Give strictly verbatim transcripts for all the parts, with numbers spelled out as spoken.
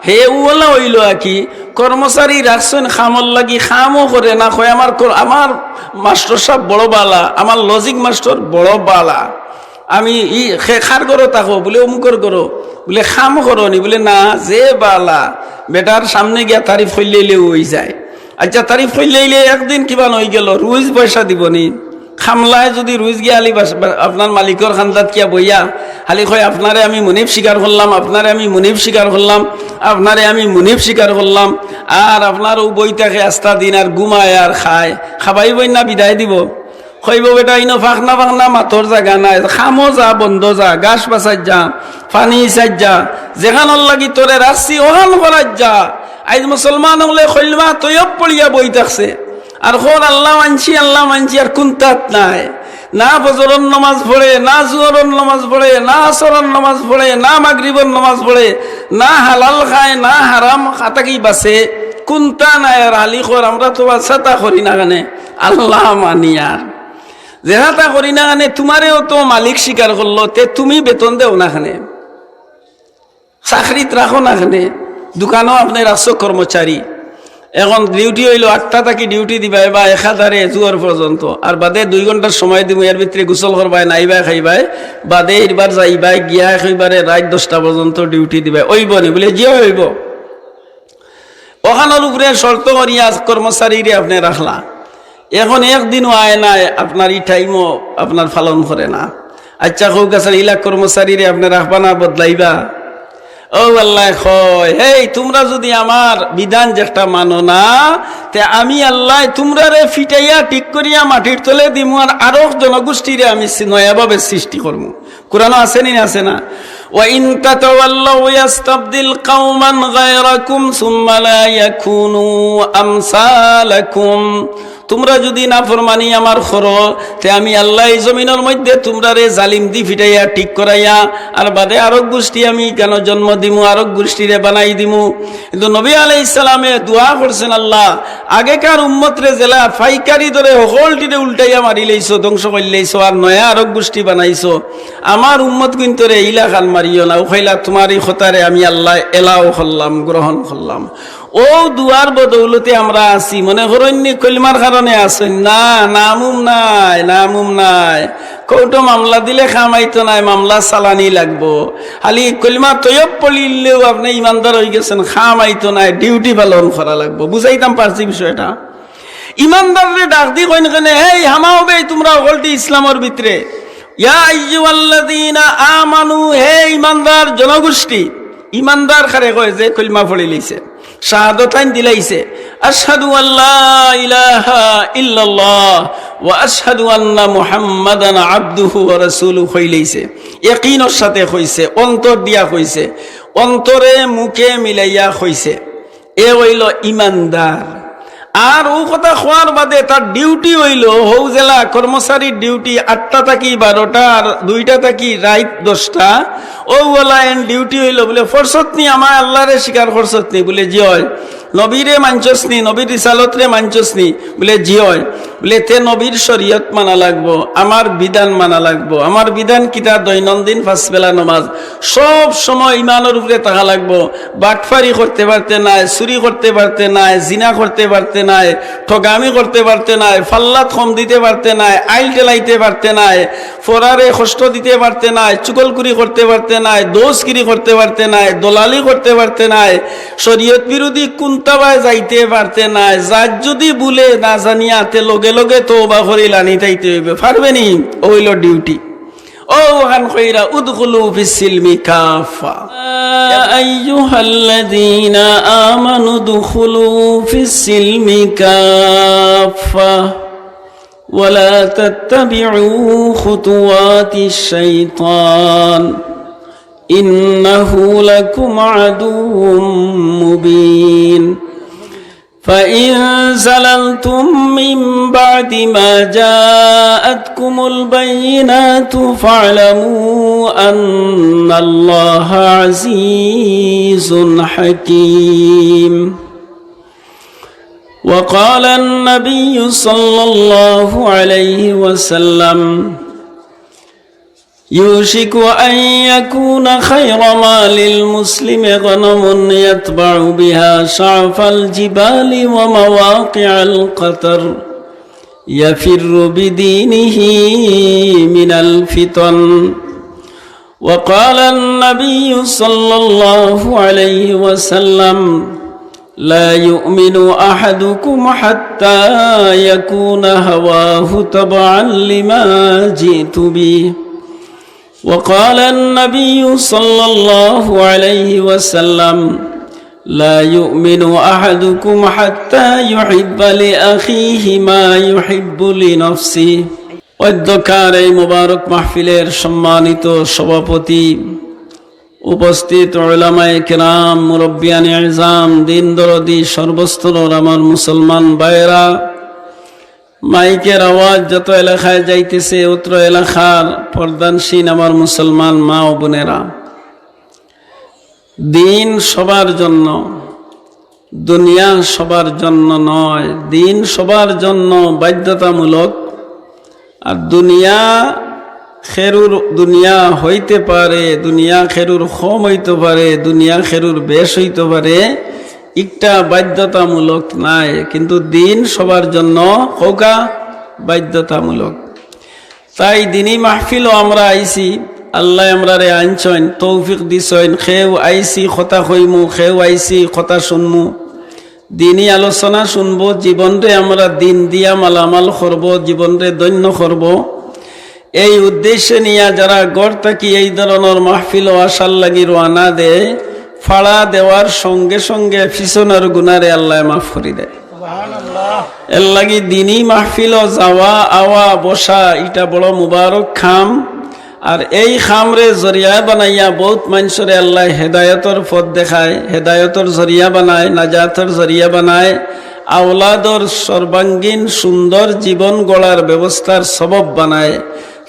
হে উওলা অইলো আর কি, কর্মচারী রাখছইন কামর লাগি, কামও করে না, কয়, "আমার কর-, আমার মাস্টর সাব বড় বালা, আমার লজিক মাস্টর বড় বালা, আমি ই খে-, কার ঘরো থাকো?" বুলে, "অমুকর ঘরো।" বুলে, "কাম করো নি?" বুলে, "না, যে বালা, বেটার সামনে গিয়া তারিফ করিলাইলে অই যায়।" আচ্ছা, তারিফ করিলাইলে একদিন কিবান অইগেলো, রুইজ পয়সা দিবো নি? কামলায় যুদি রুইজ গিয়া খালি বাস-, বা-, আপনার মালিকর কান্দাত গিয়া বইয়া খালি কয়, "আপনারে আমি মুনিব স্বীকার করলাম, আপনারে আমি মুনিব স্বীকার করলাম, আপনারে আমি মুনিব স্বীকার করলাম," আর আপনার অউ বই থাকে আস্তা দিন আর ঘুমায় আর খায়, খাবাইবো না বিদায় দিবো? কইবো, "বেটা, ইনো ফাখনা ফাখনা মাতর জাগা নাই, কামো যা, বন্দো যা, ঘাস বাছাইত যা, পানি ইছাইত যা, যেখানর লাগি তোরে রাখছি, অখান করাইত যা।" আইজ মুসলমান অকলে কলমা তৈয়ব পড়িয়া বই থাকছে, আর কর, "আল্লাহ মানছি, আল্লাহ মানছি," আর কুন্তাত নাই। না ফজরর নমাজ পড়ে, না জুহরর নমাজ পড়ে, না আসরর নমাজ পড়ে, না মাগরিবর নমাজ পড়ে, না হালাল খায়, না হারাম খাতা কি বাসে, কুন্তা নাই। আর আলী কর, "আমরা তো বাসাতা করি না কেনে, আল্লাহ মানি আর যেহাতা করি না কেনে, তুমারেও তো মালিক স্বীকার করলো, তে তুমি বেতন দেও না কেনে?" চাকরিত রাখো না কেনে, দোকানো আপনে রাখছো কর্মচারী। এখন ডিউটি অইলো আটটা থাকি ডিউটি দিবায় বা একাধারে জুহর পর্যন্ত, আর বাদে দুই ঘন্টার সময় দিমু, এর ভিতরে গোসল করবায়, নাইবায়, খাইবায়, বাদে এরবার যাইবায়, গিয়া একেবারে রাইত দশটা পর্যন্ত ডিউটি দিবায়, অইবো নি? বুলে, "জি অয়, অইবো।" অখানর উপরে শর্ত করিয়া কর্মচারীরে আপনে রাখলা, এখন একদিনও আয় নায়, আপনার ই টাইমও আপনার পালন করে না। আচ্ছা, কউক্কা ছাইন, ইলা কর্মচারীরে আপনে রাখবা না বদলাইবা? অউ আল্লায় কয়, "হেই, তুমরা যুদি আমার বিধান যেটা মানো না, তে আমি আল্লায় তুমরারে ফিটাইয়া ঠিক করিয়া মাটির তলে দিমু, আর আরক জনগোষ্ঠীরে আমি সি-, নয়াভাবে সৃষ্টি করমু।" কুরআনো আছে নি, আছে না? "ওয়া ইন তাতাওয়াল্লাউ ইয়াস্তাবদিল কাওমান গায়রাকুম সুম্মা লা ইয়াকুনু আমসালাকুম।" তুমরা যুদি নাফরমানি আমার করো, তে আমি আল্লায় ই জমিনর মধ্যে তুমরারে জালিম দি ফিটাইয়া ঠিক করাইয়া, আর বাদে আরক গোষ্ঠী আমি কেনে জন্ম দিমু, আরক গোষ্ঠীরে বানাই দিমু। কিন্তু নবী আলাইহিস সালামে দোয়া করছেন, "আল্লাহ, আগেকার উম্মতরে যেলা পাইকারি দরে হকলটিরে উল্টাইয়া মারিলাইছো, ধ্বংস করিলাইছো, আর নয়া আরক গোষ্ঠী বানাইছো, আমার উম্মত কুন্তরে ইলাখান মারিও না।" অউ কইলা, "তুমার ই কথারে আমি আল্লায় এলাও করলাম, গ্রহণ করলাম।" অউ দোয়ার বদৌলতে আমরা আছি। মনে করইন নি কলমার কারণে আছইন? না, নামুম নাই, নামুম নাই। কোর্টো মামলা দিলে কাম আইতো নায়, মামলা চালানি লাগবো। খালি কলমা তৈয়ব পড়িলেউ আপনে ইমানদার অইগেছেন, কাম আইতো নায়, ডিউটি পালন করা লাগবো। বুঝাইতাম পারছি বিষয়টা? ইমানদাররে ডাক দি কইন কেনে, "হেই, হামাও বে তুমরা হকলটি ইসলামর ভিতরে।" ইয়া আইয়ুহাল্লাযীনা আমানু, হে ইমানদার জনগোষ্ঠী। ইমানদার কারে কয়? যে কলমা পড়িলাইছে, শাহাদতাইন দিলাইছে, "আশহাদু আল্লা ইলাহা ইল্লাল্লাহ ওয়া আশহাদু আন্না মুহাম্মাদান আবদুহু ওয়া রাসূলুহু" কইলাইছে, ইয়াকিনর সাথে কইছে, অন্তর দিয়া কইছে, অন্তরে মুখে মিলাইয়া কইছে, এ অইলো ইমানদার। আর অউ কথা কওয়ার বাদে তার ডিউটি অইলো, হউ যেলা কর্মচারীর ডিউটি আটটা থাকি বারোটা আর দুইটা থাকি রাইত দশটা, অউ অলা এন ডিউটি অইলো বুলে, "পড়ছত নি, আমার আল্লারে স্বীকার করছত নি?" বুলে, "জি অয়।" "নবীরে মানছস নি, নবীর রিসালতরে মানছস নি?" বুলে, "জি অয়।" বুলে, "তে নবীর শরীয়ত মানা লাগবো, আমার বিধান মানা লাগবো।" আমার বিধান কিতা? দৈনন্দিন পাঁচ বেলা নমাজ, সব সময় ইমানর উপরে থাকা লাগবো। বাটফারি করতে পারতে নায়, চুরি করতে পারতে নায়, জিনা করতে পারতে নায়, ঠগামি করতে পারতে নায়, ফাল্লাত কম দিতে পারতে নায়, আইল ঠেলাইতে পারতে নায়, ফরারে কষ্ট দিতে পারতে নায়, চুগলখুরি করতে পারতে নায়, দোষগিরি করতে পারতে নায়, দলালি করতে পারতে নায়, শরীয়ত বিরোধী কুন্তাবায় যাইতে পারতে নায়। যার যুদি ভুলে না জানিয়া তে লগে লগে তওবা করি লানি তাইতে অইবে। পারবে নি? অইলো ডিউটি। অউ অখান কইরা, "উদখুলু ফিস সিলমি কাফা।" يا أيها الذين آمنوا ادخلوا في السلم كافة ولا تتبعوا خطوات الشيطان إنه لكم عدو مبين. فإن زللتم من بعد ما جاءتكم البينات فاعلموا أن الله عزيز حكيم. وقال النبي صلى الله عليه وسلم: يوشك أن يكون خير مال المسلم غنم يتبع بها شعف الجبال ومواقع القطر يفر بدينه من الفتن. وقال النبي صلى الله عليه وسلم: لا يؤمن أحدكم حتى يكون هواه تبعا لما جئت به. وقال النبي صلى الله عليه وسلم: لا يؤمن أحدكم حتى يحب لأخيه ما يحب لنفسه. অধ্যক্ষার এই মোবারক মাহফিলের সম্মানিত সভাপতি, উপস্থিত উলামায়ে কেরাম, মুরব্বিয়ানে এজাম, দিন দরদি সর্বস্তরর আমার মুসলমান ভাইয়েরা, মাইকের আওয়াজ যত এলাকায় যাইতেছে, অত্র এলাকার পর্দানশীল আমার মুসলমান মা ও বোনেরা, দিন সবার জন্য, দুনিয়া সবার জন্য নয়। দিন সবার জন্য বাধ্যতামূলক। আর দুনিয়া খেরুর, দুনিয়া হইতে পারে, দুনিয়া খেরুর কম হইতে পারে, দুনিয়া খেরুর বেশ হইতে পারে, একটা বাধ্যতামূলক নাই, কিন্তু দিন সবার জন্য কউক্কা বাধ্যতামূলক। তাই দিনী মাহফিলও আমরা আইছি, আল্লায় আমরারে আনছইন, তৌফিক দিছইন, কেউ আইছি কথা কইমু, কেউ আইছি কথা শুনমু, দিনী আলোচনা শুনবো, জীবনরে আমরা দিন দিয়া মালামাল করবো, জীবনরে ধন্য করবো। এই উদ্দেশ্যে নিয়া যারা ঘর থাকি এই ধরনর মাহফিলও আসার লাগি রওয়ানা দেয়, ফাড়া দেওয়ার সঙ্গে সঙ্গে পিছনর গুনারে আল্লায় মাফ করি দেয়। এর লাগি দিনী মাহফিলও যাওয়া, আওয়া, বসা, ইটা বড় মুবারক কাম। আর এই কামরে জরিয়া বানাইয়া বউত মানষরে আল্লায় হেদায়তর পথ দেখায়, হেদায়তর জরিয়া বানায়, নাজাতর জরিয়া বানায়, আওলাদর সর্বাঙ্গীন সুন্দর জীবন গড়ার ব্যবস্থার সবব বানায়।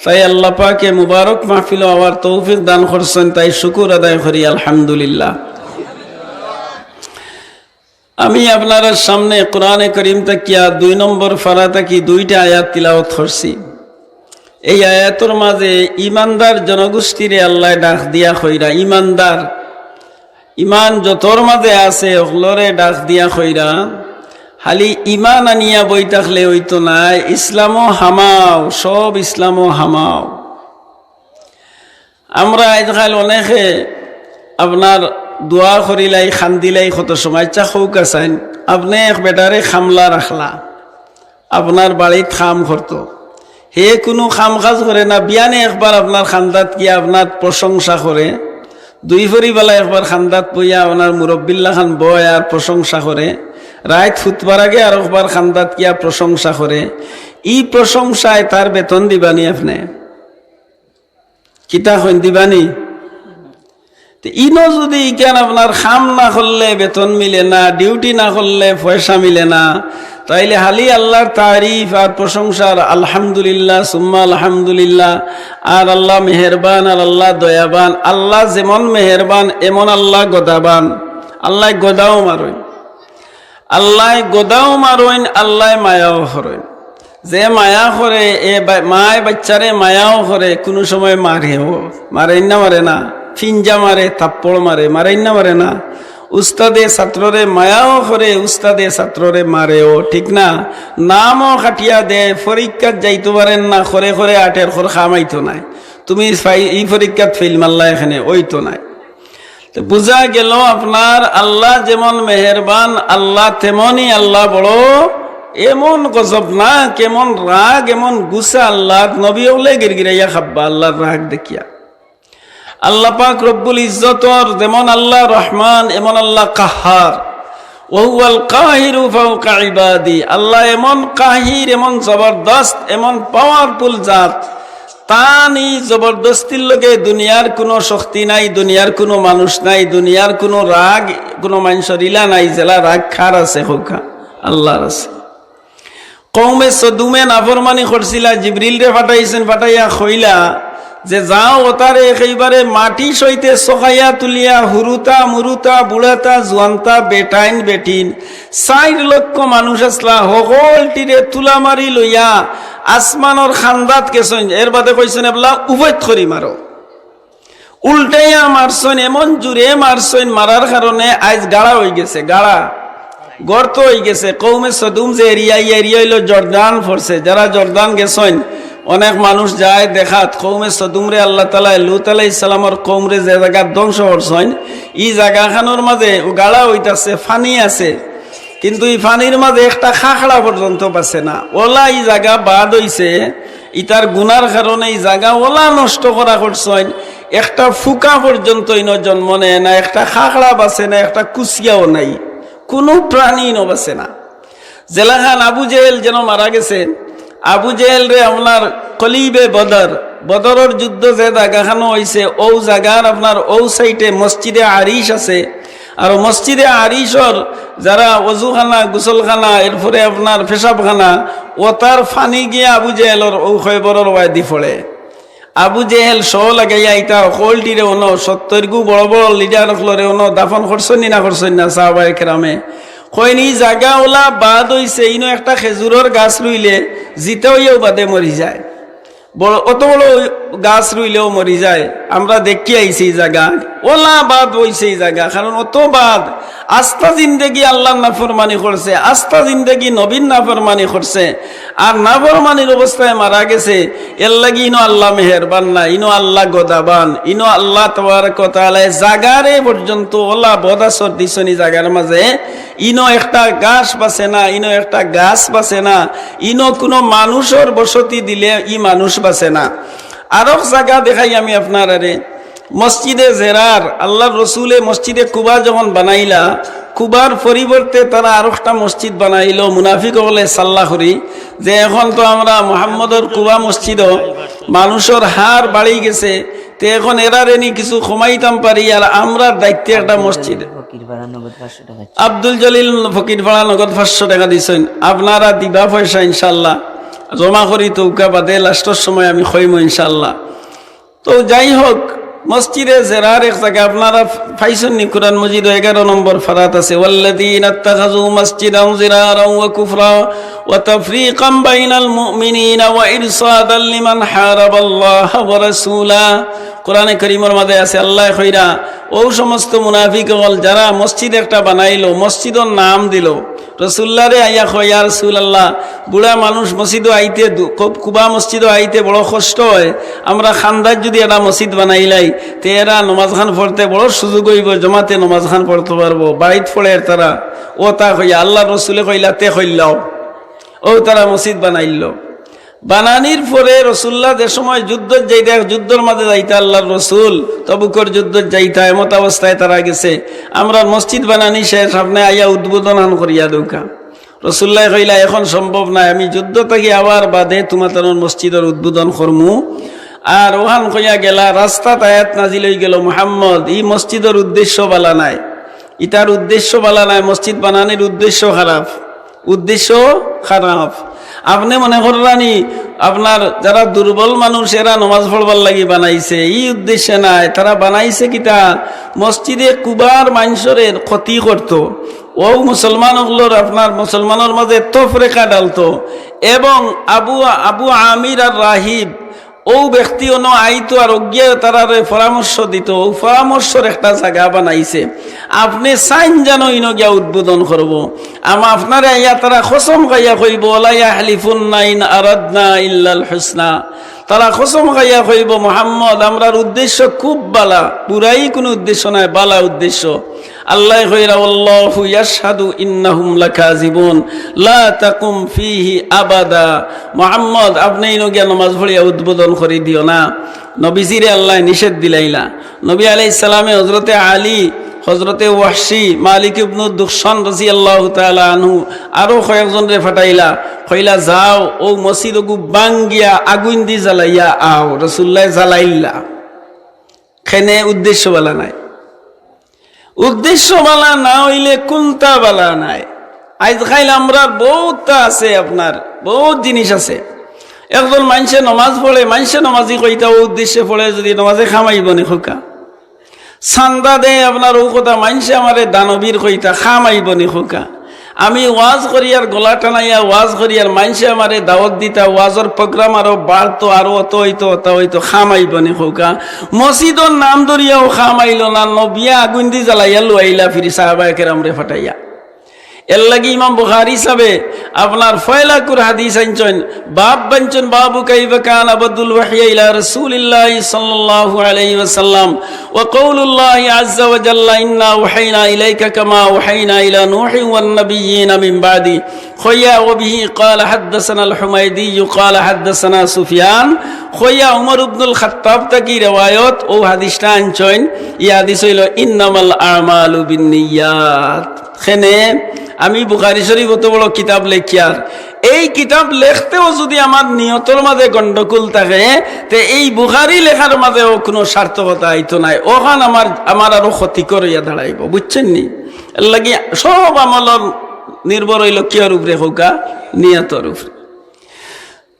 তাই আল্লাহ পাকে মুবারক মাহফিলও আওয়ার তৌফিক দান করছইন, তাই শুকুর আদায় করি, আলহামদুলিল্লাহ। আমি আপনারার সামনে কোরআনে করিম থাকিয়া দুই নম্বর ফারা থাকি দুইটা আয়াত তিলাওয়াত করছি। এই আয়াতর মাঝে ইমানদার জনগোষ্ঠীরে আল্লায় ডাক দিয়া কইরা, ইমানদার, ইমান যতর মাঝে আছে, হকলরে ডাক দিয়া কইরা, খালি ইমান আনিয়া বই থাকলে অইতো নায়, ইসলামও হামাও, সব ইসলামও হামাও। আমরা আজকাল অনেকে আপনার দোয়া করিলাই, কান্দিলাই কত সময়, ইচ্ছা কউক্কা চাইন, আপনে এক বেটারে কামলা রাখলা, আপনার বাড়িত কাম করতো, হে কুনু কাম কাজ করে না, বিয়ানে একবার আপনার কান্দাত গিয়া আপনার প্রশংসা করে, দুই ফরিবেলা একবার কান্দাত বইয়া আপনার মুরব্বির লাখান বয় আর প্রশংসা করে, রাইত হুতবার আগে আর একবার কান্দাত গিয়া প্রশংসা করে, ই প্রশংসায় তার বেতন দিবানি আপনে? কিতা কইন, দিবানি? তে ইনো যুদি ইখান আপনার কাম না করলে বেতন মিলে না, ডিউটি না করলে পয়সা মিলে না, তাইলে খালি আল্লার তারিফ আর প্রশংসার আলহামদুলিল্লাহ, সুম্মা আলহামদুলিল্লাহ, আর আল্লাহ মেহেরবান, আর আল্লাহ দয়াবান, আল্লাহ যেমন মেহেরবান, এমন আল্লাহ গদাবান, আল্লায় গদাও মারইন। আল্লায় গদাও মারইন, আল্লায় মায়াও করইন। যে মায়া করে, এ বা-, মায় বাচ্চারে মায়াও করে, কুনু সময় মারেও। মারেইন না, মারে না? ফিঞ্জা মারে, থাপ্পড় মারে, মারেইন না, মারে না? উস্তাদে ছাত্ররে মায়াও করে, উস্তাদে ছাত্ররে মারেও, ঠিক না? নামও কাটিয়া দেয়, পরীক্ষাত যাইতো পারেন না, করে করে আটের খর কামাইতো নায়। তুমি ফাই-, ই পরীক্ষাত ফেইল মারলা, এখানে অইতো নায়। তো বুঝা গেল, আপনার আল্লাহ যেমন মেহেরবান, আল্লাহ তেমনই আল্লাহ বড়। এমন গজব না, কেমন রাগ, এমন গুসা আল্লাহ, নবী অকলে গিরগিরাইয়া খাব্বা আল্লাহর রাগ দেখিয়া। আল্লাহ পাক রব্বুল ইজ্জতর যেমন আল্লাহ রহমান, এমন আল্লাহ কাহার। ওয়া হুয়াল কাহিরু ফাওকা ইবাদি। আল্লাহ এমন কাহির, এমন জবরদস্ত, এমন পাওয়ারফুল জাত, তান ই জবরদস্তির লগে দুনিয়ার কুনু শক্তি নাই, দুনিয়ার কুনু মানুষ নাই, দুনিয়ার কুনু রাগ, কুনু মানষর ইলা নাই, যেলা রাগ কার আছে কউক্কা? আল্লাহর আছে। কওমে সদুমে নাফরমানি করছিলা, জিবরিলরে পাঠাইছইন, পাঠাইয়া কইলা যে, "যাও, অতারে একেবারে মাটি সইতে সকাইয়া তুলিয়া, হুরুতা, মুরুতা, বুড়াতা, জুয়ানতা, বেটাইন, বেটিন, চাইর লক্ষ মানুষ আছলা, হকলটিরে তুলা মারি লইয়া আসমানর খান্দাত গেছইন, এর বাদে কইছইন, "এবলা উভয়ত করি মারো।" উল্টাইয়া মারছইন, এমন জুরে মারছইন, মারার কারণে আইজ গাড়া অইগেছে, গাড়া গর্ত অইগেছে। কওমে সদুম যে এরিয়া, ই এরিয়া অইলো জর্দান পড়ছে। যারা জর্দান গেছইন, অনেক মানুষ যায় দেখাত, কওমে সদুমরে আল্লাহ তাআলায় লূত আলাইহিস সালামর কওমরে যে জাগাত ধ্বংস করছইন, ই জাগাখানর মাঝে গাড়া অইতাছে, পানি আছে, কিন্তু ই পানির মাঝে একটা খাখড়া পর্যন্ত বাঁচে না। অলা ই জাগা বাদ অইছে, ইতার গুনার কারণে ই জাগা অলা নষ্ট করা করছইন, একটা ফুকা পর্যন্ত ইনো জন্ম নেয় না, একটা খাখড়া বাঁচে না, একটা কুচিয়াও নাই, কুনু প্রাণী ইনো বাঁচে না। যেলাখান আবু জেহেল যেন মারা গেছে, আবু জেহেলরে আপনার কলিবে বদর, বদরর যুদ্ধ যে জাগাখানো অইছে, অউ জাগার আপনার অউ সাইডে মসজিদে আরিশ আছে। আর মসজিদে আরিশর যারা অজুখানা, গোসলখানা, এরপরে আপনার পেশাবখানা, অতার পানি গিয়া আবু জেহেলর অউ কয়বরর ওয়াদি পড়ে। আবু জেহেল সহ লাগাইয়া ইতা হকলটিরে অনো, সত্তরগু বড় বড় লিডার অকলরে অনো দাফন করছইন নি না করছইন না সাহাবায়ে কেরামে? কইন, ই জাগা অলা বাদ অইছে, ইনো একটা খেজুরর গাছ রুইলে জিতা অইয়াও বাদে মরি যায়। বড়, অত বড় গাছ রুইলেও মরি যায়, আমরা দেখি আইছি ই জাগা। অলা বাদ অইছে ই জাগা, কারণ অত বাদ আস্তা জিন্দেগি আল্লাহর নাফরমানি করছে, আস্তা জিন্দেগি নবীর নাফরমানি করছে। আর নাফরমানির অবস্থায় মারা গেছে, এর লাগি ইনো আল্লাহ মেহেরবান না, ইনো আল্লাহ গদাবান, ইনো আল্লাহ তাবারাক ওয়া তাআলায় জাগারে পর্যন্ত অলা বদ আসর দিছইন ই জাগার মাঝে। ইনো একটা ঘাস বাঁচে না, ইনো একটা গাছ বাঁচে না, ইনো কুনু মানুষর বসতি দিলে ই মানুষ বাঁচে না। আরক জাগা দেখাই আমি আপনারারে, মসজিদে জেরার, আল্লাহর রসুলে মসজিদে কুবা যখন বানাইলা, কুবার পরিবর্তে তারা আরকটা মসজিদ বানাইলো, মুনাফিক অকলে সাল্লা করি যে এখন তো আমরা মুহাম্মদর কুবা মসজিদও মানুষর হার বাড়ি গেছে, তে এখন এরারে নি কিছু কমাইতাম পারি, আর আমরার দায়িত্বে একটা মসজিদ। ফকির পাড়া নগদ পাঁচশো টাকা। আব্দুল জলিল ফকির পাড়া নগদ পাঁচশো টাকা দিছইন, আপনারা দিবা পয়সা ইনশাআল্লাহ, জমা করি তৌকা বাদে লাস্টর সময় আমি কইমু ইনশাআল্লাহ। তো যাই হোক, মসজিদে জেরার এক জাগা আপনারা পাইছইন নি? কোরআন মজিদ এগারো নম্বর ফারাত আছে, "ওয়াল্লাযীনা ইত্তাখাযু মাসজিদান জিরারান ওয়া কুফরা ওয়া তাফরীকাম বাইনাল মুমিনিনা ওয়া ইরসাদাল লিমান হারাবাল্লাহা ওয়া রাসূলা।" কোরআনে করিমর মাঝে আছে, আল্লায় কইরা, অউ সমস্ত মুনাফিক অকল যারা মসজিদ একটা বানাইলো, মসজিদর নাম দিলো, রসুল্লারে আইয়া কয়, "ইয়া রাসূলুল্লাহ, বুড়া মানুষ মসজিদো আইতে দু-, কু-, কুবা মসজিদো আইতে বড় কষ্ট অয়, আমরা খান্দাত যুদি একটা মসজিদ বানাইলাই, তে এরা নমাজখান পড়তে বড় সুযোগ অইবো, জমাতে নমাজখান পড়তো পারবো, বাড়িত পড়ের তারা।" অতা কইয়া আল্লাহর রসুলে কইলা, "তে কইলাও।" অউ তারা মসজিদ বানাইলো। বানানির পরে রসুল্লাহ যে সময় যুদ্ধত যাইতা, যুদ্ধর মাঝে যাইতা আল্লাহর রসুল, তবুকর যুদ্ধত যাইতা, এমত অবস্থায় তারা গেছে, "আমরার মসজিদ বানানি শেষ, আপনে আইয়া উদ্বোধন হান করিয়া দেউকা।" রসুল্লায় কইলা, "এখন সম্ভব নায়, আমি যুদ্ধ থাকি আওয়ার বাদে তুমাতানর মসজিদর উদ্বোধন করমু।" আর অহান কইয়া গেলা, রাস্তাত আয়াত নাজিল অইগেলো, "মুহাম্মদ, ই মসজিদর উদ্দেশ্য বালা নায়, ইতার উদ্দেশ্য বালা নায়, মসজিদ বানানির উদ্দেশ্য খারাপ।" উদ্দেশ্য খারাপ। আপনে মনে কররা নি আপনার যারা দুর্বল মানুষ এরা নমাজ পড়বার লাগি বানাইছে, ই উদ্দেশ্যে নায়। তারা বানাইছে কিতা? মসজিদে কুবার মানষরে ক্ষতি করতো। অউ মুসলমান অকলর, আপনার মুসলমানর মাঝে তফরেকা ডালতো। এবং আবু, আবু আমির আর রাহিব অউ ব্যক্তি অনো আইতো আর অগিয়ে তারারে পরামর্শ দিতো, অউ পরামর্শর একটা জাগা বানাইছে। আপনে চাইন যেন ইনো গিয়া উদ্বোধন করবো। আমা আপনারে আইয়া তারা কসম খাইয়া কইবো, "ওয়ালা ইয়াহলিফুন্না ইন আরাদনা ইল্লাল হুসনা।" তারা কসম খাইয়া কইবো, "মুহাম্মদ, আমরার উদ্দেশ্য খুব বালা, বুরাই কুনু উদ্দেশ্য নায়, বালা উদ্দেশ্য।" আল্লায় কইরা, "ওয়াল্লাহু ইয়াশহাদু ইন্নাহুম লাকাযিবুন, লা তাকুম ফীহি আবাদা।" মুহাম্মদ, আপনে ইনো গিয়া নমাজ পড়িয়া উদ্বোধন করি দিও না। নবীজিরে আল্লায় নিষেধ দিলাইলা। নবী আলাইহিস সালামে হযরতে আলী, হযরতে ওয়াহশী, মালিক ইবনু দুখশান রাদিয়াল্লাহু তাআলা আনহু, আরো কয়েকজনরে পাঠাইলা, কইলা, "যাও, অউ মসজিদ অগু ভাঙ্গিয়া আগুইন দি জ্বালাইয়া আও।" রাসুলুল্লায় জ্বালাইলা। কেনে? উদ্দেশ্য বালা নায়। উদ্দেশ্য বালা না অইলে কুন্তা বালা নায়। আইজ কাইল আমরার বউততা আছে, আপনার বউত জিনিস আছে। একজন মানষে নমাজ পড়ে, মানষে নমাজি কইতা অউ উদ্দেশ্যে পড়ে, যুদি নমাজে কাম আইবো নি কউক্কা? চান্দা দেয় আপনার অউ কথা, মানষে আমারে দানবীর কইতা, কাম আইবো নি কউক্কা? আমি ওয়াজ করিয়ার, গলা টানাইয়া ওয়াজ করিয়ার, মাইনষে আমারে দাওয়াত দিতা, ওয়াজর program আরো বাড়তো, আরো অত অইতো, অত অইতো, কাম আইবো নি কউক্কা? মসজিদর নাম ধরিয়াও কাম আইলো না, নবিয়ে আগুইন দি জ্বালাইয়া লুয়াইলা ফিরি সাহাবায়ে কেরামরে ফাটাইয়া। এরলাগি ইমাম বুখারী সাবে আপনার ফয়লাকুর হাদিস আনছইন, বাব বানছইন, বাবু কাইফা কানা বাদুল ওয়াহয়ি ইলা রাসূলিল্লাহি সাল্লাল্লাহু আলাইহি ওয়াসাল্লাম ওয়া কাউলুল্লাহি আযযা ওয়া জাল্লা, ইন্না আওহাইনা ইলাইকা কামা আওহাইনা ইলা নূহি ওয়ান নাবিয়্যিনা মিন বাদি। কইয়া ওয়া বিহি ক্বালা হাদ্দাসানাল হুমায়দি ক্বালা হাদ্দাসানা সুফিয়ান। কইয়া উমর ইবনুল খাত্তাব থাকি রেওয়ায়ত, অউ হাদিসটা আনছইন, ই হাদিস অইলো ইন্নামাল আমালু বিন্নিয়াত। কেনে আমি বুখারী শরীফ অত বড় কিতাব লেখিয়ার, এই কিতাব লেখতেও যুদি আমার নিয়তর মাঝে গন্ডগোল থাকে, তে এই বুখারী লেখার মাঝেও কুনু সার্থকতা আইতো নায়, অখান আমার, আমার আরো ক্ষতিকর অইয়া দাঁড়াইবো, বুঝছইন নি? এরলাগি সব আমলর নির্ভর অইলো কিয়র উপরে কউক্কা? নিয়তর উপরে।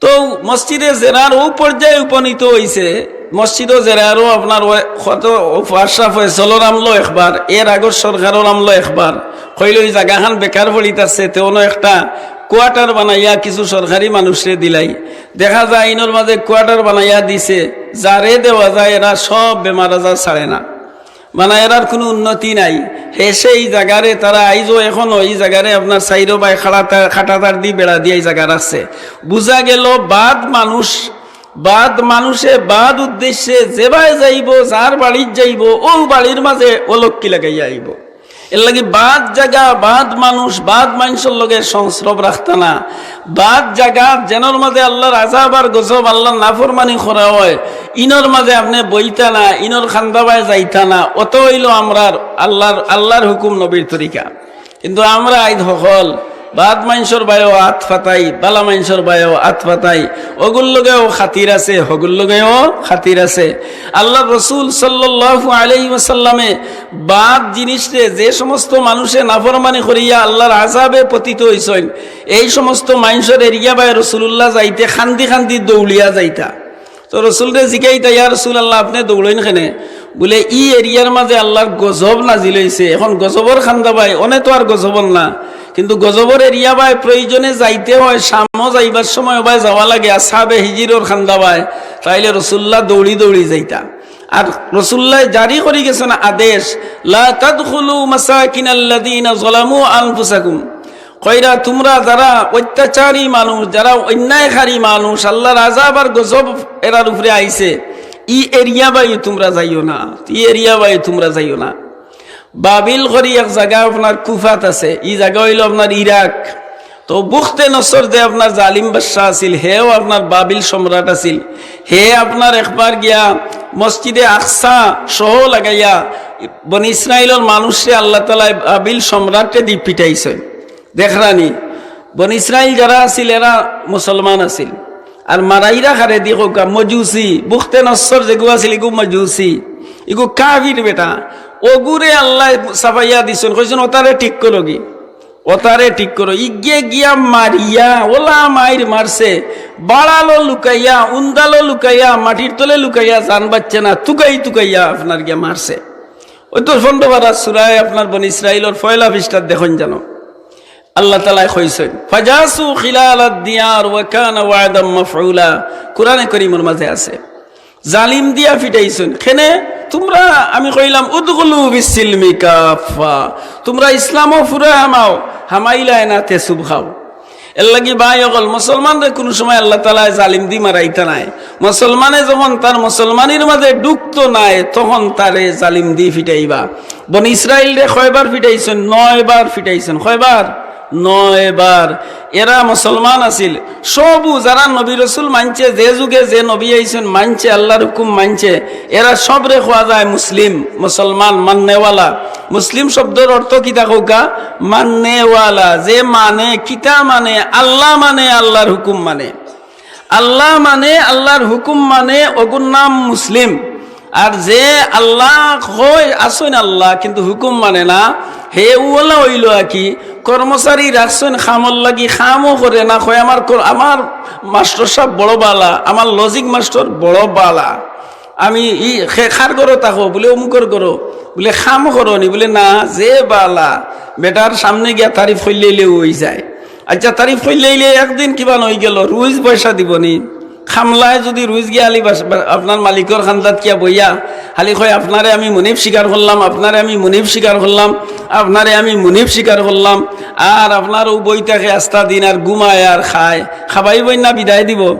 তো মসজিদে জেরার অউ পর্যায়ে উপনীত অইছে, মসজিদে জেরারও আপনার অউ কত অউ বাদশা ফয়সলর আমলো একবার, এর আগর সরকারর আমলো একবার, কইলো ই জাগাখান বেকার পড়িত আছে, তে অনো একটা quarter বানাইয়া কিছু সরকারি মানুষরে দিলাই। দেখা যায় ইনোর মাঝে quarter বানাইয়া দিছে, যারে দেওয়া যায় এরা সব বেমার আজার ছাড়ে না। মানে এরার কুনু উন্নতি নাই। হেষে ই জাগারে তারা আইজও এখনো ই জাগারে আপনার চাইরোবায় খাড়া তা-, কাটা তার দি বেড়া দিয়া ই জাগা রাখছে। বুঝা গেল বাদ মানুষ, বাদ মানুষে বাদ উদ্দেশ্যে যেবায় যাইবো, যার বাড়িত যাইবো, অউ বাড়ির মাঝে অলক্ষ্মী লাগাইয়া আইবো। এরলাগি বাদ জাগা, বাদ মানুষ, বাদ মাইনষর লগে সংস্রব রাখতা না। বাদ জাগা যেনর মাঝে আল্লার আযাব আর গজব, আল্লার নাফরমানি করা অয়, ইনোর মাঝে আপনে বইতা না, ইনোর কান্দাবায় যাইতা না। অত অইলো আমরার আল্লার, আল্লার হুকুম, নবীর তরিকা। কিন্তু আমরা আইজ হকল বাদ মাইনষর বায়ও আত ফাতাই, বালা মাইনষর বায়ও আত ফাতাই, অগুর লগেও খাতির আছে, হগুর লগেও খাতির আছে। আল্লার রসুল সাল্লাল্লাহু আলাইহি ওয়াসাল্লামে বাদ জিনিসরে যে সমস্ত মানুষে নাফরমানি করিয়া আল্লার আযাবে পতিত অইছইন, এই সমস্ত মাইনষর এরিয়া বায় রসুলুল্লাহ যাইতে কান্দি কান্দি দৌড়িয়া যাইতা। তো রসুলরে জিকাইতা, "ইয়া রাসূলুল্লাহ, আপনে দৌড়ইন কেনে?" বুলে, "ই এরিয়ার মাঝে আল্লার গজব নাজিল অইছে, এখন গজবর কান্দাবায়, অনে তো আর গজবর না, কিন্তু গজবর এরিয়া বায় প্রয়োজনে যাইতে অয়, শামও যাইবার সময় অবায় যাওয়া লাগে, আসহাবে হিজিরর কান্দাবায়।" তাইলে রসুলুল্লাহ দৌড়ি দৌড়ি যাইতা। আর রসুলুল্লায় জারি করি গেছইন আদেশ, "লা তাদখুলু মাসাকিনাল্লাযিনা যালামু আনফুসাকুম।" কইরা, তুমরা যারা অত্যাচারী মানুষ, যারা অন্যায়কারী মানুষ, আল্লার আযাব আর গজব এরার উপরে আইছে, ই এরিয়া বায়ও তুমরা যাইও না, ই এরিয়া বায়ও তুমরা যাইও না। বাবিল করি এক জাগা আপনার কুফাত আছে, ই জাগা অইলো আপনার ইরাক। তো বুখতে নসর যে আপনার জালিম বাদশা আছিল, হেও আপনার বাবিল সম্রাট আছিল, হে আপনার একবার গিয়া মসজিদে আকসা সহ লাগাইয়া বনি ইসরাইলর মানুষরে আল্লাহ তাআলায় বাবিল সম্রাটরে দি পিটাইছইন। দেখরানি, বনি ইসরাইল যারা আছিল, এরা মুসলমান আছিল। আর মারাইরা কারে দি কউক্কা, মজুসি, বুখতে নসর যেগু আছিল, ইগু মজুসি, ইগু কাফির বেটা। অগুরে আল্লায় ছাপাইয়া দিছইন, কইছইন, "অতারে ঠিক করোগি, অতারে ঠিক করো।" ইগে গিয়া মারিয়া, অলা মাইর মারছে, বাড়ালো লুকাইয়া, উন্দালো লুকাইয়া, মাটির তলে লুকাইয়া, জান বাঁচছে না, তুকাই তুকাইয়া আপনার গিয়া মারছে। অউ তো পনরো পারা সূরায় আপনার বনি ইসরাইলর পয়লা পৃষ্ঠাত দেখইন জানো। আল্লাহ তাআলায় কইছইন, "ফাজাসু খিলালাদ দিয়ার ওয়া কানা ওয়াদাম মাফউলা।" কোরআনে করিমর মাঝে আছে। জালিম দিয়া ফিটাইছইন। কেনে তুমরা, আমি কইলাম, "উদখুলু বিসসিলমি কাফফা।" তুমরা ইসলামো পুরা হামাও, হামাইলায় না তে চুব খাও। এরলাগি ভাই অকল, মুসলমানরে কুনু সময় আল্লাহ তাআলায় জালিম দি মারাইতা নায়। মুসলমানে যখন তার মুসলমানির মাঝে ঢুকতো নায়, তখন তারে জালিম দি ফিটাইবা। বনি ইসরাইলরে কয়বার ফিটাইছইন? নয়বার ফিটাইছইন। কয়বার? নয়বার। এরা মুসলমান আছিল। সবউ যারা নবী রসুল মানছে, যে যুগে যে নবী আইছইন মানছে, আল্লার হুকুম মানছে, এরা সবরে কওয়া যায় মুসলিম, মুসলমান, মাননেওয়ালা। মুসলিম শব্দর অর্থ কিতা কউক্কা? মাননেওয়ালা। যে মানে, কিতা মানে? আল্লা মানে, আল্লার হুকুম মানে। আল্লা মানে, আল্লার হুকুম মানে, অগুর নাম মুসলিম। আর যে আল্লা কয় আছইন আল্লা, কিন্তু হুকুম মানে না, হে অলা অইলো আর কি, কর্মচারী রাখছইন কামর লাগি, কামও করে না, কয়, "আমার কর-, আমার মাস্টর সাব বড় বালা, আমার লজিক মাস্টর বড় বালা।" আমি ই খে-, কার ঘরো থাকো? বুলে, "অমুকর ঘরো।" বুলে, "কাম করো নি?" বুলে, "না, যে বালা।" বেটার সামনে গিয়া তারিফ করিলাইলে অই যায়। আইচ্ছা, তারিফ করিলাইলে একদিন কিবা অই গেল, রুইজ পয়সা দিবনি? কামলায় যুদি রুইজ গিয়া আলি বাস-, বা-, আপনার মালিকর কান্দাত গিয়া বইয়া খালি কয়, "আপনারে আমি মুনিব স্বীকার করলাম, আপনারে আমি মুনিব স্বীকার করলাম, আপনারে আমি মুনিব স্বীকার করলাম।" আর আপনার অউ বই থাকে আস্তা দিন আর ঘুমায় আর খায়, খাবাইবো না বিদায় দিবো?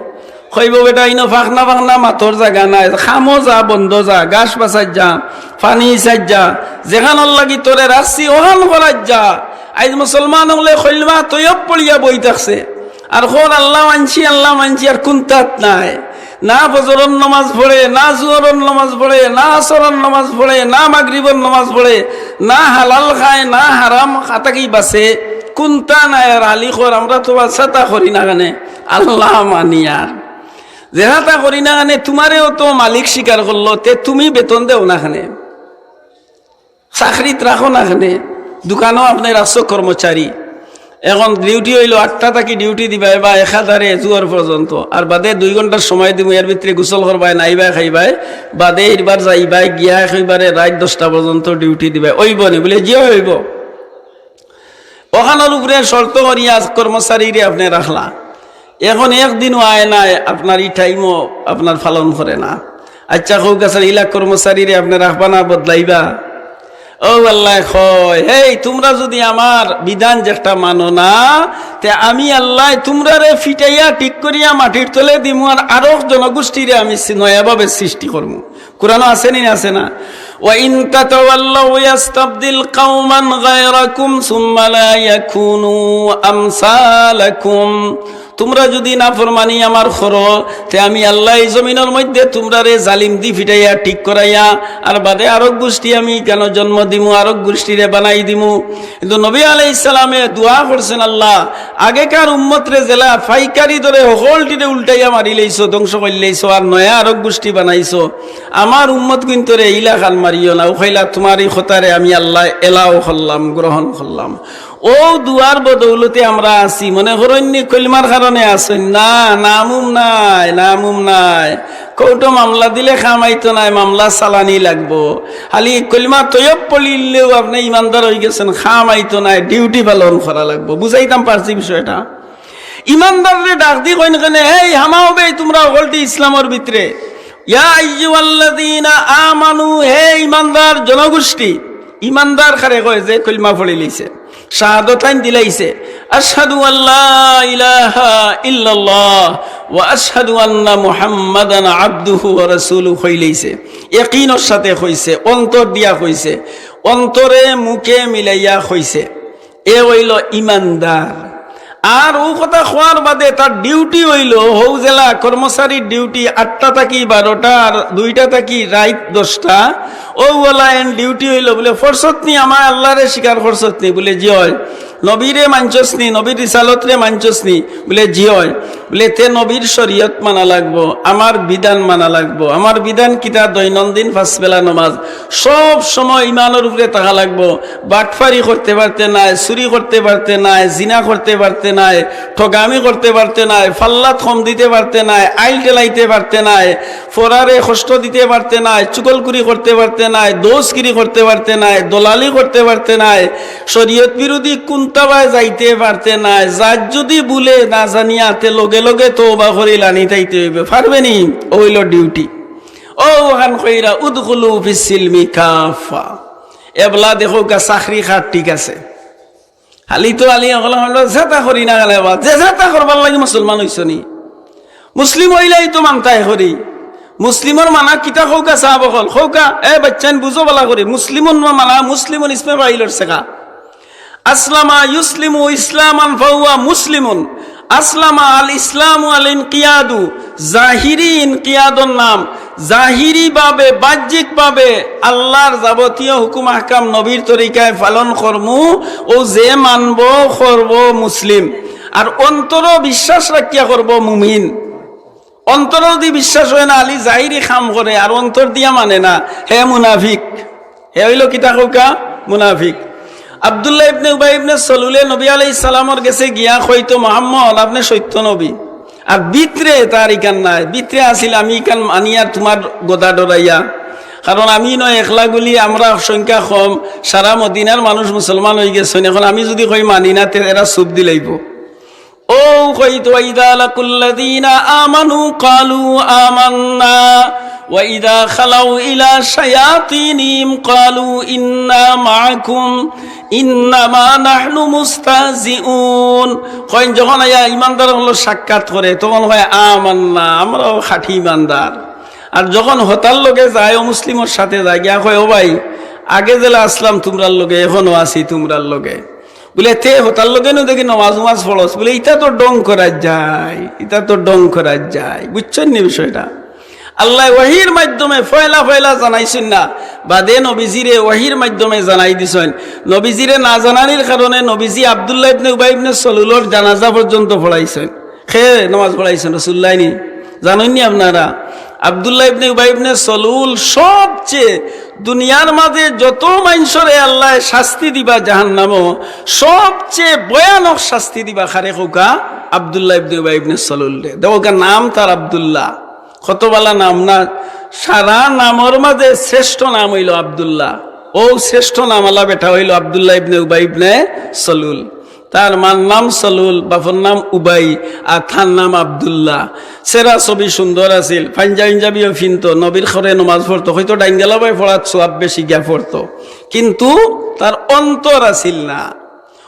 কইবো, "বেটা, ইনো ফাখনা ফাখনা মাতর জাগা নাই, কামো যা, বন্দো যা, ঘাস বাছাইত যা, পানি ইছাইত যা, যেখানর লাগি তোরে রাখছি, অখান করাইত যা।" আইজ মুসলমান অকলে কলমা তৈয়ব পড়িয়া বই থাকছে, আর কর, "আল্লা মানছি, আল্লা মানছি", আর কুন্তাত নাই। না ফজরর নমাজ পড়ে, না জুহরর নমাজ পড়ে, না আসরর নমাজ পড়ে, না মাগরিবর নমাজ পড়ে, না হালাল খায়, না হারাম খা-, থাকি বাঁচে, কুন্তা নাই। আর আলি কর, "আমরা তো বা যেতা করি না কেনে, আল্লা মানি আর যেতা করি না কেনে, তুমারেও তো মালিক স্বীকার করলো, তে তুমি বেতন দেও না কেনে, চাকরিত রাখো না কেনে, দোকানো আপনে রাখছো কর্মচারী, এখন ডিউটি অইলো আটটা থাকি ডিউটি দিবায় বা একাধারে জুহর পর্যন্ত, আর বাদে দুই ঘন্টার সময় দিমু, এর ভিতরে গোসল করবায়, নাইবায়, খাইবায়, বাদে ইরবার যাইবায়, গিয়া একেবারে রাইত দশটা পর্যন্ত ডিউটি দিবায়, অইবো নি?" বুলে, "জি অইবো।" অখানর উপরে শর্ত করিয়া কর্মচারীরে আপনে রাখলা, এখন একদিনও আয় নায়, আপনার ই টাইমও আপনার পালন করে না। আইচ্ছা, কউক্কা ছার, ইলা কর্মচারীরে আপনে রাখবা না বদলাইবা? অউ আল্লায় কয়, "হেই, তুমরা যুদি আমার বিধান যেটা মানো না, তে আমি আল্লায় তুমরারে ফিটাইয়া ঠিক করিয়া মাটির তলে দিমু, আর আরক জনগোষ্ঠীরে আমি সি-, নয়াভাবে সৃষ্টি করমু।" কুরআনো আছে নি, আছে না? "ওয়া ইন তাতাওয়াল্লাউ ইয়াস্তাবদিল কাওমান গায়রাকুম সুম্মা লা ইয়াকুনু আমসালাকুম।" তুমরা যুদি নাফরমানি আমার করো, তে আমি আল্লায় ই জমিনর মধ্যে তুমরারে জালিম দি ফিটাইয়া ঠিক করাইয়া, আর বাদে আরক গোষ্ঠী আমি কেন জন্ম দিমু, আরক গোষ্ঠীরে বানাই দিমু। কিন্তু নবী আলাইহিস সালামে দোয়া করছেন, "আল্লাহ, আগেকার উম্মতরে যেলা পাইকারি দরে হকলটিরে উল্টাইয়া মারিলাইছো, ধ্বংস করিলাইছো, আর নয়া আরক গোষ্ঠী বানাইছো, আমার উম্মতগুইন্তরে ইলাখান মারিও না।" অউ কইলা, "তুমার ই কথারে আমি আল্লায় এলাও করলাম, গ্রহণ করলাম।" অউ দোয়ার বদৌলতে আমরা আছি। মনে করইন নি কলমার কারণে আছইন? না, নামুম নাই, নামুম নাই। কোর্টো মামলা দিলে কাম আইতো নায়, মামলা চালানি লাগবো। খালি কলমা তৈয়ব পড়িলেউ আপনে ইমানদার অইগেছেন, কাম আইতো নায়, ডিউটি পালন করা লাগবো। বুঝাইতাম পারছি বিষয়টা? ইমানদাররে ডাক দি কইন কেনে, "হেই, হামাও বে তুমরা হকলটি ইসলামর ভিতরে।" ইয়া আইয়ুহাল্লাযীনা আমানু, হে ইমানদার জনগোষ্ঠী। ইমানদার কারে কয়? যে কলমা পড়িলাইছে, শাহাদতাইন দিলাইছে, "আশহাদু আল্লা ইলাহা ইল্লাল্লাহ ওয়া আশহাদু আন্না মুহাম্মাদান আবদুহু ওয়া রাসূলুহু" কইলাইছে, ইয়াকিনর সাথে কইছে, অন্তর দিয়া কইছে, অন্তরে মুখে মিলাইয়া কইছে, এ অইলো ইমানদার। আর অউ কথা কওয়ার বাদে তার ডিউটি অইলো, হউ যেলা কর্মচারীর ডিউটি আটটা থাকি বারোটা আর দুইটা থাকি রাইত দশটা, অউ অলা এন ডিউটি অইলো। বুলে, "ফরসত নি, আমার আল্লারে স্বীকার করছত নি?" বুলে, "জি অয়।" "নবীরে মানছস নি, নবীর রিসালতরে মানছস নি?" বুলে, "জি অয়।" বুলে, "তে নবীর শরীয়ত মানা লাগবো, আমার বিধান মানা লাগবো।" আমার বিধান কিতা? দৈনন্দিন পাঁচ বেলা নমাজ, সব সময় ইমানর উপরে থাকা লাগবো। বাটপারি করতে পারতে নায়, চুরি করতে পারতে নায়, জিনা করতে পারতে নায়, ঠগামি করতে পারতে নায়, ফাল্লাত কম দিতে পারতে নায়, আইল ঠেলাইতে পারতে নায়, ফরারে কষ্ট দিতে পারতে নায়, চুগলখুরি করতে পারতে নায়, দোষগিরি করতে পারতে নায়, দলালি করতে পারতে নায়, শরীয়ত বিরোধী কুন্তা বায় যাইতে পারতে নায়। যার যুদি বুলে না জানিয়া, তে লগে লগে তওবা করি লানি তাইতে অইবে। পারবে নি? অইলো ডিউটি। অউ অখান কইরা, "উদখুলু ফিস সিলমি কাফা।" এবলা দেখউক্কা চাকরি খাত ঠিক আছে। খালি তো আলি অকল অকল যেতা করি না গেলে বা যে যেতা করবার লাগি মুসলমান অইছো নি? মুসলিম অইলেই তো মানতায় করি। মুসলিমর মানা কিতা কউক্কা সাব অকল? কউক্কা, এ বাচ্চাইন বুঝো বালা করি। মুসলিমুন মানা, মুসলিমুন ইসমে ফাইলর সেকা। আসলামা ইউসলিমু ইসলামান ফাহুয়া মুসলিমুন। আসলামা আল ইসলামু আল ইনকিয়াদু। জাহিরি ইনকিয়াদর নাম। জাহিরিভাবে, বাহ্যিকভাবে আল্লার যাবতীয় হুকুম আহকাম নবীর তরিকায় পালন করমু, অউ যে মানবো, করবো মুসলিম। আর অন্তরো বিশ্বাস রাখিয়া করবো মুমিন। অন্তরো যুদি বিশ্বাস অয় না, আলি জাহিরি কাম করে আর অন্তর দিয়া মানে না, হে মুনাফিক। হে অইলো কিতা কউক্কা? মুনাফিক। আব্দুল্লাহ ইবনে উবাই ইবনে সলুলে নবী আলাইহিস সালামর গেছে গিয়া কইতো, "মোহাম্মদ, আপনে সত্য নবী।" আর ভিতরে তার ইখান নাই, ভিতরে আছিল, "আমি ইখান মানিয়া তুমার গদা ডরাইয়া।" কারণ আমি নয় একলা গুলি, আমরা সংখ্যা কম, সারা মদিনার মানুষ মুসলমান অইগেছইন। এখন আমি যুদি কই মানি না, তে এরা চুপ দিলাইবো। ও কইতো, "ওয়াইদা লাকুল্লাযীনা আমানু ক্বালু আমান্না, ওয়াইদা খালাউ ইলা শায়াতিনিহিম ক্বালু ইন্না মাআকুম, ইন্নামা নাহনু মুস্তাহজিউন।" কইন, যখন আইয়া ইমানদার অকলর সাক্ষাৎ করে, তখন কয়, "আমান্না, আমরাও খাঁটি ইমানদার।" আর যখন হতার লগে যায়, অমুসলিমর সাথে যায়, গিয়া কয়, "ও ভাই, আগে যেলা আছলাম তুমরার লগে, এখনো আছি তুমরার লগে।" বুলে, "তে হতার লগে নু দেখি নমাজ উমাজ পড়স।" বুলে, "ইতা তো ঢং করা যায়, ইতা তো ঢং করা যায়।" বুঝছইন নি বিষয়টা? আল্লায় ওহীর মাধ্যমে পয়লা পয়লা জানাইছইন না, বাদে নবীজিরে ওহীর মাধ্যমে জানাই দিছইন। নবীজিরে না জানানির কারণে নবীজি আব্দুল্লাহ ইবনে উবাই ইবনে সলুলর জানাজা পর্যন্ত পড়াইছইন। কে নমাজ পড়াইছইন? রাসূলুল্লাহ নি? জানইন নি আপনারা? আব্দুল্লাহ ইবনে উবাই ইবনে সলুল সবচেয়ে দুনিয়ার মাঝে যত মানষরে আল্লায় শাস্তি দিবা জাহান্নামো, সবচেয়ে ভয়ানক শাস্তি দিবা কারে কউক্কা? আব্দুল্লাহ ইবনে উবাই ইবনে সলুলরে। দেখউক্কা, নাম তার আব্দুল্লাহ, কত বালা নাম না? সারা নামর মাঝে শ্রেষ্ঠ নাম অইলো আব্দুল্লাহ। অউ শ্রেষ্ঠ নামআলা বেটা অইলো আব্দুল্লাহ ইবনে উবাই ইবনে সলুল। তার মার নাম সলুল, বাপর নাম উবাই, আর তার নাম আব্দুল্লাহ। চেহারা ছবি সুন্দর আছিল, পাঞ্জাবি উঞ্জাবিও ফিনতো, নবীর ঘরে নমাজ পড়তো, কইতো ডাইন গালাবায় পড়াত সওয়াব বেশি গিয়া পড়তো, কিন্তু তার অন্তর আছিল না।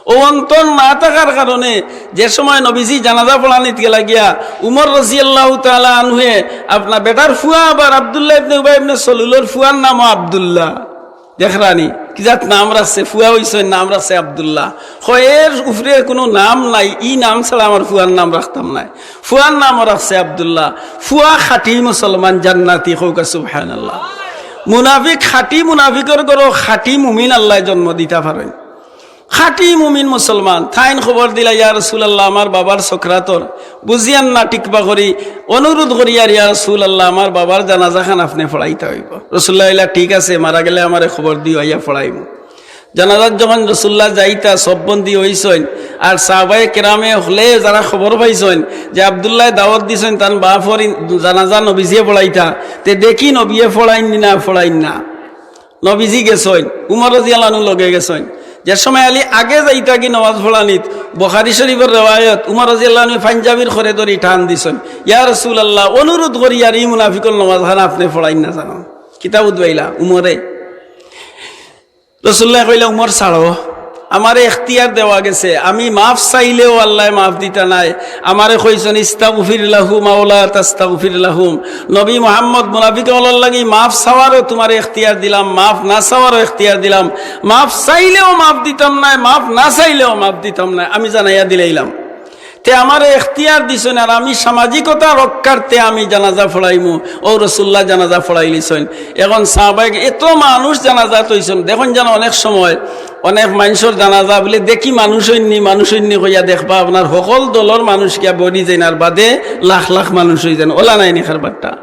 অউ অন্তর না থাকার কারণে যে সময় নবীজি জানাজা পড়ানিত গেলা গিয়া, উমর রাদিয়াল্লাহু তাআলা আনহুয়ে আপনার বেটার ফুয়া আবার আব্দুল্লাহ ইবনে উবাই ইবনে সলুলর ফুয়ার নামও আব্দুল্লাহ। দেখরানি, কি জাত নাম রাখছে, ফুয়া অইছইন, নাম রাখছে আব্দুল্লাহ। কয়, "এর উপরে কুনু নাম নাই, ই নাম ছাড়া আমার ফুয়ার নাম রাখতাম নায়।" ফুয়ার নামও রাখছে আব্দুল্লাহ। ফুয়া খাঁটি মুসলমান জান্নাতি, কউক্কা সুবহানাল্লাহ। মুনাফিক, খাঁটি মুনাফিকর ঘরো খাঁটি মুমিন আল্লায় জন্ম দিতা পারইন। খাঁটি মুমিন মুসলমান। তাইন খবর দিলা, "ইয়া রাসূলুল্লাহ, আমার বাবার সকরাতর, বুঝিয়ার না টিকবা করি, অনুরোধ করিয়ার, ইয়া রাসূলুল্লাহ, আমার বাবার জানাজাখান আপনে পড়াইতা অইবো।" রাসূলুল্লাহ কইলা, "ঠিক আছে, মারা গেলে আমারে খবর দিও, আইয়া পড়াইমু।" জানাজাত যখন রাসূলুল্লাহ যাইতা, সব বন্দি অইছইন, আর সাহাবায়ে কেরামে হকলে যারা খবর পাইছইন যে আব্দুল্লায় দাওয়াত দিছইন তান বাপর ইন-, জানাজা নবীজিয়ে পড়াইতা, তে দেখি নবীয়ে পড়াইন নি না পড়াইন না। নবীজি গেছইন, উমর রাদিয়াল্লাহু আনহু লগে গেছইন। যে সময় আলী আগে যাইতা গি নমাজ পড়ানিত, বুখারী শরীফর রেওয়ায়ত, উমর রাদিয়াল্লাহু আনহু পাঞ্জাবির খরে ধরি টান দিছইন, "ইয়া রাসূলুল্লাহ, অনুরোধ করিয়ার ই মুনাফিকর নমাজখান আপনে পড়াইন না জানো।" কিতা বুঝবাইলা উমরে? রাসূলুল্লায় কইলা, "উমর ছাড়ো, আমারে এখতিয়ার দেওয়া গেছে, আমি মাফ চাইলেও আল্লায় মাফ দিতা নায়।" আমারে কইছইন, "ইস্তাগফির লাহুম আও লা তাস্তাগফির লাহুম।" নবী মুহাম্মদ, মুনাফিক অকলর লাগি মাফ চাওয়ারও তুমারে এখতিয়ার দিলাম, মাফ না চাওয়ারও এখতিয়ার দিলাম। মাফ চাইলেও মাফ দিতাম নায়, মাফ না চাইলেও মাফ দিতাম নায়, আমি জানাইয়া দিলাইলাম। তে আমারে এখতিয়ার দিছইন, আর আমি সামাজিকতা রক্ষার্থে আমি জানাজা পড়াইমু। অউ রাসূলুল্লাহ জানাজা পড়াইলিছইন। এখন সাহাবায়ে, এত মানুষ জানাজাত অইছইন, দেখইন যেন অনেক সময় অনেক মানষর জানাজা বুলে দেখি মানুষ অইননি, মানুষ অইননি কইয়া দেখবা, আপনার হকল দলর মানুষ গিয়া বডি যাইন, আর বাদে লাখ লাখ মানুষ অইযাইন, অলা নায়নি কারবারটা।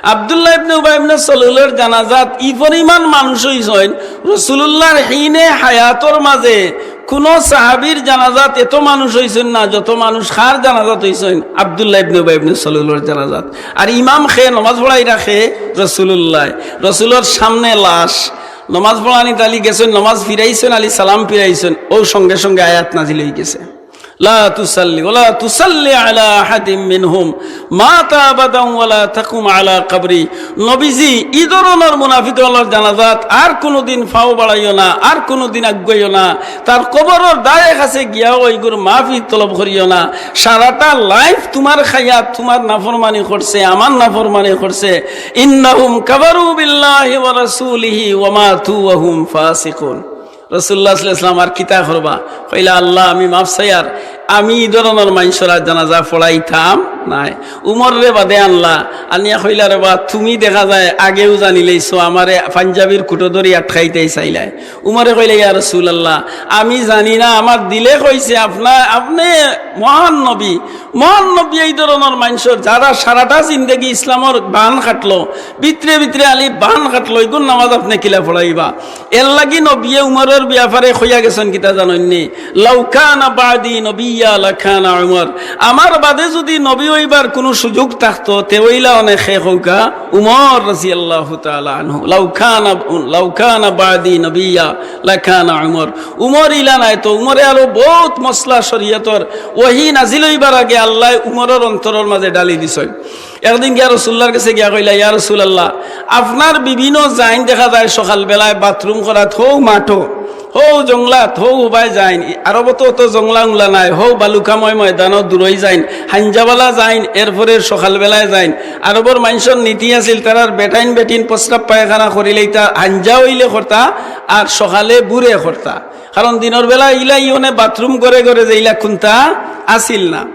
আব্দুল্লাহ ইবনে উবাই ইবনে সলুলর জানাজাত ই পরিমাণ মানুষ অইছইন, রাসূলুল্লাহর হিনে হায়াতর মাঝে কুনু সাহাবীর জানাজাত এত মানুষ অইছইন না, যত মানুষ কার জানাজাত অইছইন, আব্দুল্লাহ ইবনে উবাই ইবনে সলুলর জানাজাত। আর ইমাম কে, নমাজ পড়াইরা কে? রাসূলুল্লাহ। রাসূলর সামনে লাশ, নমাজ পড়ানিত আলী গেছইন, নমাজ ফিরাইছইন, আলী সালাম ফিরাইছইন, অউ সঙ্গে সঙ্গে আয়াত নাজিল অইগেছে। লা তুসাল্লি ওয়ালা তুসাল্লি আলা আহাদিম মিনহুম মাতা আবাদান ওয়ালা তাকুম আলা কবরি। নবীজি, ই ধরনর মুনাফিক অকলর জানাজাত আর কুনুদিন পাও বাড়াইও না, আর কুনুদিন আগুয়াইও না, তার কবরর ধারে কাছে গিয়াও অইগুর মাফি তলব করিও না। সারাটা life তুমার হায়াত তুমার নাফরমানি করছে, আমার নাফরমানি করছে। ইন্নাহুম কাফারু বিল্লাহি ওয়া রাসূলিহি ওয়া মাতু ওয়া হুম ফাসিকুন। রাসূলুল্লাহ সাল্লাল্লাহু আলাইহি ওয়াসাল্লাম আর কিতা করবা? কইলা, "আল্লাহ, আমি মাফ চাইয়ার, আমি ই ধরনর মানষর আর জানাজা পড়াইতাম নায়।" উমররে বাদে আনলা, আনিয়া কইলা, "রেবা, তুমি দেখা যায় আগেউ জানিলাইছো, আমারে পাঞ্জাবির খুটো ধরি আটকাইতায় চাইলায়।" উমরে কইলা, "ইয়া রাসূলুল্লাহ, আমি জানি না, আমার দিলে কইছে, আপনা-, আপনে মহান নবী, মহান নবীয়ে ই ধরনর মানষর, যারা সারাটা জিন্দেগি ইসলামর বান কাটলো, ভিতরে ভিতরে আলী বান কাটলো, ইগুর নামাজ আপনে কিলা পড়াইবা?" এরলাগি নবীয়ে উমরর বিয়াপারে কইয়া গেছইন কিতা জানইননি? "লাউ কানা বাদি নাবিয়্যা লাকানা উমর।" আমার বাদে যুদি নবী অইবার কুনু সুযোগ থাকতো, তে অইলা অনে কে কউক্কা, উমর রাদিয়াল্লাহু তাআলা আনহু। লাউ কানা, লাউ কানা বাদি নাবিয়্যা লাকানা উমর। উমর ইলা নায় তো, উমরে আরো বউত মসলা শরিয়তর ওহী নাজিল অইবার আগে আল্লায় উমরর অন্তরর মাজে ঢালি দিছইন। একদিন গিয়া রাসুলুল্লাহর গেছে গিয়া কইলা, "ইয়া রাসুলাল্লাহ, আপনার বিবিনও যাইন দেখা যায় সকালবেলায় বাথরুম করাত হউ মাঠো, হউ জংলাত, হউ হুবায় যাইন, আরবো তো অত জংলা উংলা নাই, হউ বালুকাময় ময়দানো দূরই যাইন, হাইঞ্জাবালা যাইন, এরপরে সকালবেলায় যাইন। আরবর মানষর নীতি আছিল, তারার বেটাইন বেটিন প্রস্রাব পায়খানা করিলেইতা হাইঞ্জা অইলে করতা, আর সকালে ভুরে করতা, কারণ দিনর বেলা ইলা ইয়নে বাথরুম ঘরে ঘরে যে ইলা কুন্তা আছিল না।"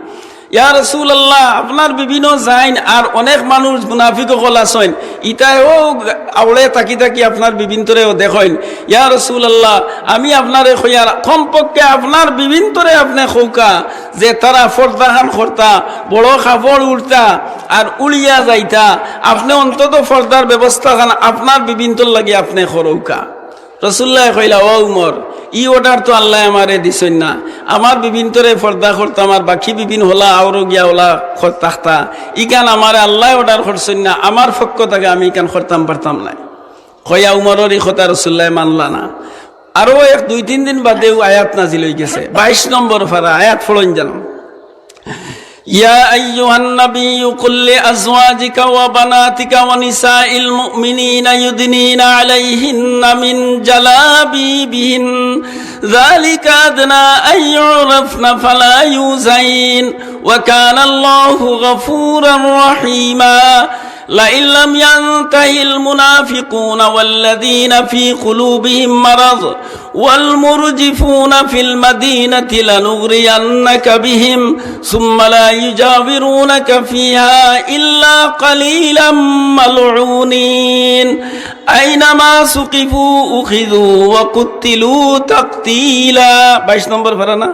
ইয়া রাসুলাল্লাহ, আপনার বিবিনও যাইন, আর অনেক মানুষ মুনাফিক অকল আছইন, ইতায়ও আওড়ে তাকি তাকি আপনার বিবিন্তরেও দেখইন। ইয়া রাসুলাল্লাহ, আমি আপনারে কইয়ার, কমপক্ষে আপনার বিবিন্তরে আপনে কউক্কা যে তারা পর্দাখান করতা, বড় কাপড় উড়তা, আর উড়িয়া যাইতা, আপনে অন্তত পর্দার ব্যবস্থাখান আপনার বিবিন্তর লাগি আপনে করউক্কা। রাসুলুল্লায় কইলা, "ও উমর, ই অর্ডার তো আল্লায় আমারে দিছইন না। আমার বিবিন্তরে পর্দা করতাম, আর বাকি বিবিন হলা আওরো গিয়া হলা কর-, থাকতা। ইখান আমারে আল্লায় অর্ডার করছইন না, আমার পক্ষ থাকি আমি ইখান করতাম পারতাম নায়।" কইয়া উমরর ই কথা রাসুলুল্লায় মানলা না। আরো এক দুই তিন দিন বাদেউ আয়াত নাজিল অইগেছে, বাইশ নম্বর পারা, আয়াত পড়ইন জানো। يا أيها النبي قل لأزواجك وبناتك ونساء المؤمنين يدنين عليهن من جلابيبهن، ذلك أدنى أن يعرفن فلا يؤذين، وكان الله غفورا رحيما. لئن لم ينته المنافقون والذين في قلوبهم مرض والمرجفون في المدينة لنغرينك بهم ثم لا يجاورونك فيها إلا قليلا ملعونين أينما ثقفوا أخذوا وقتلوا تقتيلا। বাইশ নম্বর পারা না?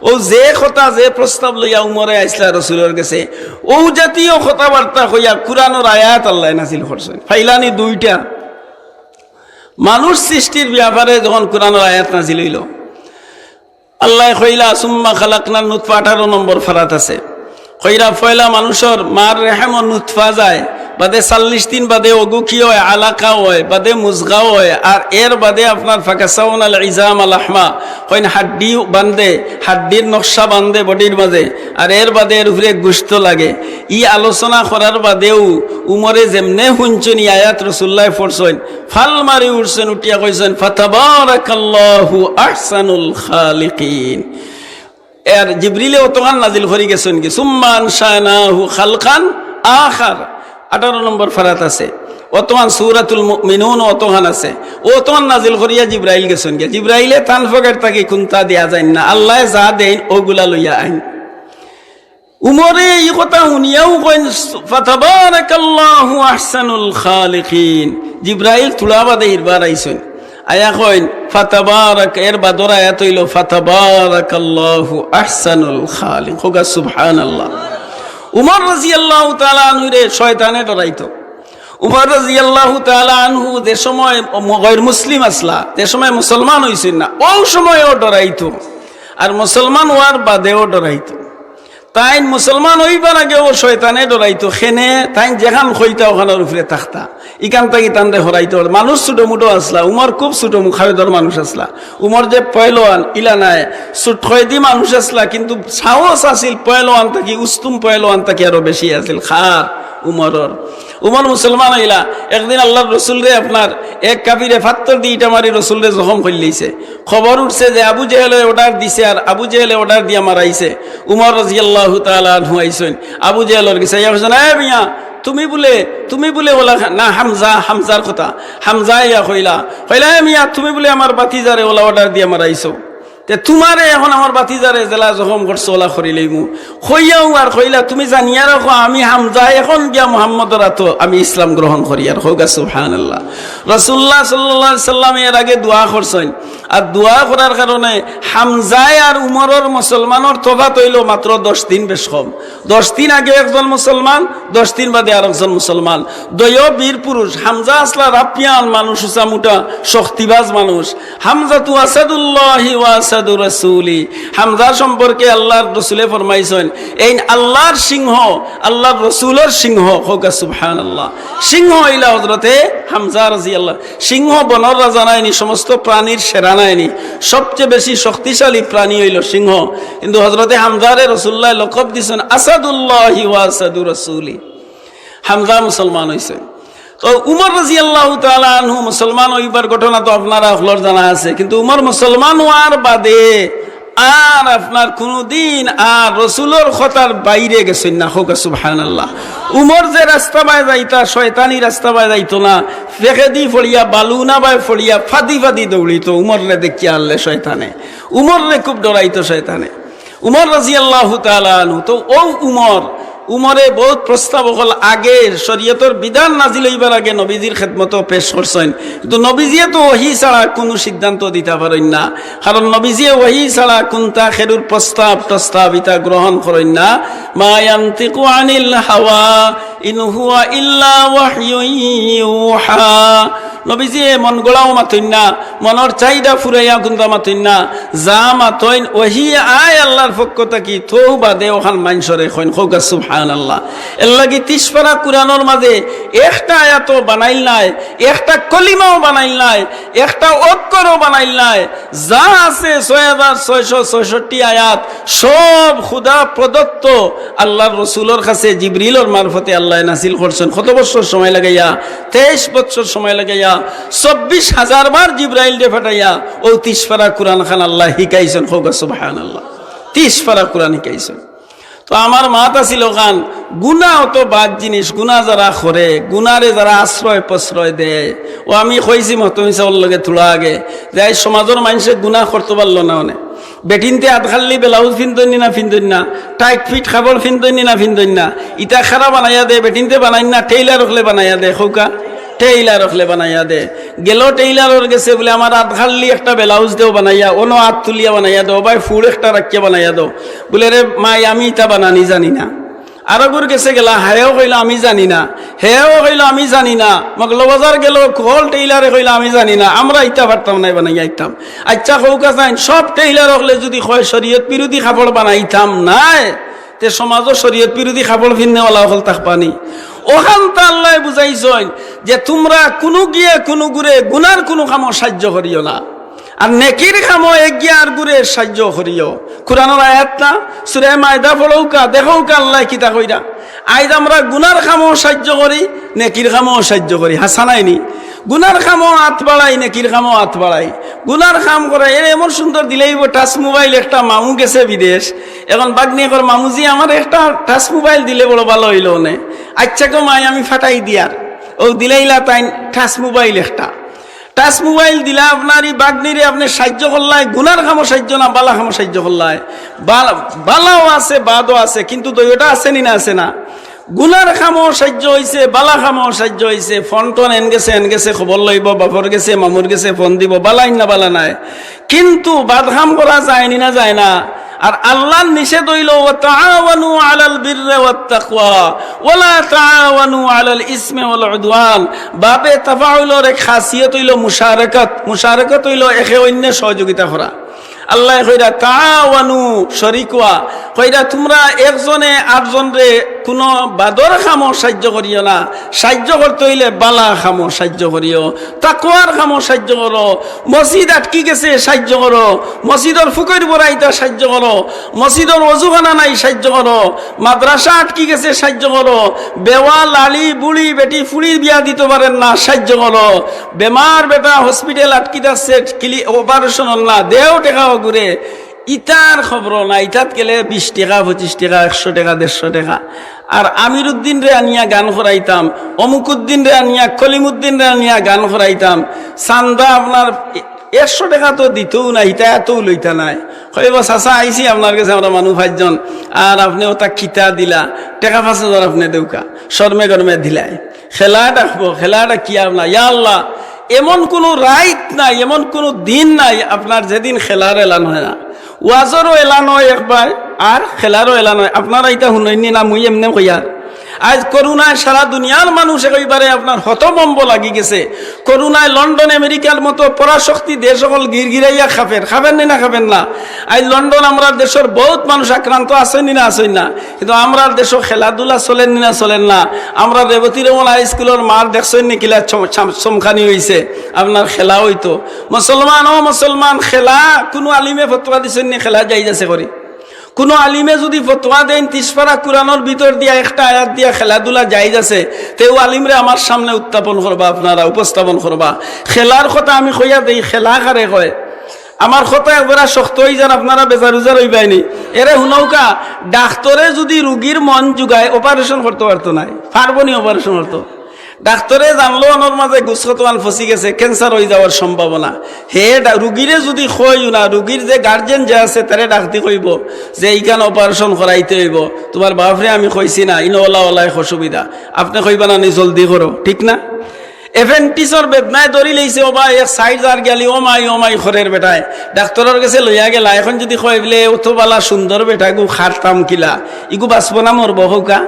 অউ যে কথা, যে প্রস্তাব লইয়া উমরে আইছলা রাসুলর গেছে, অউ জাতীয় কথাবার্তা কইয়া কুরআনর আয়াত আল্লায় নাজিল করছইন। ফাইলানি দুইটা। মানুষ সৃষ্টির ব্যাপারে যখন কুরআনর আয়াত নাজিল অইলো, আল্লায় কইলা, "সুম্মা খালাকনান নুতফা", আঠারো নম্বর পারাত আছে। কইরা পয়লা মানুষর মার রেহেমো নুতফা যায়, বাদে চাল্লিশ দিন বাদে অগু কি অয়, আলাকা অয়, বাদে মুজগা অয়, আর এর বাদে আপনার ফাকাসাউনাল ইজামা লাহমা, কইন হাড্ডি বান্ধে, হাড্ডির নকশা বান্ধে বডির মাজে, আর এর বাদে এর উপরে গুস্ত লাগে। ই আলোচনা করার বাদেউ উমরে যেমনে হুনছইন ই আয়াত রাসুলুল্লায় পড়ছইন, ফাল মারি উঠছইন, উঠিয়া কইছইন, "ফাতাবারাকাল্লাহু আহসানুল খালিকিন।" এর জিবরিলে অতখান নাজিল করি গেছইন গি, "সুম্মা আনশানাহু খালকান আখার", আঠারো নম্বর পারাত আছে। অতখান সূরাতুল মুমিনুন অতখান আছে। অতখান নাজিল করিয়া জিব্রাইল গেছইন গি। জিব্রাইলে তান পকেট থাকি কুন্তা দিয়া যাইন না, আল্লায় যা দেইন অগুলা লইয়া আইন। উমরে ই কথা হুনিয়াউ কইন, "ফাতাবারাকাল্লাহু আহসানুল খালিকিন।" জিব্রাইল থুড়া বাদে হিরবার আইছইন। আয়া কইন, "ফাতাবারাক", এর বাদর আয়াত অইলো, "ফাতাবারাকাল্লাহু আহসানুল খালিক।" কউক্কা সুবহানাল্লাহ। উমর রাদিয়াল্লাহু তাআলা আনহুরে শয়তানে ডরাইতো। উমর রাদিয়াল্লাহু তাআলা আনহু যে সময় ম-, গয়র মুসলিম আছলা, যে সময় মুসলমান অইছইন না, অউ সময়ও ডরাইতো, আর মুসলমান অওয়ার বাদেও ডরাইতো। তাইন মুসলমান অইবার আগেও শয়তানে ডরাইতো, কেনে তাইন যেখান কইতা অখানর উপরে থাকতা, ইখান থাকি তানরে হরাইতো পারতা। মানুষ ছুটো-মুটো আছলা, উমর খুব ছুটো মুখায়দর মানুষ আছলা। উমর যে পয়লোয়ান, ইলা নায়, ছুট কয়েদি মানুষ আছলা, কিন্তু সাহস আছিল পয়লোয়ান থাকি, উস্তুম পয়লোয়ান থাকি আরো বেশি আছিল। কার? উমরর। উমর মুসলমান অইলা, একদিন আল্লার রসুলরে আপনার এক কাফিরে ফাত্তর দি ইটা মারি রসুলরে জখম করিলাইছে। খবর উঠছে যে আবু জেহেলে অর্ডার দিছে আর আবু জেহেলে অর্ডার দিয়া মারাইছে। উমর রাদিয়াল্লাহু তাআলা আনহু আইছইন আবু জেহেলর গেছে, আইয়া কইছইন, "এ মিয়া, তুমি বুলে, তুমি বুলে অলা খা-, না হামজা, হামজার কথা।" হামজা আইয়া কইলা, কইলা, "এ মিয়া, তুমি বুলে আমার ভাতিজারে অলা অর্ডার দিয়া মারাইছো। তে তুমারে অখন আমার ভাতিজারে যেলা জখম করছো অলা করিলাইমু।" কইয়াউ আর কইলা, "তুমি জানিয়া রাখো, আমি হামজা অখন গিয়া মুহাম্মদর আতো আমি ইসলাম গ্রহণ করিয়ার।" কউক্কা সুবহানাল্লাহ। রাসুলুল্লাহ সাল্লাল্লাহু আলাইহি ওয়াসাল্লামে এর আগে দোয়া করছইন, আর দোয়া করার কারণে হামজায় আর উমরর মুসলমানর তফাত অইলো মাত্র দশ দিন, বেশ কম। দশ দিন আগে একজন মুসলমান, দশ দিন বাদে আরকজন মুসলমান। দুইও বীর পুরুষ। হামজা আছলা রাফিয়ান মানুষ, উচা মুটা, শক্তিবাজ মানুষ। হামজাতু আসাদুল্লাহি ওয়া আসাদু রাসূলি। হামজা সম্পর্কে আল্লাহর রসুলে ফরমাইছইন, এইন আল্লাহর সিংহ, আল্লাহর রসুলর সিংহ। কউক্কা সুবহানাল্লাহ। সিংহ অইলা হযরতে হামজা রাদিয়াল্লাহু। সিংহ বনর রাজা নায়নি, সমস্ত প্রাণীর সেরা নায়নি, সবচেয়ে বেশি শক্তিশালী প্রাণী অইলো সিংহ। কিন্তু হযরতে হামজারে রসুলুল্লায় লকব দিছইন আসাদুল্লাহি ওয়া আসাদু রাসূলি। হামজা মুসলমান অইছে। তো উমর রাদিয়াল্লাহু তাআলা আনহু মুসলমান অইবার ঘটনা তো আপনারা হকলর জানা আছে, কিন্তু উমর মুসলমান অওয়ার বাদে আর আপনার কুনুদিন আর রসুলর কথার বাইরে গেছইন না। কউক্কা সুবহানাল্লাহ। উমর যে রাস্তা বায় যাইতা, শয়তানি রাস্তা বায় যাইতো না, ফেকেদি ফড়িয়া, বালুনা বায় ফড়িয়া, ফাদি ফাদি দৌড়িতো উমররে দেখিয়া আরলে শয়তানে। উমররে খুব ডরাইতো শয়তানে। উমর রাদিয়াল্লাহু তাআলা আনহু, তো অউ উমর, উমরে বউত প্রস্তাব অকল আগে শরিয়তর বিধান নাজিল অইবার আগে নবীজির খেদমতো পেশ করছইন। কিন্তু নবীজিয়ে তো ওহী ছাড়া কুনু সিদ্ধান্ত দিতা পারইন না, কারণ নবীজিয়ে ওহী ছাড়া কুন্তা খেরুর প্রস্তাব টস্তাব ইতা গ্রহণ করইন না। মা ইয়ানতিকু আনিল হাওয়া ইন হুয়া ইল্লা ওয়াহয়ুন ইউহা। নবীজিয়ে মন গড়াও মাতইন না, মনর চাহিদা ফুরাইয়া কুন্তা মাতইন না, যা মাতইন ওহী আয় আল্লাহর পক্ষ থাকি, তউ বাদে অখান মানষরে কইন। কউক্কা সুবহানাল্লাহ। এরলাগি তিরিশ পারা কুরআনর মাঝে একটা আয়াতও বানাইল নায়, একটা কলিমাও বানাইল নায়, একটা অক্ষরও বানাইল নায়। যা আছে ছয় হাজার ছয়শো ছয়ষট্টি আয়াত, সব খুদা প্রদত্ত, আল্লাহর রসুলর কাছে জিবরিলর মারফতে আল্লায় নাজিল করছইন। কত বছর সময় লাগাইয়া? তেইশ বছর সময় লাগাইয়া, চব্বিশ হাজার বার জিব্রাইলরে পাঠাইয়া অউ তিরিশ পারা কুরআন খান আল্লায় হিকাইছইন। কউক্কা সুবহানাল্লাহ। তিরিশ পারা কুরআন হিকাইছইন। তো আমার মাত আছিল অখান, গুনা অত বাদ জিনিস, গুনা যারা করে, গুনারে যারা আশ্রয় প্রশ্রয় দেয়, অউ আমি কইছি মহতমিন সাবর লগে থুড়া আগে, যে আইজ সমাজর মানষে গুনা করতো পারলো না অনে। বেটিন্তে আধখাল্লি ব্লাউজ ফিন্দইন নি না ফিন্দইন না, tight fit কাপড় ফিন্দইন নি না ফিন্দইন না, ইতা কারা বানাইয়া দে, বেটিন্তে বানাইন না, টেইলার অকলে বানাইয়া দে। কউক্কা, টেইলার অকলে বানাইয়া দে। গেলো টেইলারর গেছে, বুলে, "আমার আধখাল্লি একটা ব্লাউজ দেও বানাইয়া, অনো আত তুলিয়া বানাইয়া দেও, বায় ফুড় একটা রাখিয়া বানাইয়া দেও।" বুলে, "রে মাই, আমি ইতা বানানি জানি না।" আরগুর গেছে গেলা, হেও কইলো, "আমি জানি না।" হেও কইলো, "আমি জানি না।" মগলবাজার গেলো, হকল টেইলারে কইলা, "আমি জানি না, আমরা ইতা পারতাম নায় বানাইয়া আইতাম।" আইচ্ছা, কউক্কা চাইন, সব টেইলার অকলে যুদি কয় শরিয়ত বিরোধী কাপড় বানাইতাম নায়, তে সমাজো শরিয়ত বিরোধী কাপড় ফিন্দনেওয়ালা অকল থাকবা নি? অখানতা আল্লায় বুঝাইছইন যে তুমরা কুনুগিয়ে কুনুগুরে গুনার কুনু কামো সাইয্য করিও না, আর নেকির কামো এগিয়ে আরগুরে সাইয্য করিও। কুরআনর আয়াত না, সূরা মায়েদা পড়উক্কা, দেখউক্কা আল্লায় কিতা কইরা। আইজ আমরা গুনার কামো সাইয্য করি, নেকির কামো সাইয্য করি, হাছা নায়নি? গুনার কামো আত বাড়াই, নেকির কামো আত বাড়াই। গুনার কাম করাই, এরে এমন সুন্দর দিলাইবো touch mobile একটা, মামু গেছে বিদেশ, এখন ভাগ্নিয়ে কর, "মামুজি, আমারে একটা touch mobile দিলে বড় ভালা অইলো অনে।" "আইচ্ছা গো মাই, আমি পাঠাই দিয়ার।" অউ দিলাইলা তাইন touch mobile একটা। Touch mobile দিলা আপনার ই ভাগ্নিরে, আপনে সাইয্য করলায়, গুনার কামো সাইয্য না, বালা কামো সাইয্য করলায়? বালা, বালাও আছে, বাদও আছে, কিন্তু দুইওটা আছে নি না, আছে না? গুনার কামো সাইয্য অইছে, বালা কামো সাইয্য অইছে, ফোন টোন এন গেছে, এন গেছে, খবর লইবো, বাপর গেছে, মামুর গেছে ফোন দিবো, বালা ইন না বালা নায়, কিন্তু বাদ কাম করা যায় নি না যায় না? আর আল্লাহর নিষেধ অইলো, "ওয়া তাআওয়ানু আলাল বিররি ওয়াত তাকওয়া, ওয়া লা তাআওয়ানু আলাল ইসমি ওয়াল উদওয়ান।" বাবে তাফাউলর এক খাসিয়ত অইলো মুশারাকাত। মুশারাকাত অইলো একে অইন্যে সহযোগিতা করা। আল্লায় কইরা, "তাআওয়ানু", শরিক অওয়া। কইরা, "তুমরা একজনে আরজনরে কুনু বাদর কামো সাইয্য করিও না, সাইয্য করতে অইলে বালা কামো সাইয্য করিও, তাকওয়ার কামো সাইয্য করো, মসজিদ আটকি গেছে সাইয্য করো, মসজিদর ফুকইর বড়াইতা সাইয্য করো, মসজিদর অজুখানা নাই সাইয্য করো, মাদ্রাসা আটকি গেছে সাইয্য করো, বেওয়া, লাড়ি, বুড়ি, বেটি, ফুড়ি বিয়া দিতো পারের না সাইয্য করো, বেমার বেটা হসপিটাল আটকি যাচ্ছে, কিলি-, অপারেশন অর না, দেও টেকা অগুরে।" ইতার খবর না, ইতাত গেলে বিশ টেকা, পঁচিশ টেকা, একশো টেকা, দেড়শো টেকা। আর আমিরুদ্দিনরে আনিয়া গান করাইতাম, অমুকউদ্দিনরে আনিয়া, কলিমুদ্দিনরে আনিয়া গান করাইতাম। চান্দা আপনার এ-, একশো টেকা তো দিতউ না, ইতা এতউ লইতা নায়। কইবো, "চাচা, আইছি আপনার গেছে, আমরা মানুষ পাঁচজন, আর আপনে অতা কিতা দিলা, টেকা পাঁচ হাজার আপনে দেউক্কা।" শরমে গরমে দিলাই। খেলা ডাকবো, খেলা ডাকিয়া আপনার, ইয়া আল্লাহ, এমন কুনু রাইত নাই, এমন কুনু দিন নাই আপনার যেদিন খেলার এলান অয় না। ওয়াজরও এলান অয় একবার, আর খেলারও এলান অয়। আপনারা ইতা হুনইন নি না, মুই এমনে কইয়ার। আইজ করোনায় সারা দুনিয়ার মানুষ একেবারে আপনার হতভম্ব লাগি গেছে। করোনায় লন্ডন, আমেরিকার মতো পরাশক্তি দেশ অকল গিরগিরাইয়া খাফের, খাফের নি না, খাফের না? আইজ লন্ডন আমরার দেশর বউত মানুষ আক্রান্ত আছইন নি না, আছইন না? কিন্তু আমরার দেশো খেলাধুলা চলের নি না, চলের না? আমরার রেবতী রমন হাই স্কুলর মার দেখছইন নি কিলা চম-, চম-, চমকানি অইছে? আপনার খেলা অইতো। মুসলমান, ও মুসলমান, খেলা কুনু আলিমে ফতোয়া দিছইন নি খেলা জায়েজ আছে করি? কুনু আলিমে যুদি ফতোয়া দেইন, তিরিশ পারা কুরআনর ভিতর দিয়া একটা আয়াত দিয়া খেলাধুলা জায়েজ আছে, তে অউ আলিমরে আমার সামনে উত্থাপন করবা, আপনারা উপস্থাপন করবা। খেলার কথা আমি কইয়া দেই, খেলা কারে কয়? আমার কথা একবারা শক্ত অইযার, আপনারা বেজার উজার অইবায় নি। এরে হুনউক্কা, ডাক্তরে যুদি রুগীর মন জুগায়, operation করতো পারতো নায়, পারবো নি operation করতো? ডাক্তরে জানলো অনর মাঝে গুস কতখান ফসি গেছে, cancer অইযাওয়ার সম্ভাবনা। হে ডা-, রুগীরে যুদি কইও না, রুগীর যে guardian যে আছে, তারে ডাকদি কইবো যে, "ইখান operation করাইতে অইবো, তুমার বাফরে আমি কইছি না, ইনো অলা অলা এক অসুবিধা।" আপনে কইবা না নি, "জলদি করো", ঠিক না? Appendix-র বেদনায় ধরিলাইছে, ও ভাই, এক সাইড যার গিয়ালি, "ও মাই, ও মাই" করের বেটায়। ডাক্তরর গেছে লইয়া গেলা, এখন যুদি কয় বলে, "অত বালা সুন্দর বেটাগু, খারতাম কিলা, ইগু বাঁচবো না মরবো কউক্কা?"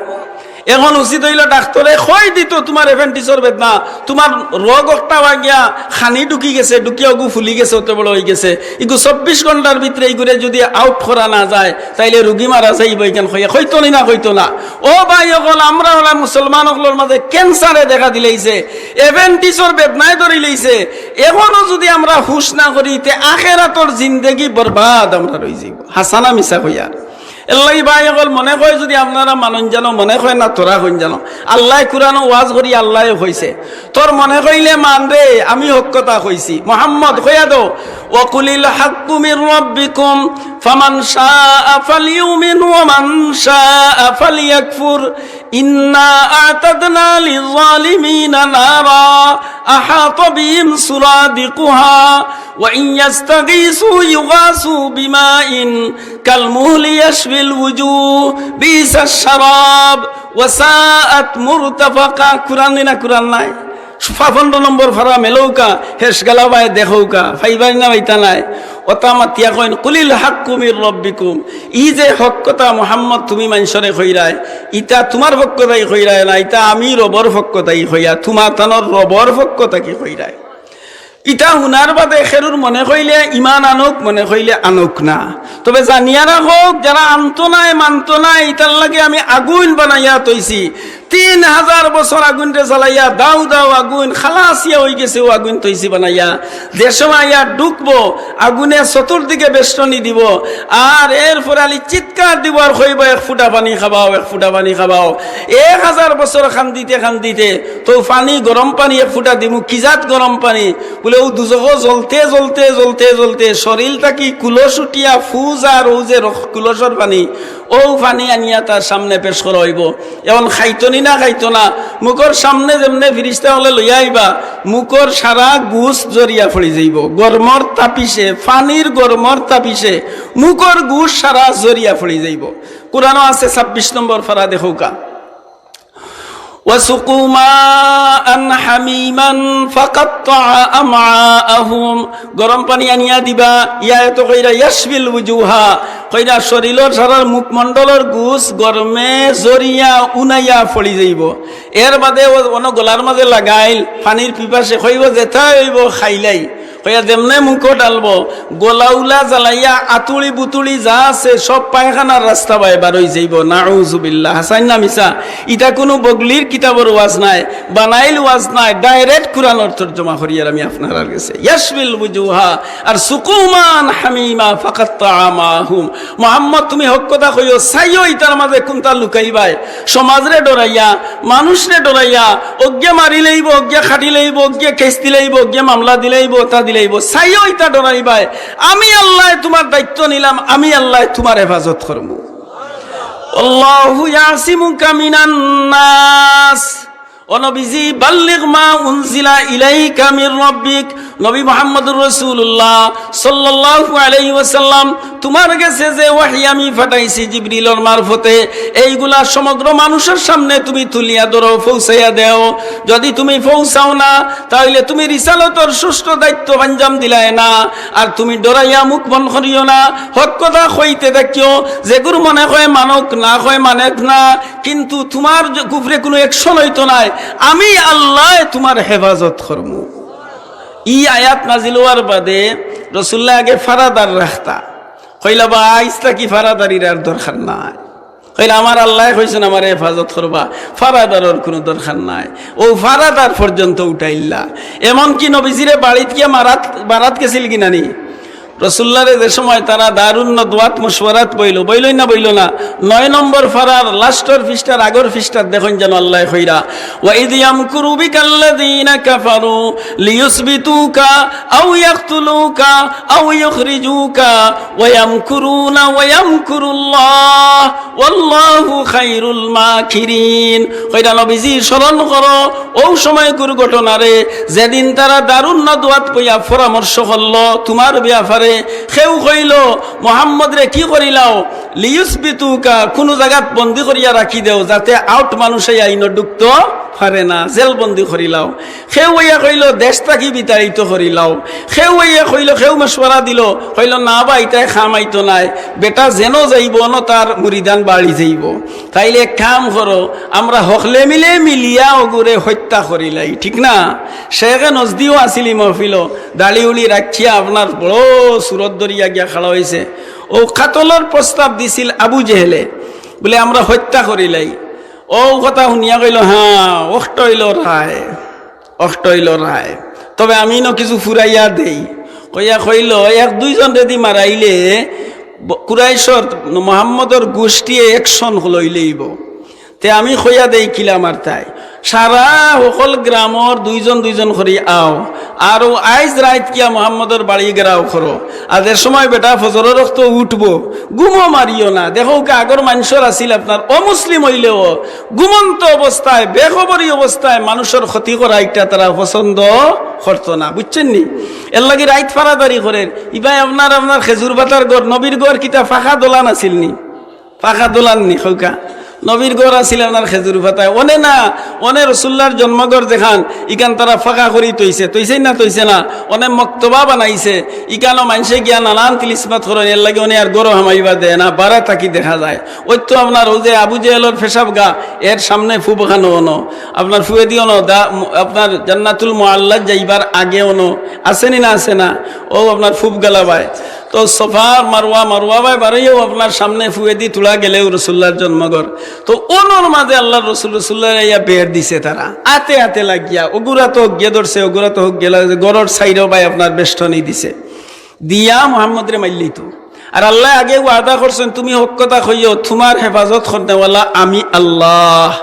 এখন উচিত অইলো ডাক্তরে কই দিতো, "তুমার appendix-র বেদনা, তুমার রগ অকটা ভাঙ্গিয়া খানি ঢুকি গেছে, ঢুকিয়া অগু ফুলি গেছে, অত বড় অইগেছে, ইগু চব্বিশ ঘন্টার ভিতরে ইগুরে যুদি out করা না যায়, তাইলে রুগী মারা যাইবো, ইখান কইয়া কইতো নি না, কইতো না?" ও ভাই অকল, আমরা অলা মুসলমান অকলর মাঝে cancer-এ দেখা দিলাইছে, appendix-র বেদনায় ধরিলাইছে, এখনো যুদি আমরা হুশ না করি, তে আখেরাতর জিন্দেগি বরবাদ আমরার অইযাইবো। হাছা না মিছা কইয়ার? এরলাগি ভাই অকল, মনে কয় যুদি আপনারা মানইন জানো, মনে কয় না থুড়া কইন জানো। আল্লায় কুরআনো ওয়াজ করি, আল্লায়ও কইছে, "তোর মনে কইলে মান রে, আমি হক কথা কইছি।" মোহাম্মদ কইয়া দেও, "ওয়াকুলিল হাক্কু মির রাব্বিকুম ফামান শাআ ফালইউমিন ওয়ামান শাআ ফালইয়াকফুর। ইন্না আ'তাদনা লিজ-জালিমিনা নারা আহাতা বিহিম সুরাদিকুহা ওয়া ইন ইয়াস্তাগীসু ইউগাসু বিমাইন কালমুহলি ইয়াশবিল উজুহ, বিসাশ শারাব ওয়া সাআত মুরতাফাকা।" কুরআন নি না, কুরআন নায়? পনেরো নম্বর পারা মেলউক্কা, হেশ গালাবায় দেখউক্কা, পাইবায় না পাইতা নায়। অতা মাতিয়া কইন, "কুলিল হাক্কু মির রাব্বিকুম।" ই যে হক কথা মুহাম্মদ তুমি মানষরে কইরায়, ইতা তুমার পক্ষ থাকি কইরায় না, ইতা আমি রবর পক্ষ থাকি কইয়ার, তুমা তানর রবর পক্ষ থাকি কইরায়। ইতা হুনার বাদে কেউর মনে কইলে ইমান আনউক, মনে কইলে আনউক না। তবে জানিয়া রাখউক, যারা আনতো নায়, মানতো নায়, ইতার লাগি আমি আগুইন বানাইয়া থইছি। তিন হাজার বছর আগুইনরে জ্বালাইয়া দাউ দাউ আগুইন, খালাসিয়া অইগেছে অউ আগুইন থইছি বানাইয়া। যে সময় আইয়া ঢুকবো, আগুইনে চতুর্দিকে বেষ্টনী দিবো, আর এরপরে খালি চিৎকার দিবো আর কইবো, "এক ফুটা পানি খাবাও, এক ফুটা পানি খাবাও।" এক হাজার বছর কান্দিতে কান্দিতে তো পানি, গরম পানি এক ফুটা দিমু, কি জাত গরম পানি? বুলে, অউ দুজখো জ্বলতে জ্বলতে জ্বলতে জ্বলতে শরীল থাকি কুলস উঠিয়া ফুজ আর অউ যে রক-, কুলসর পানি, অউ পানি আনিয়া তার সামনে পেশ করা অইবো। এখন খাইতো নি না খাইতো না, মুখর সামনে যেমনে ফিরিস্তা অকলে লইয়া আইবা, মুখর সারা গুস জ্বরিয়া পড়ি যাইবো। গরমর তাপিশে, পানির গরমর তাপিশে মুখর গুস সারা জ্বরিয়া পড়ি যাইবো। কুরআনো আছে ছাব্বিশ নম্বর পারা, দেখউক্কা। "ওয়াসুকু মাআন হামিমান ফাকাত্তাআ আমআআহুম।" গরম পানি আনিয়া দিবা, ইয়া এত কইরা ইয়াশবিল উজুহা, কইরা শরীলর সারার মুখমণ্ডলর গুস গরমে জ্বরিয়া উনাইয়া পড়ি যাইবো। এর বাদে অউ অনো গলার মাঝে লাগাইল, পানির পিপাসে কইবো, "যেতা অইবো খাইলাই।" কইয়া যেমনে মুখো ঢালবো, গলাউলা জ্বালাইয়া আতুড়ি বুতুড়ি যা আছে সব পায়খানার রাস্তা বায় বার অই যাইবো। নাউজুবিল্লাহ। হাছাইন না মিছা? ইটা কুনু বগলির কিতাবর ওয়াজ নায়, বানাইল ওয়াজ নায়, direct কুরআনর তর্জমা করিয়ার আমি আপনারার গেছে। ইয়াশবিল উজুহা আর সুকু মাআন হামিমা ফাকাত্তাআ আমআআহুম। মোহাম্মদ, তুমি হক কথা কইও, চাইও ইতার মাঝে কুনতা লুকাইবায়। সমাজরে ডরাইয়া, মানুষরে ডরাইয়া, অগিয়ে মারি লাইবো, অগিয়ে কাটি লাইবো, অগিয়ে কেস দি লাইবো, অগিয়ে মামলা দি লাইবো, অতা দি লাইবো, চাইও ইতা ডরাইবায়। আমি আল্লায় তুমার দায়িত্ব নিলাম, আমি আল্লায় তুমার হেফাজত করমু। আল্লাহু ইয়াসিমুকা মিনান নাস। ও নবীজি, বাল্লিগ মা উনজিলা ইলাইকা মির রাব্বিক। নবী মুহাম্মদুর রাসূলুল্লাহ সাল্লাল্লাহু আলাইহি ওয়াসাল্লাম, তুমার গেছে যে ওহী আমি পাঠাইছি জিবরিলর মারফতে, এইগুলা সমগ্র মানুষর সামনে তুমি তুলিয়া ধরো, পৌঁছাইয়া দেও। যদি তুমি পৌঁছাও না, তাইলে তুমি রিসালতর সুষ্ঠু দায়িত্ব আঞ্জাম দিলায় না। আর তুমি ডরাইয়া মুখ বন্ধ করিও না, হক কথা কইতে থাকিও। যেগুর মনে কয় মানউক, না কয় মানউক না, কিন্তু তুমার যে কুফরে কুনু action অইতো নায়, আমি আল্লায় তুমার হেফাজত করমু। ই আয়াত নাজিল অওয়ার বাদে রসুল্লায় আগে ফারাদার রাখতা। কইলা, "বা, আইজ থাকি ফারাদারির আর দরকার নাই।" কইলা, "আমার আল্লায় কইছইন আমারে হেফাজত করবা, ফারাদারর কুনু দরকার নাই।" অউ ফারাদার পর্যন্ত উঠাইলা। এমনকি নবীজিরে বাড়িত গিয়া মারাত, মারাত গেছিল কি নানি? রসুল্লারে যে সময় তারা দারুন নদওয়াত মশওয়ারাত বইলো, বইলোই না, বইলো না? নয় নম্বর ফারার lastর পৃষ্ঠার আগর পৃষ্ঠাত দেখইন যেন আল্লায় কইরা, "ওয়া ইয ইয়ামকুরু বিকাল্লাযীনা কাফারু লিয়ুসবিতুকা আও ইয়াকতুলুকা আও ইউখরিজুকা ওয়া ইয়ামকুরুনা ওয়া ইয়ামকুরুল্লাহ ওয়াল্লাহু খায়রুল মাকিরিন।" কইরা, নবীজি, স্মরণ করো অউ সময়কুর ঘটনারে, যেদিন তারা দারুন নদওয়াত বইয়া পরামর্শ করলো তুমার ব্যাপারে। কেউ কইলো, "মুহাম্মদরে কি করিলাও? লিয়ুসবিতুকা, কুনু জাগাত বন্দি করিয়া রাখি দেও, যাতে out মানুষ আইয়া ইনো ঢুকতো পারে না, জেলবন্দি করিলাও।" কেউ আইয়া কইলো, "দেশ থাকি বিতাড়িত করিলাও।" কেউ আইয়া কইলো, কেউ মশওয়ারা দিলো, কইলো, "না বা, ইতায় কাম আইতো নায়, বেটা যেনো যাইবো, অনো তার মুরিদান বাড়ি যাইবো।" তাইলে এক কাম করো, আমরা হকলে মিলে মিলিয়া অগুরে হত্যা করিলাই, ঠিক না? শেখে নজদিও আছিল ই মহফিলো, দাড়ি উড়ি রাখিয়া আপনার বড় সুরত ধরিয়া গিয়া খাড়া অইছে। অউ কাতলর প্রস্তাব দিছিল আবু জেহেলে, বুলে, "আমরা হত্যা করিলাই।" অউ কথা হুনিয়া কইলো, "হ্যাঁ, অখটা অইলো রায়, অখটা অইলো রায়। তবে আমি ইনো কিছু ফুরাইয়া দেই।" কইয়া কইলো, "এক দুইজনরে দি মারাইলে ব-, কুরাইশর, মুহাম্মদর গোষ্ঠীয়ে action লইলাইবো। তে আমি কইয়া দেই কিলা মারতায়। সারা হকল গ্রামর দুইজন দুইজন করি আও, আর অউ আইজ রাইত গিয়া মুহাম্মদর বাড়ি ঘেরাও করো। আর যে সময় বেটা ফজরর অক্ত উঠবো, ঘুমও মারিও না।" দেখউক্কা, আগর মানষর আছিল আপনার, অমুসলিম অইলেও ঘুমন্ত অবস্থায়, বেখবরি অবস্থায় মানুষর ক্ষতি করা ইটা তারা পছন্দ করতো না, বুঝছইন নি? এরলাগি রাইত ফারাদারি করের। ইবায় আপনার, আপনার খেজুর পাতার ঘর, নবীর ঘর কিতা পাকা দলান আছিল নি? পাকা দলান নি কউক্কা? নবীর ঘর আছিল আপনার খেজুর পাতায়। অনে না, অনে রসুল্লার জন্মঘর যেখান, ইখান তারা পাকা করি থইছে, থইছে না, থইছে না? অনে মক্তবা বানাইছে, ইখানো মানষে গিয়া নানান তিলিসমাত করইন, এরলাগি অনে আর ঘরো হামাইবা দেয় না, বারা থাকি দেখা যায়। অউ তো আপনার অউ যে আবু জেহেলর পেশাবগা, এর সামনে পুবখানো অনো, আপনার পুবেদি অনো, দা-, আপনার জান্নাতুল মুআল্লাত যাইবার আগে অনো, আছে নি না, আছে না? অউ আপনার পুবগালা বায়। তো সফা মারওয়া, মারওয়া বায় বারইয়াও আপনার সামনে পুবেদি তুলা গেলেউ রসুল্লার জন্মঘর। তো অনর মাঝে আল্লার রসুল, রসুল্লারে আইয়া বেড় দিছে তারা। আতে আতে লাগিয়া, অগুর আতো হগিয়ে ধরছে, অগুর আতো হগিয়ে লাগছে, ঘরর সাইডো বায় আপনার বেষ্টনী দিছে। দিয়া মুহাম্মদরে মাইল্লাইতো। আর আল্লায় আগে ওয়াদা করছইন, "তুমি হক কথা কইও, তুমার হেফাজত করনেওয়ালা আমি আল্লাহ।"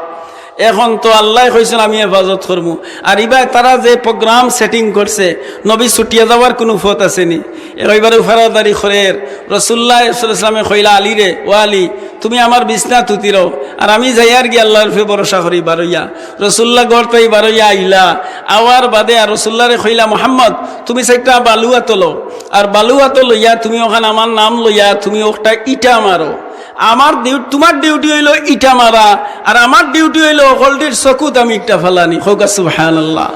এখন তো আল্লায় কইছইন, "আমি হেফাজত করমু।" আর ইবায় তারা যে program setting করছে, নবী ছুটিয়া যাওয়ার কুনু পথ আছে নি? এর ইবারে ফারাদারি করের। রসুল্লাহ সাল্লাল্লাহু আলাইহি ওয়াসাল্লামে কইলা আলীরে, "ও আলী, তুমি আমার বিছনাত হুতি রও, আর আমি যাইয়ার গি আল্লার উপরে ভরসা করি বারইয়া।" রসুল্লাহ ঘর থাকি বারইয়া আইলা, আওয়ার বাদে আর রসুল্লারে কইলা, "মুহাম্মদ, তুমি চাইরটা বালু আতো লও, আর বালু আতো লইয়া তুমি অখান আমার নাম লইয়া তুমি একটা ইটা মারো। আমার ডিউ-, তুমার duty অইলো ইটা মারা, আর আমার duty অইলো হকলটির চকুত আমি একটা ফালানি।" কউক্কা সুবহানাল্লাহ।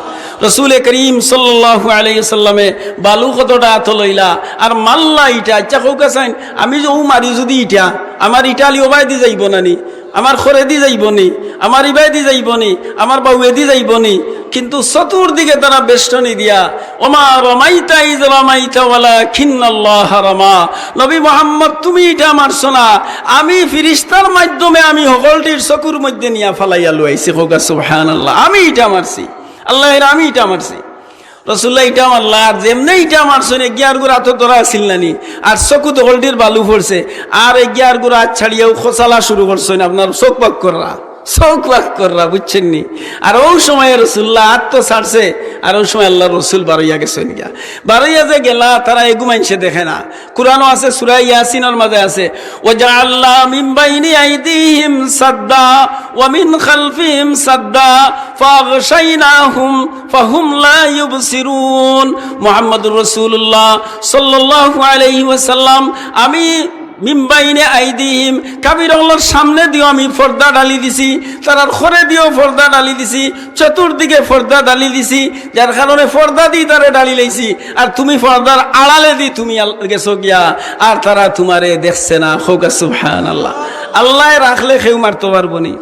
রসুলে করিম সাল্লাল্লাহু আলাইহি ওয়াসাল্লামে বালু কতটা আতো লইলা, আর মারলা ইটা। আচ্ছা কউক্কা চাইন, আমি যে অউ মারি যুদি ইটা, আমার ইটা আলি অবায়দি যাইবো না নি? আমার খরেদি যাইবো নি? আমার ইবায়দি যাইবো নি? আমার বাউয়েদি যাইবো নি? কিন্তু চতুর্দিকে তারা বেষ্টনী দিয়া, "ওমা রমাইতা ইজ রমাইতা ওয়ালাকিন্নাল্লাহা রামা।" নবী মুহাম্মদ, তুমি ইটা মারছো না, আমি ফিরিস্তার মাধ্যমে আমি হকলটির চকুর মধ্যে নিয়া ফালাইয়া লইয়াইছি। কউক্কা সুবহানাল্লাহ, আমি ইটা মারছি, আল্লাহ এর আমি ইটা মারছি। রসুল্লাহ ইটা মারলা, আর যেমনে ইটা মারছইন, এগিয়ার গুর আতো ধরা আছিল না নি, আর চকুত হকলটির বালু পড়ছে, আর এগিয়ার গুর আত ছাড়িয়াউ খোসালা শুরু করছইন, আপনার চোখ পাক কররা। চউখ ফাঁক কররা, বুঝছইন নি? আর অউ সময় রসুল্লাহ আত তো ছাড়ছে, আর অউ সময় আল্লার রসুল বারইয়া গেছইন গিয়া। বারইয়া যে গেলা, তারা এগু মানষে দেখে না। কুরআনো আছে, সূরা ইয়াসিনর মাঝে আছে, "ওয়াজাআলনা মিন বাইনি আইদিহিম সাদ্দা ওয়া মিন খালফিহিম সাদ্দা ফাআগশাইনাহুম ফাহুম লা ইউবসিরুন।" মুহাম্মদুর রাসূলুল্লাহ সাল্লাল্লাহু আলাইহি ওয়াসাল্লাম, আমি মিন বাইনি আইদিহিম, কাফির অকলর সামনে দিও আমি পর্দা ঢালি দিছি, তারার খরে দিও পর্দা ঢালি দিছি, চতুর্দিকে পর্দা ঢালি দিছি, যার কারণে পর্দা দি তারে ঢালি লাইছি। আর তুমি পর্দার আড়ালে দি তুমি আল-, গেছো গিয়া, আর তারা তুমারে দেখছে না। কউক্কা সুবহানাল্লাহ। আল্লায় রাখলে কেউ মারতো পারবো নি।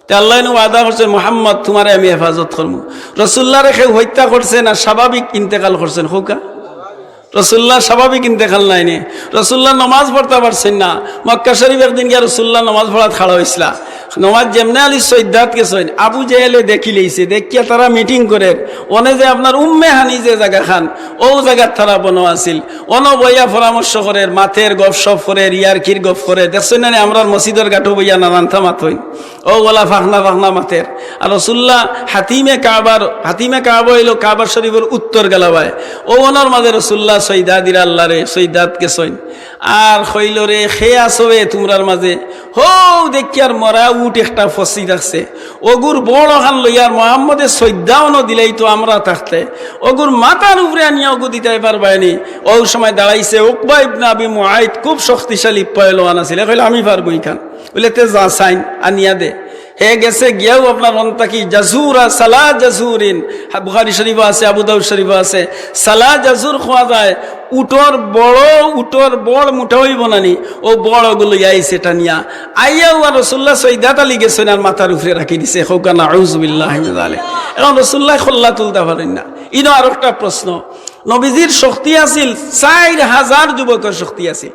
তে আল্লায় নু ওয়াদা করছে, "মুহাম্মদ, তুমারে আমি হেফাজত করমু।" রসুল্লারে কেউ হত্যা করছে না, স্বাভাবিক ইন্তেকাল করছেন। কউক্কা, রসুল্লাহ স্বাভাবিক ইন্তেকাল নায় নি। রসুল্লাহ নমাজ পড়তা পারছইন না। মক্কা শরীফ একদিন গিয়া রসুল্লাহ নমাজ পড়াত খাড়া অইছলা। নমাজ যেমনে আলি সইদাত গেছইন, আবু জেহেলে দেখিলাইছে, দেখিয়া তারা মিটিং করের। অনে যে আপনার উম্মে হানি যে জাগাখান, অউ জাগাত তারা বনো আছিল। অনো বইয়া পরামর্শ করের, মাতের, গপসপ করের, ইয়ারকির গপ করের। দেখছইন না নি, আমরার মসজিদর ঘাটো বইয়া নানানতা মাতইন। অউ ওলা ফাখনা ফাখনা মাতের। আর রসুল্লাহ হাতিমে কাবার, হাতিমে কাবা অইলো কাবা শরীফর উত্তর গালাবায়। অউ অনর মাঝে রসুল্লাহ সইদা দিরা আল্লারে, সইদাত গেছইন। আর কইলো, "রে, কে আছো বে তুমরার মাঝে?" হউ দেখিয়ার মরা উট একটা ফসি থাকছে। অগুর বড় খান লইয়ার মোহাম্মদে সইদা অনো দিলাইতো আমরা থাকতে। অগুর মাথার উপরে আনিয়া অগু দিতায় পারবায় নি। অউ সময় দাঁড়াইছে উকবা ইবনে আবি মুআইত, খুব শক্তিশালী পয়লোয়ান আছিল। এ কইলো, "আমি পারবো ইখান।" বলে, "তে যা চাইন, আনিয়া দে।" হে গেছে গিয়াও আপনার অন থাকি জাজুরা, সালা জাজুরিন। হা, বুখারী শরীফো আছে, আবু দাউদ শরীফো আছে। সালা জাজুর কওয়া যায়, উটর বড়, উটর বড় মুটা অইবো না নি, অউ বড় অগু লইয়া আইছে টানিয়া। আইয়াও আর রসুল্লাহ সইদাত আলি গেছইন আর মাথার উপরে রাখি দিছে। কউক্কা নাউজুবিল্লাহি মিন যালিক। এখন রসুল্লায় খল্লা তুলতা পারইন না। ইনো আরোকটা প্রশ্ন, নবীজির শক্তি আছিল, চাইর হাজার যুবকর শক্তি আছিল।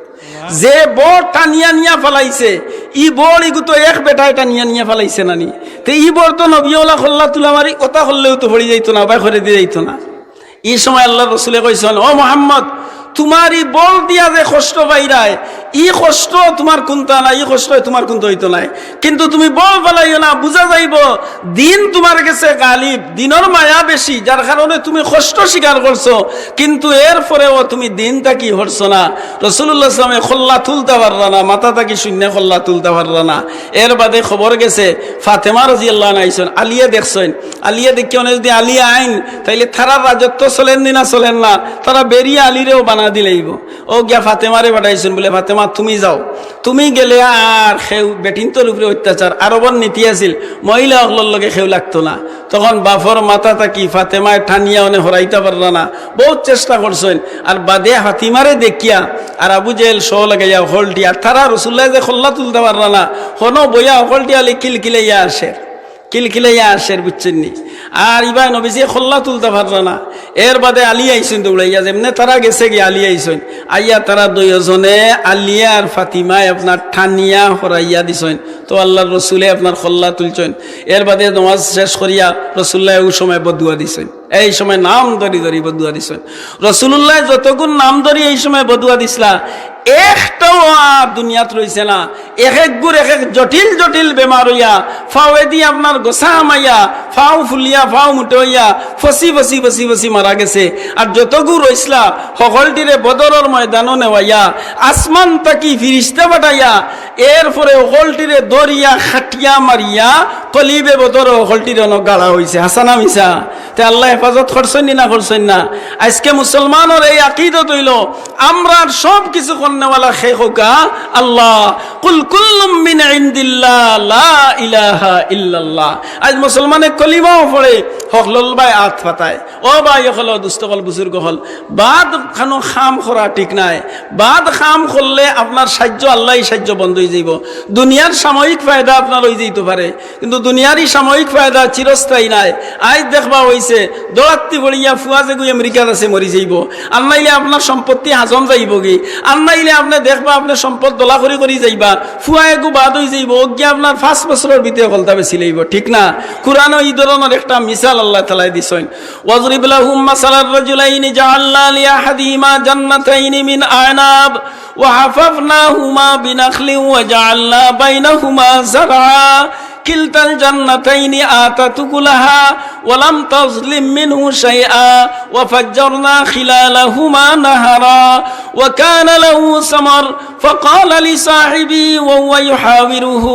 যে বড় টানিয়া নিয়া ফালাইছে, ই বড় ইগু তো এক বেটায় টানিয়া নিয়া ফালাইছে না নি? তে ই বড় তো নবী অলা খল্লা তুলা মারি কথা করলেও তো পড়ি যাইতো না, বায় করে দি যাইতো না। ই সময় আল্লার রসুলে কইছইন, "ও মোহাম্মদ, তুমার ই বড় দিয়া যে কষ্ট পাইরায়, ই কষ্ট তুমার কুন্তা না, ই কষ্ট তুমার কুন্তা অইতো নায়।" কিন্তু তুমি বল ফালাইও না, বুঝা যাইবো দিন তুমার গেছে গালিব, দিনর মায়া বেশি, যার কারণে তুমি কষ্ট স্বীকার করছো, কিন্তু এরপরেও তুমি দিন থাকি হরছো না। রাসূলুল্লাহ সাল্লাল্লাহু আলাইহি ওয়াসাল্লামে খল্লা তুলতা পাররা না, মাথা থাকি শূন্য খল্লা তুলতা পাররা না। এর বাদে খবর গেছে ফাতেমা রাদিয়াল্লাহু আনহা আইছইন, আলিয়ে দেখছইন, আলিয়ে দেখিয়া অনে যদি আলিয়ে আইন, তাইলে তারার রাজত্ব চলের নি না চলের না, তারা বেরিয়া আলিরেও বানা দিলাইবো। অউ গিয়া ফাতেমারে পাঠাইছইন, বুলে, "ফাতেমা, তুমি যাও।" তুমি গেলে আর কেউ বেটিন্তর উপরে অত্যাচার, আরবর নীতি আছিল, মহিলা অকলর লগে কেউ লাগতো না। তখন বাফর মাথা থাকি ফাতেমায় টানিয়া অনে হরাইতা পাররা না, বউত চেষ্টা করছইন। আর বাদে ফাতিমারে দেখিয়া আর আবু জেহেল সহ লাগাইয়া হকলটি, আর তারা রাসূলুল্লায় যে খল্লা তুলতা পাররা না, হনো বইয়া হকলটি আলি কিলকিলাইয়া আসের, কিলকিলাইয়া আসের, বুঝছইন নি? আর ইবায় নবীজিয়ে খল্লা তুলতা পাররা না। এর বাদে আলি আইছইন দৌড়াইয়া, যেমনে তারা গেছে গিয়া আলি আইছইন। আইয়া তারা দুইওজনে, আলিয়ে আর ফাতিমায়, আপনার টানিয়া হরাইয়া দিছইন। তো আল্লার রসুলে আপনার খল্লা তুলছইন। এর বাদে নমাজ শেষ করিয়া রসুলুল্লায় অউ সময় বদুয়া দিছইন। এই সময় নাম ধরি ধরি বদুয়া দিছইন। রাসূলুল্লায় যতগুর নাম ধরি এই সময় বদুয়া দিছলা, একটাও আর দুনিয়াত রইছে না। এক একগুর এক এক জটিল জটিল বেমার অইয়া, ফাওয়েদি আপনার গোসা হামাইয়া, ফাও ফুলিয়া, ফাও মুটা অইয়া, ফসি ফসি ফসি ফসি মারা গেছে। আর যতগু রইছলা, হকলটিরে বদরর ময়দানো নেওয়াইয়া, আসমান থাকি ফিরিস্তা পাঠাইয়া, এরপরে হকলটিরে ধরিয়া খাটিয়া মারিয়া, কলিবে বদর হকলটিরে অনো গাড়া অইছে। হাছা না মিছা? তে আল্লায় হেফাজত করছইন নি না করছইন না? আইজকে মুসলমানর এই আকিদত অইলো, আমরার সব কিছু করনেওয়ালা কে কউক্কা আল্লাহ। কুল কুল্লুম মিন ইনদিল্লাহ, লা ইলাহা ইল্লাল্লাহ। আইজ মুসলমানে কলিমাও পড়ে, হকলর বায় আত পাতায়। ও ভাই অকল, দুস্ত অকল, বুজুর্গ অকল, বাদ খানো কাম করা ঠিক নায়। বাদ কাম করলে আপনার সাহায্য, আল্লায় সাহায্য বন্ধ অইযাইবো। দুনিয়ার সাময়িক ফায়দা আপনার অইযাইতো পারে, কিন্তু দুনিয়ার ই সাময়িক ফায়দা চিরস্থায়ী নায়। আইজ দেখবা অইছে, দৌড়াত্তি পড়িয়া ফুয়া যেগু আমেরিকাত আছে মরি যাইবো, আর নাইলে আপনার সম্পত্তি হাজম যাইবোগি, আর নাইলে আপনে দেখবা আপনার সম্পদ দলাখড়ি করি যাইবা, ফুয়া এগু বাদ অইযাইবো, অগিয়া আপনার পাঁচ বছরর ভিতরে হকলতা বেচিলাইবো, ঠিক না? কুরআনো ই ধরনর একটা মিসাল আল্লাহ তাআলায় দিছইন। واضرب لهم مثلا رجلين جعلنا لأحدهما جنتين من أعناب وحففناهما بنخل وجعلنا بينهما زرعا كلتا الجنتين آتت أكلها ولم تظلم منه شيئا وفجرنا خلالهما نهرا وكان له ثمر فقال لصاحبه وهو يحاوره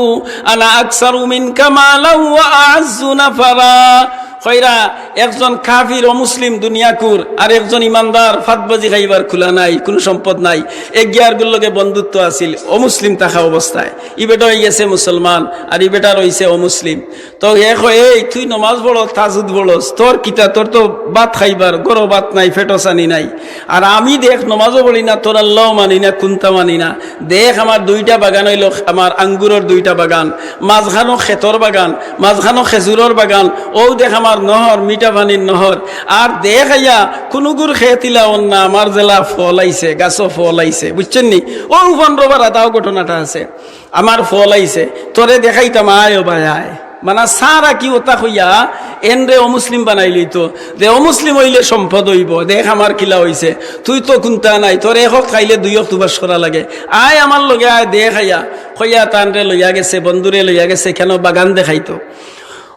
أنا أكثر منك مالا وأعز نفرا. কইরা, একজন কাফির অমুসলিম দুনিয়াকুর, আর একজন ইমানদার ফাতবাজি খাইবার খুলা নাই, কুনু সম্পদ নাই। এগিয়ার গুর লগে বন্ধুত্ব আছিল অমুসলিম থাকা অবস্থায়। ই বেটা অইগেছে মুসলমান, আর ই বেটা রইছে অমুসলিম। তো হে কয়, "এই তুই নমাজ পড়স, তাহাজ্জুদ পড়স, তোর কিতা, তোর তো ভাত খাইবার, ঘরো ভাত নাই, পেটো ছানি নাই। আর আমি দেখ নমাজও পড়ি না, তোর আল্লাও মানি না, কুন্তা মানি না। দেখ আমার দুইটা বাগান অইলো, আমার আঙ্গুরর দুইটা বাগান, মাঝখানো খেতর বাগান, মাঝখানো খেজুরর বাগান, অউ দেখ আমার নহর, মিঠা পানির নহর। আর দেখ আইয়া কুনুগুর খেত ইলা অর না, আমার যেলা ফল আইছে, গাছো ফল আইছে, বুঝছইন নি? অউ পনরো বার আদাও ঘটনাটা আছে, আমার ফল আইছে, তোরে দেখাইতাম, আয় ও ভাই আয়।" মানা সারা কি ওতা কইয়া এনরে অমুসলিম বানাইলিতো, যে অমুসলিম অইলে সম্পদ অইবো, দেখ আমার কিলা অইছে, তুই তো কুন্তা নাই, তোর এক অক্ত খাইলে দুই অক্ত উপাস করা লাগে, আয় আমার লগে আয়, দেখ আইয়া। কইয়া তানরে লইয়া গেছে, বন্ধুরে লইয়া গেছে, কেনে বাগান দেখাইতো।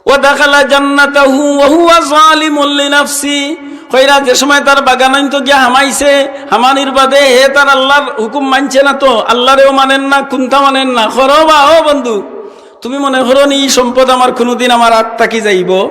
ودخل جنته وهو ظالم لنفسه। কইরা যে সময় তার বাগানাইন্তো গিয়া হামাইছে, হামানির বাদে হে তার আল্লার হুকুম মানছে না তো, আল্লারেও মানের না, কুন্তা মানের না। করো বা ও বন্ধু, তুমি মনে করো নি ই সম্পদ আমার কুনুদিন আমার আত থাকি যাইবো?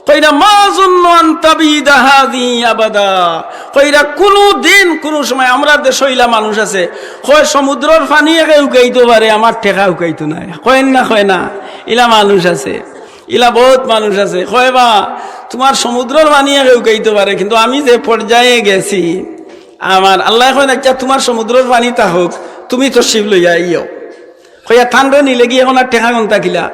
কইরা, "ما أظن أن تبيد هذه أبدا।" কইরা, কুনুদিন কুনু সময়, আমরা দেশো ইলা মানুষ আছে, কয়, "সমুদ্রর পানি একে হুকাইতো পারে, আমার টেকা হুকাইতো নায়।" কয় না, কয় না, ইলা মানুষ আছে, ইলা বউত মানুষ আছে। কয়, "বা, তুমার সমুদ্রর পানি একে হুকাইতো পারে, কিন্তু আমি যে পর্যায়ে গেছি, আমার আল্লায় কইন, 'আচ্ছা, তুমার সমুদ্রর পানি তা হোক, তুমি তশরিফ লইয়া আইও।'" কইয়া তানরে নিলে গিয়া অখন আর টেকা গন্তা কিলা?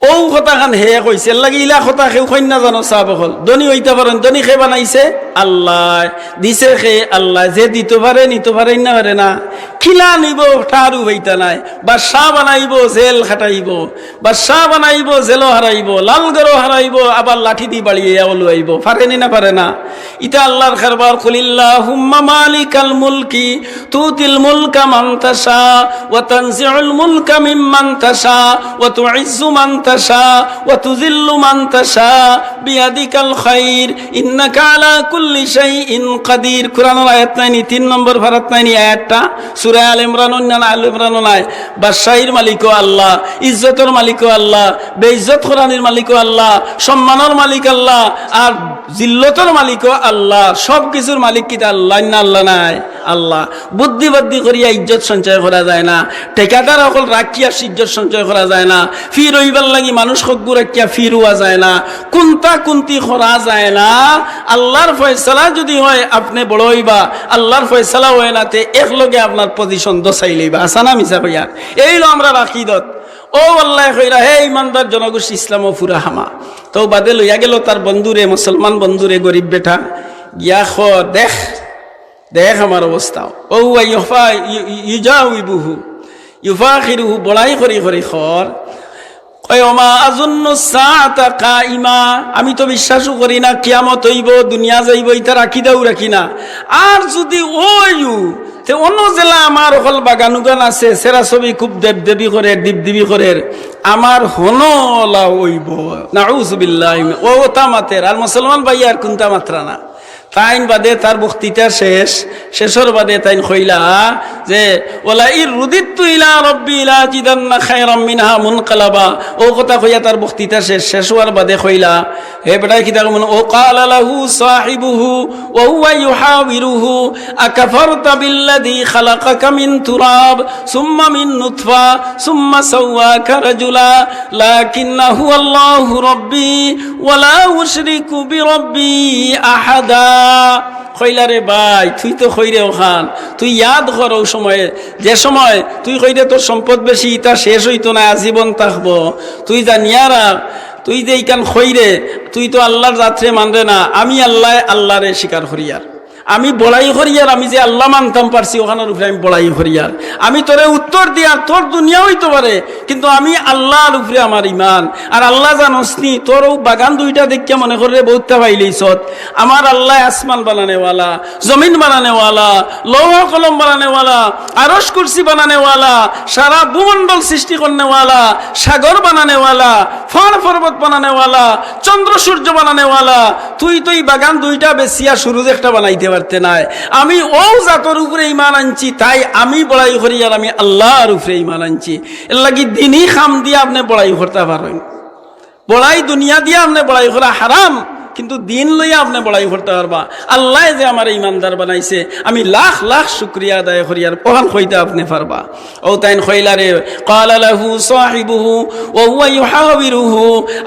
অউ কথাখান হে কইছে, এরলাগি ইলা কথা কেউ কইন না জানো সাব অকল। ধনী অইতা পারইন, ধনী কে বানাইছে? আল্লায়। দিছে কে? আল্লায়। যে দিতো পারে, নিতো পারে না, পারে না? কিলা নিবো, ঠারও পাইতা নায়। বাদশা বানাইবো, জেল খাটাইবো। বাদশা বানাইবো, জেলো হারাইবো, লাল ঘরো হারাইবো, আবার লাঠি দি বাড়িয়া লুয়াইবো। পারে নি না, পারে না? ইতা আল্লার কারবার। قل اللهم مالك الملك تؤتي الملك من تشاء وتنزع الملك ممن تشاء وتعز من تشاء وتذل من تشاء بيدك الخير إنك على كل شيء قدير। কুরআনর আয়াত নায়নি, তিন নম্বর পারাত নায়নি আয়াতটা, সূরা আল ইমরান, অইন্যান্য আল ইমরান নায়। বাদশাহীর মালিকও আল্লাহ, ইজ্জতর মালিকও আল্লাহ, বেইজ্জত করানির মালিকও আল্লাহ, সম্মানর মালিক আল্লাহ, আর জিল্লতর মালিকও আল্লাহ। সব কিছুর মালিক কিতা আল্লাহ? না আল্লাহ নায়? আল্লাহ। বুদ্ধি বাদ্ধি করিয়া ইজ্জত সঞ্চয় করা যায় না, ঠিকাদার অকল রাখিয়া ইজ্জত সঞ্চয় করা যায় না, ফির অইবার লাগি মানুষ হকগু রাখিয়া ফির অওয়া যায় না, কুন্তা কুন্তি করা যায় না। আল্লার ফয়সালা যুদি হয় আপনে বড় অইবা, আল্লার ফয়সালা হয় না তে একলগে আপনার position দশাই লইবা। হাছা না মিছা কইয়ার? এইলো আমরার আকিদত। অউ আল্লায় কইরা, হে ইমানদার জনগোষ্ঠী, ইসলামো পুরা হামা। তো বাদে লইয়া গেলো তার বন্ধুরে, মুসলমান বন্ধুরে, গরিব বেটা, গিয়া কর, দেখ, দেখ আমার অবস্থা। وهو يفا-, يجاوبه يفاخره, বড়াই করি করি কর, কয়, وما أظن الساعة قائمة, আমি তো বিশ্বাসও করি না কিয়ামত অইবো, দুনিয়া যাইবো, ইতার আকিদাও রাখি না। আর যুদি অইও, তে অনো যেলা আমার অকল বাগান উগান আছে, সেরা ছবি খুব দেবদেবী করের, দিবদিবি করের, আমার হনো অলা অইবো। নাউজুবিল্লাহ। অউ অতা মাতের, আর মুসলমান ভাই আর কুন্তা মাতরা না। তাইন বাদে তার বক্তৃতা শেষ, শেষর বাদে তাইন কইলা যে, ولئن رددت إلى ربي لأجدن خيرا منها منقلبا। অউ কথা কইয়া তার বক্তৃতা শেষ, শেষ অওয়ার বাদে কইলা, হে বেটায় কিতা কইবো? وقال له صاحبه وهو يحاوره أكفرت بالذي خلقك من تراب ثم من نطفة ثم سواك رجلا لكن هو الله ربي ولا أشرك بربي أحدا। কইলা, রে ভাই, তুই তো কইরে অখান, তুই ইয়াদ কর অউ সময়ে, যে সময় তুই কইরে তোর সম্পদ বেশি, ইতা শেষ অইতো নায়, আজীবন থাকবো। তুই জানিয়া রাখ, তুই যে ইখান কইরে, তুই তো আল্লার জাতরে মানরে না, আমি আল্লায় আল্লারে স্বীকার করিয়ার। আমি বড়াই করিয়ার, আমি যে আল্লাহ মানতাম পারছি, অখানর উপরে আমি বড়াই করিয়ার। আমি তোরে উত্তর দিয়ার, তোর দুনিয়া অইতো পারে, কিন্তু আমি আল্লাহর উপরে আমার ইমান। আর আল্লাহ জানোস নি, তোর অউ বাগান দুইটা দেখিয়া মনে কররে বউততা পাইলিছত। আমার আল্লায় আসমান বানানেওয়ালা, জমিন বানানেওয়ালা, লৌহ কলম বানানেওয়ালা, আরশ কুরসি বানানেওয়ালা, সারা ভূমণ্ডল সৃষ্টি করনেওয়ালা, সাগর বানানেওয়ালা, পাহাড় পর্বত বানানেওয়ালা, চন্দ্র সূর্য বানানেওয়ালা। তুই তো ই বাগান দুইটা বেচিয়া সুরুজ একটা বানাইতে পারতে নায়। আমি অউ জাতর উপরে ইমান আনছি, তাই আমি বড়াই করিয়ার আমি আল্লাহর উপরে ইমান আনছি। এরলাগি দিনি কাম দিয়া আপনে বড়াই করতা পারইন। বড়াই দুনিয়া দিয়া আপনে বড়াই করা হারাম, কিন্তু দিন লইয়া আপনে বড়াই করতা পারবা। আল্লায় যে আমারে ইমানদার বানাইছে, আমি লাখ লাখ শুকরিয়া আদায় করিয়ার, অখান কইতা আপনে পারবা। অউ তাইন কইলা রে, قال له صاحبه وهو يحاوره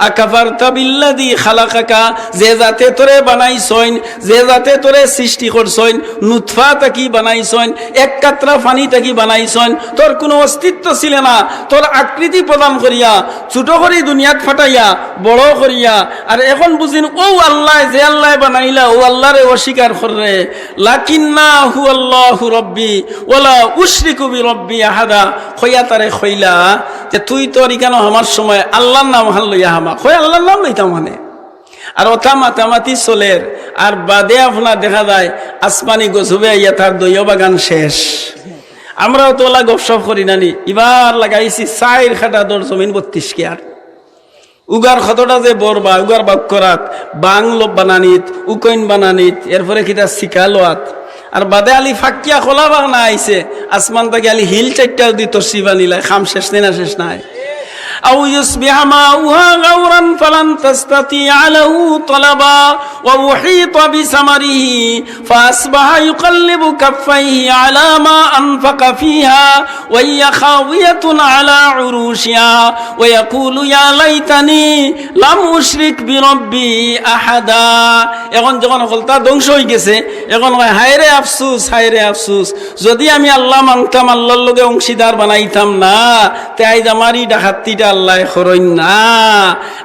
أكفرت بالذي خلقك, যে জাতে তোরে বানাইছইন, যে জাতে তোরে সৃষ্টি করছইন, নুতফা থাকি বানাইছইন, এক কাতরা পানি থাকি বানাইছইন, তোর কুনু অস্তিত্ব ছিল না, তোর আকৃতি প্রদান করিয়া, ছোট করি দুনিয়াত ফাটাইয়া, বড় করিয়া, আর এখন বুঝিন অউ আল্লায়, যে আল্লায় বানাইলা, অউ আল্লারে অস্বীকার কররে। لكن هو الله ربي ولا أشرك بربي أحدا। কইয়া তারে কইলা যে, তুই তো ইখানো হামার সময় আল্লাহর নাম হান লইয়া হামা। কয়, আল্লাহর নাম লইতাম মানে? আর অতা মাতামাতি চলের, আর বাদে আপনার দেখা যায় আসমানি গজবে আইয়া তার দইয় বাগান শেষ। আমরাও তো অলা গপসপ করি না নি, ইবার লাগাইছি চাইর কাঠা দর জমিন বত্রিশ কিয়ার। উগার কতটা যে বড় বা, উগার বাক্করাত, বাং লো-, বানানিত, উকইন বানানিত, এরপরে কিতা শিকা লোয়াত। আর বাদে আলি ফাক্কিয়া খোলা বাগ না আইছে, আসমান থাকি আলি হিল চাইরটা যদি তশরিফ আনিলায়, কাম শেষ নি না শেষ নায়? أو يصبح ماؤها غورا فلن تستطيع له طلبا وأحيط بثمره فأصبح يقلب كفيه على ما أنفق فيها وهي خاوية على عروشها ويقول يا ليتني لم أشرك بربي أحدا। এখন যখন হকলতা ধ্বংস অইগেছে, এখন কয়, হায় রে আফসুস, হায় রে আফসুস, যদি আমি আল্লাহ মানতাম, আল্লাহর লগে অংশীদার বানাইতাম না, তে আইজ আমার ই ডাকাতিটা আল্লায় করইন না।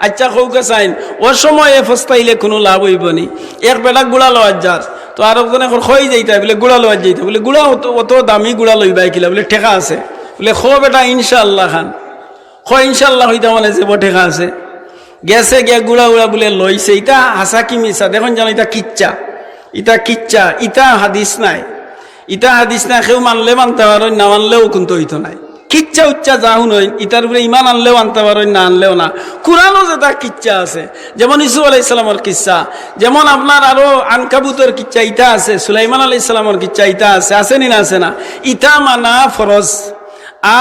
আচ্ছা, কউক্কা চাইন, অউ সময় পস্তাইলে কুনু লাভ অইবো নি? এক বেটা গুড়া লওয়াত যার, তো আরক জনে কয়, কই যাইতায়? বুলে, গুড়া লওয়াত যাইতাম। বুলে, গুড়া অত, অত দামি গুড়া লইবায় কিলা? বুলে, টেকা আছে। বুলে, কও বেটা ইনশাআল্লাহ খান। কয়, ইনশাআল্লাহ কইতাম মানে যেবো টেকা আছে। গেছে গিয়া গুড়া উড়া বুলে লইছে। ইতা হাছা কি মিছা? দেখইন জানো, ইতা কিচ্ছা। ইতা কিচ্ছা, ইতা হাদিস নায়। ইতা হাদিস নায়, কেউ মানলে মানতা পারইন, না মানলেও কুন্তা অইতো নায়। কিচ্ছা উচ্চা যা হুনইন, ইতার উপরে ইমান আনলেও আনতা পারইন, না আনলেও না। কুরআনো যেতা কিচ্ছা আছে, যেমন ইউসুফ আলাইহিস সালামর কিচ্ছা, যেমন আপনার আরো আনকাবুতর কিচ্ছা ইতা আছে, সুলাইমান আলাইহিস সালামর কিচ্ছা ইতা আছে, আছে নি না আছে না? ইতা মানা ফরজ।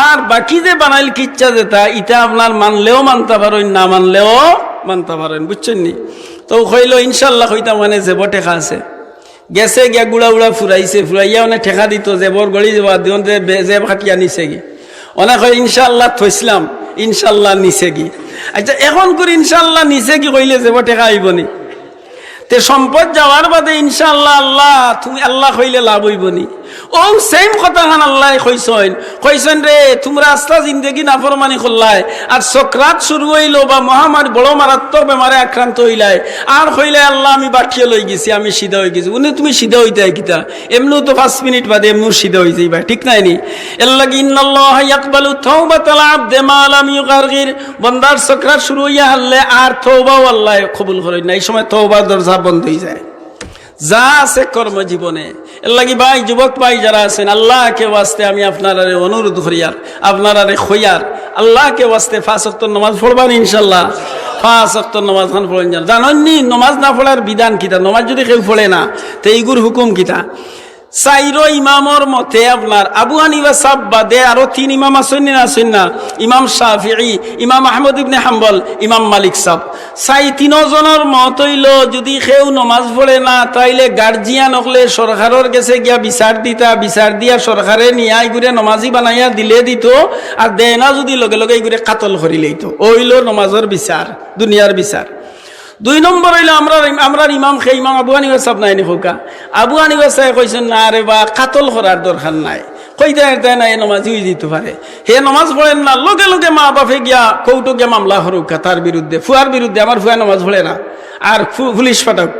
আর বাকি যে বানাইল কিচ্ছা যেতা, ইতা আপনার মানলেও মানতা পারইন, না মানলেও মানতা পারইন, বুঝছইন নি? তো কইলো, ইনশাআল্লাহ কইতাম মানে যেবো টেকা আছে। গেছে গিয়া গুড়া উড়া ফুরাইছে, ফুরাইয়া অনে টেকা দিতো, যেবর গড়ি যেবো, দিওন যে বে-, যেব কাটিয়া নিছেগি। অনে কয়, ইনশাআল্লাহ থইছলাম, ইনশাআল্লাহ নিছেগি। আচ্ছা, এখন করি ইনশাআল্লাহ নিছেগি কইলে যেবো টেকা আইবো নি? তে সম্পদ যাওয়ার বাদে ইনশাআল্লাহ, আল্লাহ, তুমি আল্লাহ কইলে লাভ অইবো নি? অউ same কথাখান আল্লায় কইছইন, কইছইন রে, তুমরা আস্তা জিন্দেগি নাফরমানি করলায়, আর সকরাত শুরু অইলো বা মহামারী, বড় মারাত্মক বেমারে আক্রান্ত অইলায়, আর কইলায়, আল্লাহ, আমি বাটিয়া লইগেছি, আমি সিধা অইগেছি। উনি তুমি সিধা অইতায় কিতা? এমনেও তো পাঁচ মিনিট বাদে এমনেও সিধা অইযাইবায়, ঠিক নায় নি? এরলাগি, ইন্নাল্লাহা ইয়াকবালু তাওবাতাল আবদি মা লাম ইউগারগির। বন্দার সকরাত শুরু অইয়া হারলে আর তওবাও আল্লায় কবুল করইন না, ই সময় তওবার দরজা বন্ধ অইযায়। যা আছে কর্মজীবনে। এরলাগি ভাই, যুবক ভাই যারা আছেন, আল্লাহকে ওয়াস্তে আমি আপনারারে অনুরোধ করিয়ার, আপনারারে কইয়ার, আল্লাহকে ওয়াস্তে পাঁচ ওয়াক্ত নামাজ পড়বা নি ইনশাআল্লাহ? পাঁচ ওয়াক্ত নামাজ খান পড়ইন যান। জানইন নি নামাজ না পড়ার বিধান কিতা? নামাজ যুদি কেউ পড়ে না, তে ইগুর হুকুম কিতা? চাইরো ইমামর মতে আপনার আবু হানিফা সাব বাদে আরো তিন ইমাম আছইন নি না আছইন না? ইমাম শাফিঈ, ইমাম আহমদ ইবনে হাম্বল, ইমাম মালিক সাব। চাই তিনজনর মত অইলো, যুদি কেউ নমাজ পড়ে না, তাইলে গার্জিয়ান অকলে সরকারর গেছে গিয়া বিচার দিতা, বিচার দিয়া সরকারে নিয়া ইগুরে নমাজি বানাইয়া দিলে দিতো, আর দেয় না যুদি লগে লগে ইগুরে কাতল করিলাইতো। অইলো নমাজর বিচার, দুনিয়ার বিচার। দুই নম্বর অইলো আমরার, আমরার ইমাম কে, ইমাম আবু হানিফা সাব নায় নি কউক্কা? আবু হানিফা সাবে কইছইন, না রে বা, কাতল করার দরকার নাই। কইতা এরতা না, এ নমাজি অইযিতো পারে। হে নমাজ পড়ের না, লগে লগে মা বাপে গিয়া কোর্টো গিয়া মামলা করউক্কা তার বিরুদ্ধে, ফুয়ার বিরুদ্ধে, আমার ফুয়া নমাজ পড়ে না, আর ফু-, পুলিশ ফাটাউক,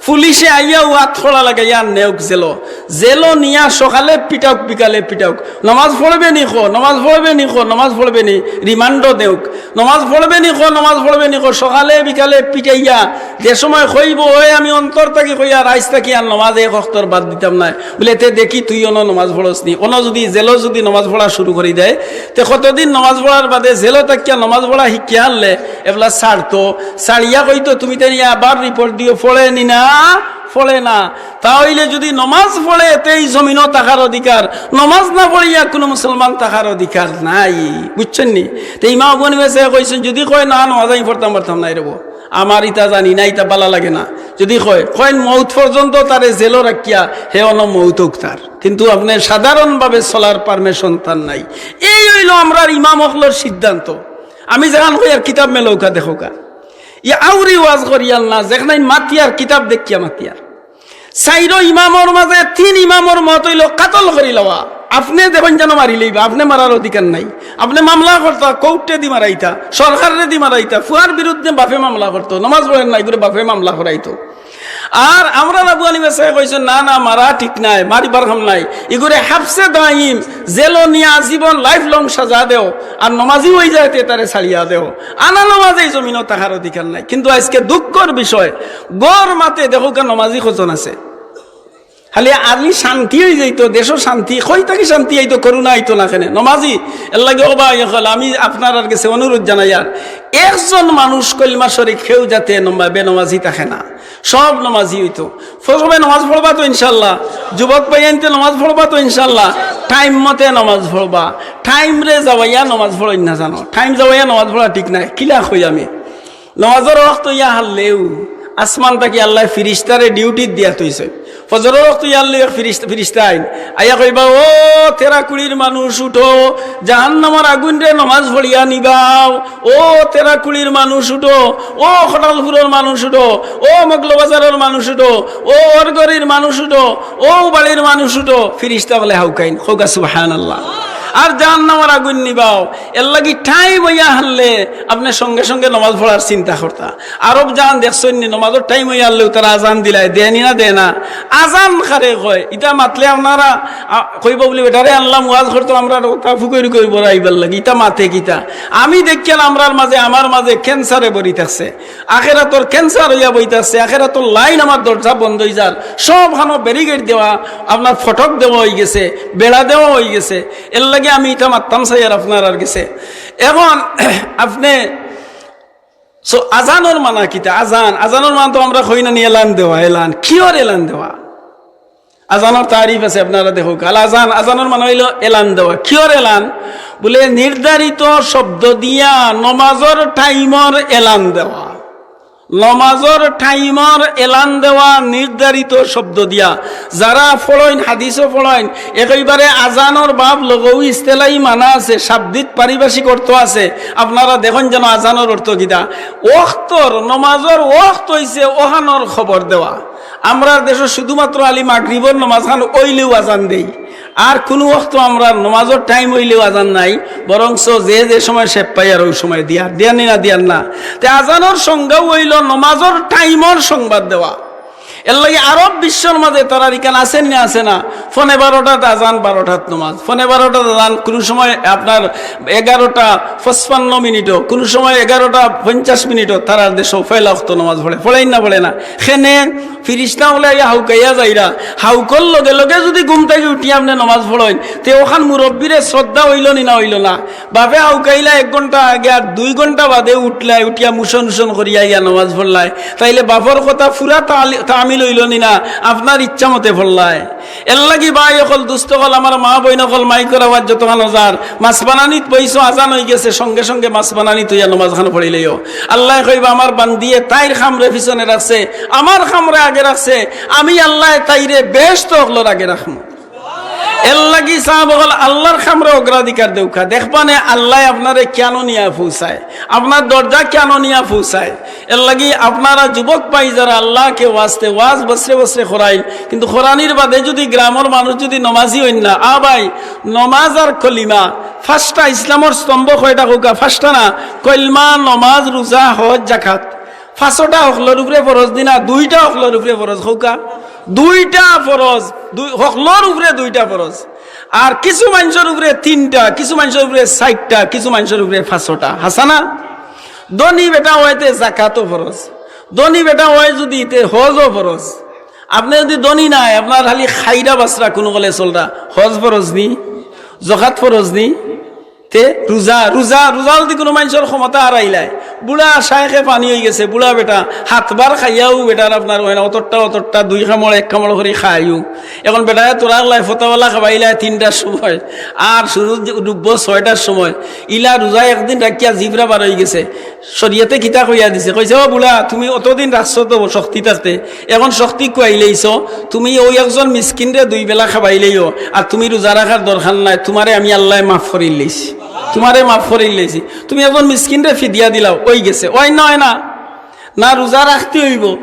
পুলিশে আইয়া ওয়াত খোলা লাগাইয়া নেউক জেলো, জেলো নিয়া সকালে পিটাউক, বিকালে পিটাউক, নমাজ পড়বে নি খো, নমাজ পড়বে নি খো, নমাজ পড়বে নি, রিমান্ডও দেউক, নমাজ পড়বে নি খো, নমাজ পড়বে নি খো, সকালে বিকালে পিটাইয়া যে সময় কইবো, "ওই আমি অন্তর থাকি কইয়ার আইজ থাকি আর নমাজ এক অক্তর বাদ দিতাম নায়", বুলে, "তে দেখি তুই অনো নমাজ পড়স নি।" অনো যুদি জেলো যুদি নমাজ পড়া শুরু করি দেয়, তে কতদিন নমাজ পড়ার বাদে জেলো থাকিয়া নমাজ পড়া শিখিয়া আনলে, এবলা ছাড়তো, ছাড়িয়া কইতো, "তুমি তাইন আবার রিপোর্ট দিও, পড়ে নি না, পড়ে না।" তা অইলে যুদি নমাজ পড়ে, তে ই জমিনো থাকার অধিকার, নমাজ না পড়িয়া কুনু মুসলমান থাকার অধিকার নাই, বুঝছইন নি? তে ইমাম আবু হানিফা সাহেব কইছইন, যুদি কয়, "না, নমাজ আমি পড়তাম পারতাম নায় রেবো, আমার ইতা জানি না, ইতা বালা লাগে না", যুদি কয়, কইন, "মউত পর্যন্ত তারে জেলো রাখিয়া হে অনো মউত অউক তার, কিন্তু আপনে সাধারণভাবে চলার পারমিশন তার নাই।" এই অইলো আমরার ইমাম অকলর সিদ্ধান্ত। আমি যেখান কইয়ার কিতাব মেলউক্কা দেখউক্কা, ই আউরি ওয়াজ করিয়ার না, যেখান মাতিয়ার কিতাব দেখিয়া মাতিয়ার। চাইরো ইমামর মাঝে তিন ইমামর মত অইলো কাতল করি লওয়া। আপনে দেখইন যেন মারি লইবা, আপনে মারার অধিকার নাই। আপনে মামলা করতা, কোর্টে দি মারাইতা, সরকাররে দি মারাইতা, ফুয়ার বিরুদ্ধে বাপে মামলা করতো, নমাজ পড়ের না, ইগুরে বাপে মামলা করাইতো। আর আমরার আবু হানিফা সাহেব কইছইন, "না, না, মারা ঠিক নায়, মারিবার কাম নাই, ইগুরে হাবসে দাইম, জেলো নিয়া আজীবন, লাইফ লং সাজা দেও, আর নমাজি অই যায় তে তারে ছাড়িয়া দেও, আনা নমাজে ই জমিনো থাকার অধিকার নাই।" কিন্তু আইজকে দুঃখর বিষয়, গর মাতে দেখউক্কা নমাজি কজন আছে। খালি আমি শান্তি অই যাইতো, দেশো শান্তি, কই থাকি শান্তি আইতো, করোনা আইতো না কেনে? নমাজি, এরলাগি ও ভাই অকল, আমি আপনারার গেছে অনুরোধ জানাইয়ার, একজন মানুষ কলমা শরীফ কেউ যাতে নমা-, বেনমাজি থাকে না, সব নমাজি অইতো। সবে নমাজ পড়বা তো ইনশাল্লাহ, যুবক ভাইয়াইন্তে নমাজ পড়বা তো ইনশাল্লাহ, টাইম মতে নমাজ পড়বা, টাইমরে যাওয়াইয়া নমাজ পড়ইন না জানো, টাইম যাওয়াইয়া নমাজ পড়া ঠিক নায়, কিলা কই আমি। নমাজর ওয়াক্ত অইয়া হারলেউ আসমান থাকি আল্লায় ফিরিস্তারে ডিউটিত দিয়া থইছে। ফজরর ওয়াক্ত অইয়া হারলেউ এক ফিরিস্তা, ফিরিস্তা আইন, আইয়া কইবা, "ও তেরা কুড়ির মানুষ উঠো, জাহান্নামর আগুনরে নমাজ পড়িয়া নিবাও। ও তেরা কুড়ির মানুষ উঠো, ও খটালপুরর মানুষ উঠো, ও মগলবাজারর মানুষ উঠো, ও ওরগরির মানুষ উঠো, ও বাড়ির মানুষ উঠো।" ফিরিস্তা বলে হাউকাইন, কউক্কা সুবহানাল্লাহ। আর জাহান্নামর আগুন নিবাও। এরলাগি টাইম অইয়া হারলে আপনে সঙ্গে সঙ্গে নমাজ পড়ার চিন্তা করতা। আরব জাহান দেখছইন নি, নমাজর টাইম অইয়া হারলেউ তারা আজান দিলায়, দেয় নি না দেয় না? আজান কারে কয়? ইতা মাতলে আপনারা, আ, কইবা বুলি, "বেটারে আনলাম ওয়াজ করতো, আমরা তা ফুকরি করি বড় আইবার লাগি, ইতা মাতে কিতা?" আমি দেখিয়ার আমরার মাঝে, আমার মাঝে ক্যান্সারে ভরি থাকছে, আখেরাতর ক্যান্সার অইয়া বই থাকছে, আখেরাতর লাইন আমার দরজা বন্ধ অই যার, সবখানো ব্যারিকেড দেওয়া, আপনার ফটক দেওয়া অই গেছে, বেড়া দেওয়া অই গেছে। এরলাগি আমি ইতা মাততাম চাইয়ার আপনারার গেছে। এখন আপনে, so, আজানর মানা কিতা? আজান, আজানর মানা তো আমরা কই না নি, এলান দেওয়া, এলান। কিওর এলান দেওয়া? আজানর তারিফ আছে, আপনারা দেখউক্কা। আল আজান, আজানর মানা অইলো এলান দেওয়া। কিওর এলান? বুলে নির্ধারিত শব্দ দিয়া নমাজর টাইমর এলান দেওয়া। নমাজর টাইমর এলান দেওয়া নির্ধারিত শব্দ দিয়া। যারা পড়ইন, হাদিসও পড়ইন, একেবারে আজানর বাব লঘু ইস্তেলাহি মানা আছে, শাব্দিক পারিভাষিক অর্থ আছে। আপনারা দেখইন যেন আজানর অর্থ কিতা। ওয়াক্তর, নমাজর ওয়াক্ত অইছে অখানর খবর দেওয়া। আমরার দেশো শুধুমাত্র খালি মাগরিবর নমাজখান অইলেউ আজান দেই, আর কুনু ওয়াক্ত আমরার নমাজর টাইম অইলেউ আজান নাই, বরঞ্চ যে যে সময় শেপ পাইয়ার অউ সময় দিয়ার, দিয়ার নি না, দিয়ার না। তে আজানর সংজ্ঞাউ অইলো নমাজর টাইমর সংবাদ দেওয়া। এরলাগি আরব বিশ্বর মাঝে তারার ইখান আছে নি না আছে না, ফোনে বারোটাত আজান, বারোটাত নমাজ, ফোনে বারোটাত আজান, কুনু সময় আপনার এগারোটা পঁচপান্ন মিনিটও, কুনু সময় এগারোটা পঞ্চাশ মিনিটও তারার দেশো পয়লা ওয়াক্ত নমাজ পড়ে, পড়েইন না পড়ে না? কেনে? ফিরিস্তা অকলে আইয়া হাউকাইয়া যাইরা, হাউকর লগে লগে যুদি ঘুম থাকি উঠিয়া আপনে নমাজ পড়ইন, তে অখান মুরব্বিরে শ্রদ্ধা অইলো নি না অইলো না? বাপে হাউকাইলা এক ঘন্টা আগে আর দুই ঘন্টা বাদে উঠলায়, উঠিয়া মুষণ উষণ করিয়া আইয়া নমাজ পড়লায়, তাইলে বাপর কথা পুরা তালি-, তামিল অইলো নি না? আপনার ইচ্ছা মতে পড়লায়। এরলাগি ভাই অকল, দুস্ত অকল, আমার মা বইন অকল, মাইকর আওয়াজ যতখানো যার, মাছ বানানিত বইছো, আজান অই গেছে, সঙ্গে সঙ্গে মাছ বানানিত অইয়া নমাজখান পড়িলাইও। আল্লায় কইবা, "আমার বান্দিয়ে তাইর কামরে পিছনে রাখছে, আমার কামরে আগে রাখছে, আমি আল্লায় তাইরে বেহেস্ত অকলর আগে রাখমু।" এরলাগি সাব অকল আল্লার কামরে অগ্রাধিকার দেউক্কা। দেখবানে আল্লায় আপনারে কিয়ানো নিয়া পৌঁছায়, আপনার দরজা কিয়ানো নিয়া পৌঁছায়। এরলাগি আপনারা যুবক ভাই যারা আল্লাহকে ওয়াস্তে ওয়াজ বছরে বছরে করাইল, কিন্তু করানির বাদে যুদি গ্রামর মানুষ যুদি নমাজি অইন না, আ ভাই, নমাজ আর কলিমা, পাঁচটা ইসলামর স্তম্ভ কয়টা কউক্কা? পাঁচটা না? কলমা, নমাজ, রোজা, হজ, জাকাত। পাঁচটা হকলর উপরে ফরজ নি না, দুইটা হকলর উপরে ফরজ, কউক্কা। দুইটা ফরজ, দুই, হকলর উপরে দুইটা ফরজ। আর কিছু মানষর উপরে তিনটা, কিছু মানষর উপরে চাইরটা, কিছু মানষর উপরে পাঁচটা। হাছা না? ধনী বেটা অয় তে জাকাতও ফরজ, ধনী বেটা অয় যুদি তে হজও ফরজ। আপনে যুদি ধনী নায়, আপনার খালি খাইরা বাচরা কুনুকালে চলরা, হজ ফরজ নি, জাকাত ফরজ নি, তে রোজা, রোজা, রোজা যুদি কুনু মানষর ক্ষমতা হারাইলায়, বুড়া শায়েখে ফানি অইগেছে, বুড়া বেটা, হাতবার খাইয়াও বেটার আপনার অয় না, অতটা, অতটা, দুই কামড়, এক কামড় করি খাইও। এখন বেটায় থুড়া অকলায় ফতাওয়ালা খাবাইলায় তিনটার সময়, আর সুরুজ ডুববো ছয়টার সময়, ইলা রোজা একদিন রাখিয়া জিবরা বার অইগেছে। শরিয়তে কিতা কইয়া দিছে? কইছে, "ও বুড়া, তুমি অতদিন রাখছো তো শক্তি থাকতে, এখন শক্তি খুয়াইলাইছো, তুমি অউ একজন মিসকিনরে দুই বেলা খাবাইলাইও, আর তুমি রোজা রাখার দরকার নাই, তুমারে আমি আল্লায় মাফ করিলাইছি, তুমারে মাফ করিলাইছি, তুমি একজন মিসকিনরে ফিদিয়া দিলাও, অইগেছে।" অয় না, অয় না? না, রোজা রাখতে অইবো,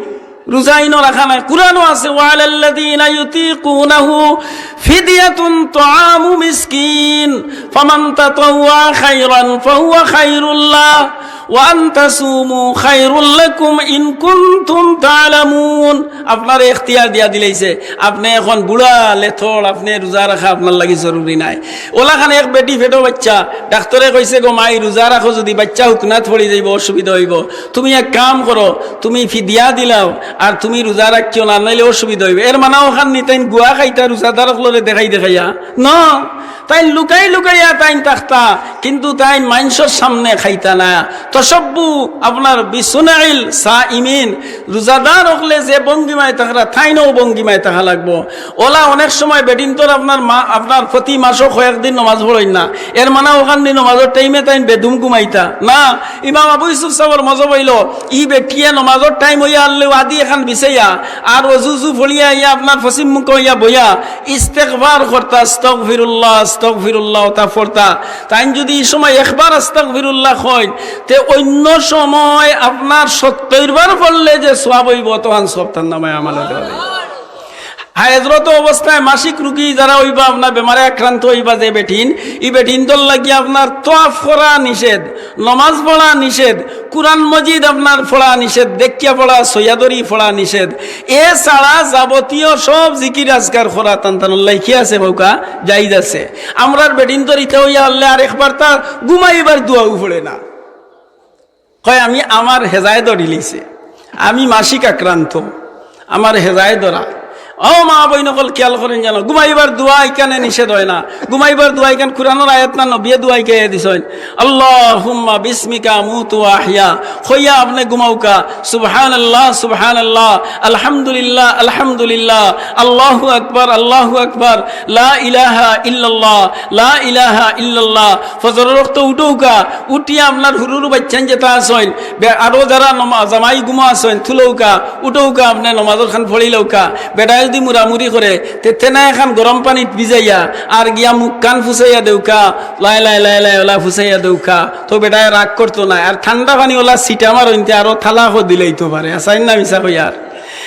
রোজা ইনো রাখা নাই। কুরআনো আছে, "ওয়ালাল্লাযীনা ইউতীকুনাহু ফিদিয়াতুন তাআমু মিসকিন, ফামান তাতাওয়া খায়রান ফাহুয়া খায়রুল্লাহ, ওয়া আন তাসুমু খায়রুল লাকুম ইন কুনতুম তা'লামুন।" আপনারে এখতিয়ার দিয়া দিলাইছে, আপনে এখন বুড়া লেথড়, আপনে রোজা রাখা আপনার লাগি জরুরি নায়। অলাখান এক বেটি পেটো বাইচ্চা, ডাক্তরে কইছে, "গো মাই, রোজা রাখো, যুদি বাইচ্চা হুকনাত পড়ি যাইবো, অসুবিধা অইবো। তুমি এক কাম করো, তুমি ফিদিয়া দিলাও, আর তুমি রোজা রাখিও না, নাইলে অসুবিধা অইবো।" এর মানা অখান নি তাইন গুয়া খাইতা রোজাদার অকলরে দেখাই দেখাইয়া? না, তাইন লুকাই লুকাইয়া তাইন থাকতা, কিন্তু তাইন মানষর সামনে খাইতা না। তাশাব্বাহু আপনার বিসুনাইল সাইমিন, রোজাদার অকলে যে ভঙ্গিমায় থাকরা, তাইনও ভঙ্গিমায় থাকা লাগবো। অলা অনেক সময় বেটিন্তর আপনার মা, আপনার প্রতি মাসো কয়েকদিন নমাজ পড়ইন না, এর মানা অখান নি নমাজর টাইমে তাইন বেদম ঘুমাইতা না। ইমাম আবু ইউসুফ সাবর মজহব অইলো, ই বেটিয়ে নমাজর টাইম অইয়া হারলেউ আদি এখান বিছাইয়া, আর অজু উজু পড়িয়া আইয়া আপনার পশ্চিম মুখ অইয়া বইয়া ইস্তেগফার করতা, "আস্তাগফিরুল্লাহ, আস্তাগফিরুল্লাহ", অতা পড়তা। তাইন যুদি ই সময় একবার আস্তাগফিরুল্লাহ কইন, তে অইন্য সময় আপনার সত্তইর বার পড়লে যে সওয়াব অইবো, অতখান সওয়াব তান নামায় আমলে দেওয়া অইবো। হায়েজরত অবস্থায় মাসিক রুগী যারা অইবা, আপনার বেমারে আক্রান্ত অইবা যে বেটিন, ই বেটিন্তর লাগি আপনার তওয়াফ করা নিষেধ, নমাজ পড়া নিষেধ, কুরআন মজিদ আপনার পড়া নিষেধ, দেখিয়া পড়া, ছইয়া ধরি পড়া নিষেধ। এছাড়া যাবতীয় সব জিকির আজকার করা তান তান লাই কি আছে কউক্কা, জায়েজ আছে। আমরার বেটিন্তর ইতা অইয়া হারলে আর একবার তার ঘুমাইবার দোয়াও পড়ে না। কয়, "আমি, আমার হেজায় ধরিলিছে, আমি মাসিক আক্রান্ত, আমার হেজায় ধরা।" ও মা বইন অকল, খিয়াল করইন যেন, ঘুমাইবার দোয়া ইখানে নিষেধ অয় না। ঘুমাইবার দোয়া ইখান কুরআনর আয়াত না, নবিয়ে দোয়া ইখান দিছইন, "আল্লাহুম্মা বিসমিকা আমুতু ওয়া আহইয়া।" কইয়া আপনে ঘুমাউক্কা, "সুবহানাল্লাহ, সুবহানাল্লাহ, আলহামদুলিল্লাহ, আলহামদুলিল্লাহ, আল্লাহু আকবার, আল্লাহু আকবার, লা ইলাহা ইল্লাল্লাহ, লা ইলাহা ইল্লাল্লাহ।" ফজরর ওয়াক্ত উঠউক্কা, উঠিয়া আপনার হুরু হুরু বাইচ্চাইন যেতা আছইন, বে-, আরো যারা নমা-, জামাই ঘুমো আছইন, তুলউক্কা, উঠউক্কা, আপনে নমাজর খান পড়িলাউক্কা। বেটায় যুদি মুরামুরি করে, তে তেনা এখান গরম পানিত ভিজাইয়া আর গিয়া মুখ কান ফুসাইয়া দেউক্কা, লাই লাই লাই লাই অলা ফুসাইয়া দেউক্কা, তো বেটায় রাগ করতো নায়। আর ঠান্ডা পানি অলা ছিটা মারইন তে আরো তালাকও দিলাইতো পারে। হাছা না মিছা কইয়ার?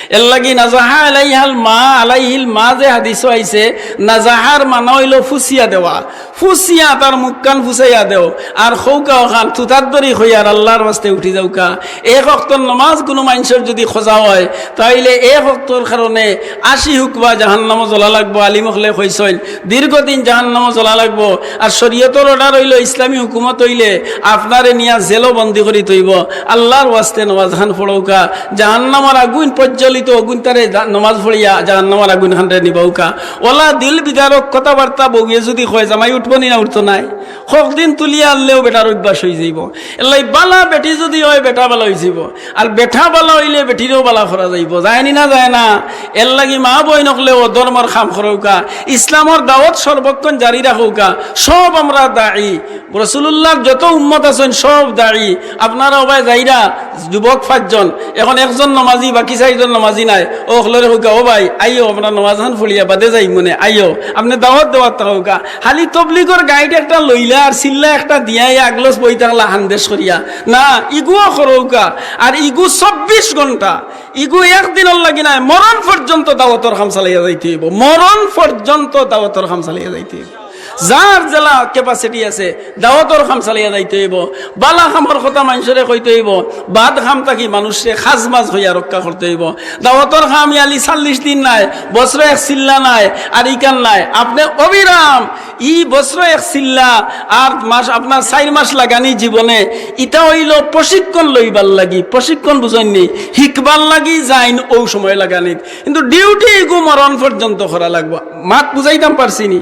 এরলাগি নাজাহা আলাইহাল মা, আলাইহিল মা যে হাদিসো আইছে, নাজাহার মানা অইলো ফুসিয়া দেওয়া। ফুসিয়া তার মুখ কান ফুসাইয়া দেও, আর কউক্কা অখান তুতার ধরি কইয়ার আল্লার ওয়াস্তে উঠি যাউক্কা। এক ওয়াক্তর নমাজ কুনু মানষর যুদি কাজা অয়, তাইলে এক ওয়াক্তর কারণে আশি হুকবা জাহান্নামো জ্বলা লাগবো। আলিম অকলে কইছইন, দীর্ঘদিন জাহান্নামো জ্বলা লাগবো। আর শরিয়তর order অইলো, ইসলামী হুকুমত অইলে আপনারে নিয়া জেলো বন্দি করি থইবো। আল্লার ওয়াস্তে নমাজ খান পড়উক্কা, জাহান্নামর আগুইন প্রজ্বলিত, আগুইন তারে জা-, নমাজ পড়িয়া জাহান্নামর আগুইন খানরে নিবাউক্কা। অলা দিল বিদারক কথাবার্তা বউয়ে যুদি কয়, জামাই উঠবো নি না উঠতো নায়? হক দিন তুলিয়া আনলেও বেটার অভ্যাস অইযাইবো। এরলাগি বালা বেটি যুদি অয়, বেটা বালা অইযাইবো। আর বেটা বালা অইলে বেটিরেও বালা করা যাইবো। যায়নি না যায় না? এরলাগি মা বইন অকলেও ধর্মর কাম করউক্কা, ইসলামর দাওয়াত সর্বক্ষণ জারি রাখউক্কা। সব আমরা দায়ী। রাসুলুল্লাহর যত উম্মত আছইন, সব দায়ী। আপনারা অবায় যাইরা, যুবক পাঁচজন, এখন একজন নমাজি, বাকি চাইরজন নমাজি নায়। অউ অকলরে কউক্কা, "ও ভাই, আইও, আমরা নমাজ খান পড়িয়া বাদে যাইমুনে, আইও।" আপনে দাওয়াত দেওয়াত থাকউক্কা। খালি তবলিগর গাইড একটা লইলা আর চিল্লা একটা দিয়া, এই আগলস বই থাকলা হান্দেশ করিয়া। না, ইগুও করউক্কা। আর ইগু চব্বিশ ঘন্টা, ইগু একদিনর লাগি নায়, মরণ পর্যন্ত দাওয়াতর কাম চালাইয়া যাইতে অইবো। মরণ পর্যন্ত দাওয়াতর কাম চালাইয়া যাইতে অইবো। যার যেলা capacity আছে, দাওয়াতর কাম চালাইয়া যাইতে অইবো। বালা কামর কথা মানষরে কইতে অইবো, বাদ কাম থাকি মানষরে খাজমাজ কইয়া রক্ষা করতে অইবো। দাওয়াতর কাম ইয়ালি চল্লিশ দিন নায়, বছরো এক চিল্লা নায়, আর ইখান নায়। আপনে অবিরাম ই বছরো এক চিল্লা আর মাস, আপনার চাইর মাস লাগানি জীবনে, ইটা অইলো প্রশিক্ষণ লইবার লাগি। প্রশিক্ষণ বুঝইননি? হিকবার লাগি যাইন অউ সময় লাগানিত। কিন্তু duty ইগু মরণ পর্যন্ত করা লাগবো। মাত বুঝাইতাম পারছিনি?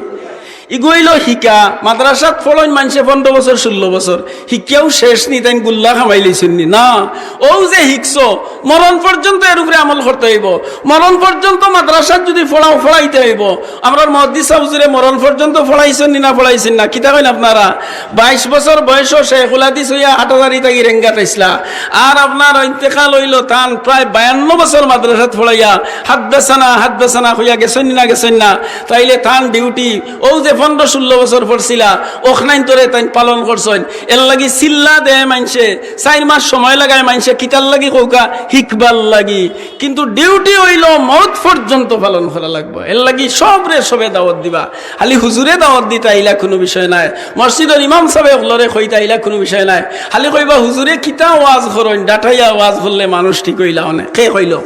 ইগু অইলো হিকা। মাদ্রাসাত পড়ইন মানষে পনরো বছর, ষোলো বছর, হিকিয়াউ শেষ নি, তাইন গুল্লা কামাই লইছইননি? না, অউ যে হিকছো, মরণ পর্যন্ত এর উপরে আমল করতে অইবো। মরণ পর্যন্ত মাদ্রাসাত যুদি পড়াও, পড়াইতে অইবো। আমরার মুহাদ্দিস সাব হুজুরে মরণ পর্যন্ত পড়াইছইননি না পড়াইছইন না? কিতা কইন আপনারা? বাইশ বছর বয়সো শেখুল হাদিস অইয়া হাটহাজারি থাকি রেঙ্গাত আইছলা। আর আপনার ইন্তেকাল অইলো, তান প্রায় বায়ান্ন বছর মাদ্রাসাত পড়াইয়া হাদ্দাসানা, হাদ্দাসানা কইয়া গেছইননি না গেছইন না? তাইলে তান duty অউ যে পনরো ষোলো বছর পড়ছিলা, অখনাইন তরে তাইন পালন করছইন। এর লাগি চিল্লা দেয় মানষে, চাইর মাস সময় লাগায় মানষে, কিতার লাগি কউক্কা? হিকবার লাগি। কিন্তু duty অইলো মউত পর্যন্ত পালন করা লাগবো। এর লাগি সবরে সবে দাওয়াত দিবা। খালি হুজুরে দাওয়াত দিতা ইলা কুনু বিষয় নায়, মসজিদর ইমাম সাবে অকলরে কইতা ইলা কুনু বিষয় নায়। খালি কইবা, "হুজুরে কিতা ওয়াজ করইন, ডাটাইয়া ওয়াজ করলে মানুষ ঠিক অইলা অনে।" কে কইলো?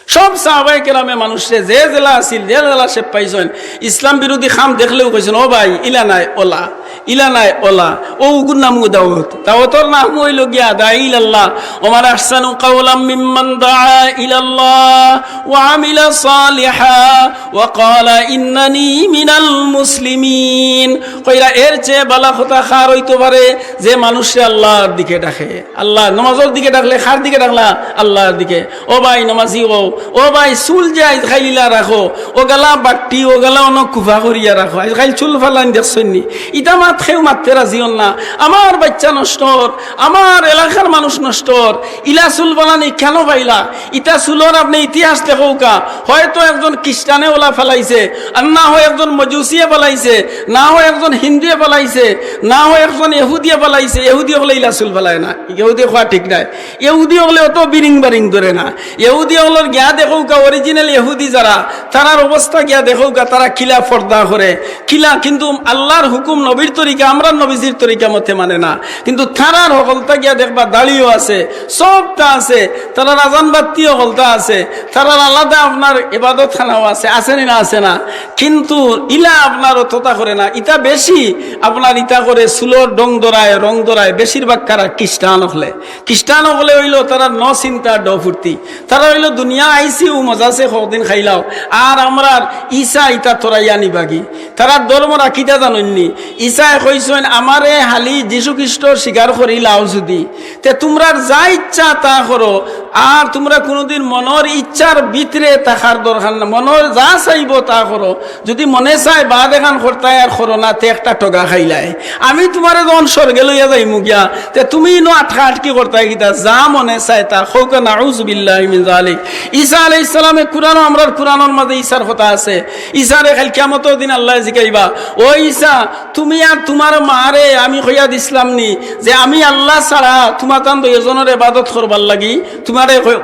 সব সাহাবায়ে কেরামে মানষরে যে যেলা আছিল, যে যেলা শেপ পাইছইন, ইসলাম বিরোধী কাম দেখলেউ কইছইন, "ও ভাই, ইলা নায়, অলা, ইলা নায়, অলা।" অউ ইগুর নামউ দাওয়াত। দাওয়াতর নাম অইলো গিয়া দাঈ ইলাল্লাহ। ওমান আহসানু কাওলাম মিম্মান দাআ ইলাল্লাহ ওয়া আমিলা সালিহা ওয়া ক্বালা ইন্নানি মিনাল মুসলিমিন। কইরা এর চেয়ে বালা কথা কার অইতো পারে যে মানষরে আল্লার দিকে ডাকে? আল্লাহ, নমাজর দিকে ডাকলে কার দিকে ডাকলা? আল্লার দিকে। ও ভাই নমাজি অও, ও ভাই চুল যে আইজ কাইল ইলা রাখো, অউ গালা বাট্টি, অউ গালা অনো কুফা করিয়া রাখো, আইজ কাইল চুল ফালানি দেখছইননি? ইতা মাত কেউ মাততে রাজি অর না। আমার বাইচ্চা নষ্ট অর, আমার এলাকার মানুষ নষ্ট অর, ইলা চুল ফালানি কেনে ফাইলা? ইতা চুলর আপনে ইতিহাস দেখউক্কা, হয়তো একজন খ্রিস্টানে অলা ফালাইছে, আর না হয় একজন মজুসিয়ে ফালাইছে, না হয় একজন হিন্দুয়ে ফালাইছে, না হয় একজন ইহুদিয়ে ফালাইছে। ইহুদি অকলে ইলা চুল ফালায় না, ইহুদি কওয়া ঠিক নায়। ইহুদি অকলে অত বিরিং বারিং ধরে না। ইহুদি অকলর গিয়া দেখউক্কা, original ইহুদি যারা, তারার অবস্থা গিয়া দেখউক্কা, তারা কিলা পর্দা করে, কিলা, কিন্তু আল্লার হুকুম, নবীর তরিকা, আমরার নবীজির তরিকা মতে মানে না। কিন্তু তারার হকলতা গিয়া দেখবা, দাড়িও আছে, সবতা আছে, তারার আজান বাত্তিও হকলতা আছে, তারার আলাদা আপনার ইবাদতখানাও আছে, আছে নি না? আছে না? কিন্তু ইলা আপনার অততা করে না, ইতা বেশি আপনার ইতা করে, চুলর ঢং ধরায়, রং ধরায়, বেশিরভাগ কারা? খ্রিস্টান অকলে। খ্রিস্টান অকলে অইলো তারার ন চিন্তা ড ফুর্তি, তারা অইলো দুনিয়া আইছি, অউ মজা আছে, কয়দিন খাইলাও, আর আমরার ইছা ইতা থরাইয়া নিবাগি। তারার ধর্মর আকিদা জানইননি? ইছায় কইছইন, "আমারে খালি যীশু খ্রিস্ট স্বীকার করিলাও যুদি, তে তুমরার যা ইচ্ছা তা করো, আর তুমরা কুনুদিন মনর ইচ্ছার ভিতরে থাকার দরকার না, মনর যা চাইবো তা করো। যুদি মনে চায় বাদ এখান করতায় আর করো না, তে একটা ঠগা খাইলায়। আমি তুমারে যখন স্বর্গে লইয়া যাইমু গিয়া, তে তুমি ইনো আটকা আটকি করতায় কিতা? যা মনে চায় তা কউক্কা।" নাউজুবিল্লাহি মিন যালিক। ঈসা আলাইহিস সালামে কুরআনো, আমরার কুরআনর মাঝে ঈসার কথা আছে। ঈসারে কাইল কিয়ামতর দিন আল্লায় জিকাইবা, "ও ঈসা, তুমি আর তুমার মারে আমি কইয়া দিছলাম নি যে আমি আল্লাহ ছাড়া তুমাতান দুইজনর ইবাদত করবার লাগি?" তুমারে কই-,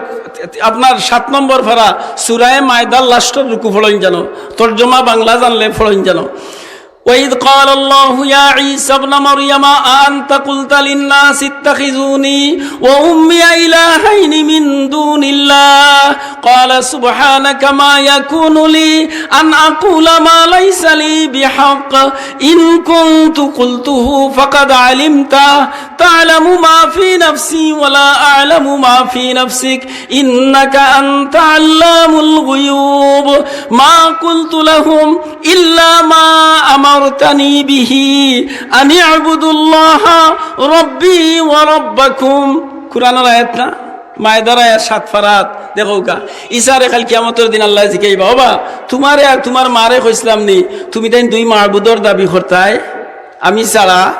আপনার সাত নম্বর পারা, সূরায়ে মায়েদার লাস্টর রুকু পড়ইন জানো, তর্জমা বাংলা জানলে পড়ইন জানো। وإذ قال الله يا عيسى ابن مريم أأنت قلت للناس اتخذوني وأمي إلهين من دون الله قال سبحانك ما يكون لي أن أقول ما ليس لي بحق إن كنت قلته فقد علمته تعلم ما في نفسي ولا أعلم ما في نفسك إنك أنت علام الغيوب ما قلت لهم إلا ما أمرتني به أن اعبدوا الله ربي وربكم। কুরআনর আয়াত না? মায়েদার আয়াত, সাত পারাত। দেখউক্কা, ঈসারে কাইল কিয়ামতর দিন আল্লায় জিকাইবা, "ওবা, তুমারে আর তুমার মারে কইছলাম নি, তুমিতাইন দুই মাবুদর দাবি করতায় আমি ছাড়া?"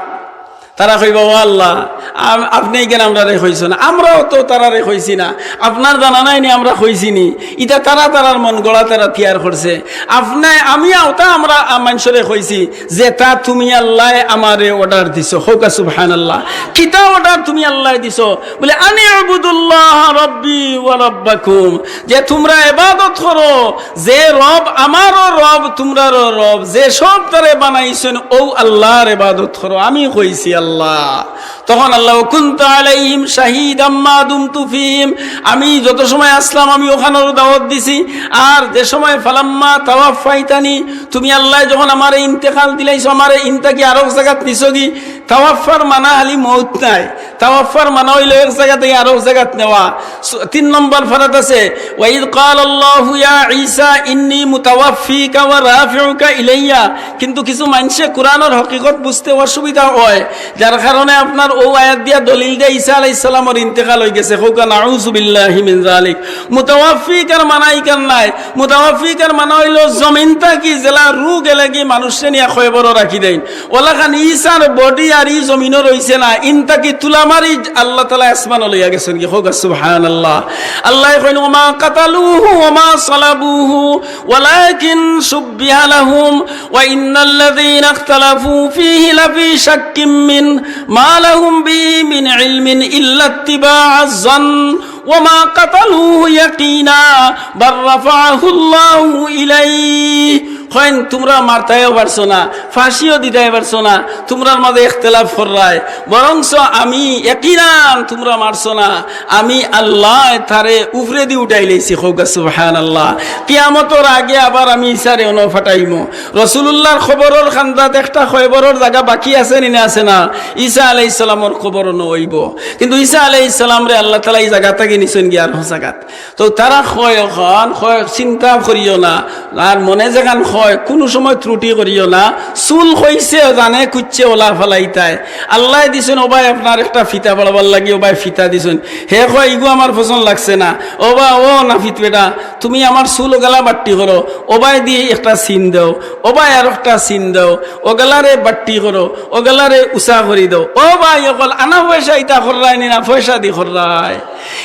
তারা কইবা, "ও আল্লাহ, আম-, আপনে ইখান আমরারে কইছো না, আমরাও তো তারারে কইছি না। আপনার জানা নাই নি আমরা কইছি নি? ইটা তারা তারার মন গড়া তারা তৈয়ার করছে। আপনে, আমি ওটা আমরা, আ, মানষরে কইছি যেটা তুমি আল্লায় আমারে order দিছো। কউক্কা সুবহানাল্লাহ। কিতা order তুমি আল্লায় দিছো? বলে, "আনি আবুদুল্লাহ রাব্বি ওয়া রাব্বাকুম।" যে তুমরা ইবাদত করো, যে রব আমারও রব, তুমরারও রব, যে সব তারে বানাইছইন, অউ আল্লার ইবাদত করো। আমি কইছি আল্লাহ। তখন আল্লাহ, "ওয়া কুনতু আলাইহিম শাহিদাম মা দুমতু ফিহিম", আমি যত সময় আছলাম আমি অখানর দাওয়াত দিছি। আর যে সময়, "ফালাম্মা তাওয়াফফাইতানি", তুমি আল্লায় যখন আমারে ইন্তেকাল দিলাইছো, আমারে ইন থাকি আরক জাগাত নিছোগি, তাওয়াফফার মানা খালি মউত নায়, তাওয়াফফার মানা অইলো এক জাগা থাকি আরক জাগাত নেওয়া। সু-, তিন নম্বর পারাত আছে, "ওয়া ইয ক্বালাল্লাহু ইয়া ঈসা ইন্নী মুতাওয়াফফিকা ওয়া রাফিউকা ইলাইয়া।" কিন্তু কিছু মানষে কুরআনর হকিকত বুঝতে অসুবিধা অয়, যার কারণে আপনার অউ আয়াত দিয়া দলিল দেয় ঈসা আলাইহিস সালামর ইন্তেকাল অইগেছে। কউক্কা নাউযুবিল্লাহি মিন যালিক। মুতাওয়াফফিকার মানা ইখান নায়। মুতাওয়াফফিকার মানা অইলো জমিন থাকি যেলা রুহ গেলেগি মানুষরে নিয়া কয়বরো রাখি দেইন। অলাখান ঈসার body আর ই জমিনো রইছে না, ইন থাকি তুলা মারি আল্লাহ তাআলা আসমানো লইয়া গেছইনগি। কউক্কা সুবহানাল্লাহ। আল্লায় কইন, "ওয়া মা কাতালুহু ওয়া মা সালাবুহু ওয়ালাকিন শুব্বিহা লাহুম ওয়া ইন্নাল্লাযীনা ইখতালাফু ফীহি লাফী শাক্কিম মিনহু মা লাহুম বিহি মিন ইলমিন ইল্লা ইত্তিবাআয যন্নি ওয়া মা কাতালুহু ইয়াকিনা বাল রাফাআহুল্লাহু ইলাইহি।" কইন, তুমরা মারতায়ও পারছো না, ফাঁসিও দিতায় পারছো না, তুমরার মাঝে ইখতিলাফ কররায়, বরঞ্চ আমি ইয়াকিনান তুমরা মারছো না, আমি আল্লায় তারে উপরেদি উঠাইলাইছি। কউক্কা সুবহানাল্লাহ। কিয়ামতর আগে আবার আমি ঈসারে অনো ফাটাইমু। রাসুলুল্লাহর কবরর কান্দাত একটা কয়বরর জাগা বাকি আছে নি না, আছে না? ঈসা আলাইহিস সালামর কবর অনো অইবো। কিন্তু ঈসা আলাইহিস সালামরে আল্লাহ তাআলা ই জাগা থাকি নিছইনগি আরক জাগাত। তো তারা কয় অখন, কয়, চিন্তা করিও না, আর মনে যেখান কয়, কুনু সময় ত্রুটি করিও না। চুল কইছে, জানে কুচ্চে অলা ফালাইতায়। আল্লায় দিছইন, "ওবায় আপনার একটা ফিতা বাড়াবার লাগি, ওবায় ফিতা দিছইন।" হে কয়, "ইগু আমার পছন্দ লাগছে না।" "ওবা, ও নাপিত বেটা, তুমি আমার চুল অগালা বাট্টি করো, ওবায়দি একটা চিন দেও, ওবায় আরকটা চিন দেও, অগালারে বাট্টি করো, অগালারে উচা করি দেও।" ও ভাই অকল, আনা পয়সা ইতা কররায় নি না, পয়সাদি কররায়।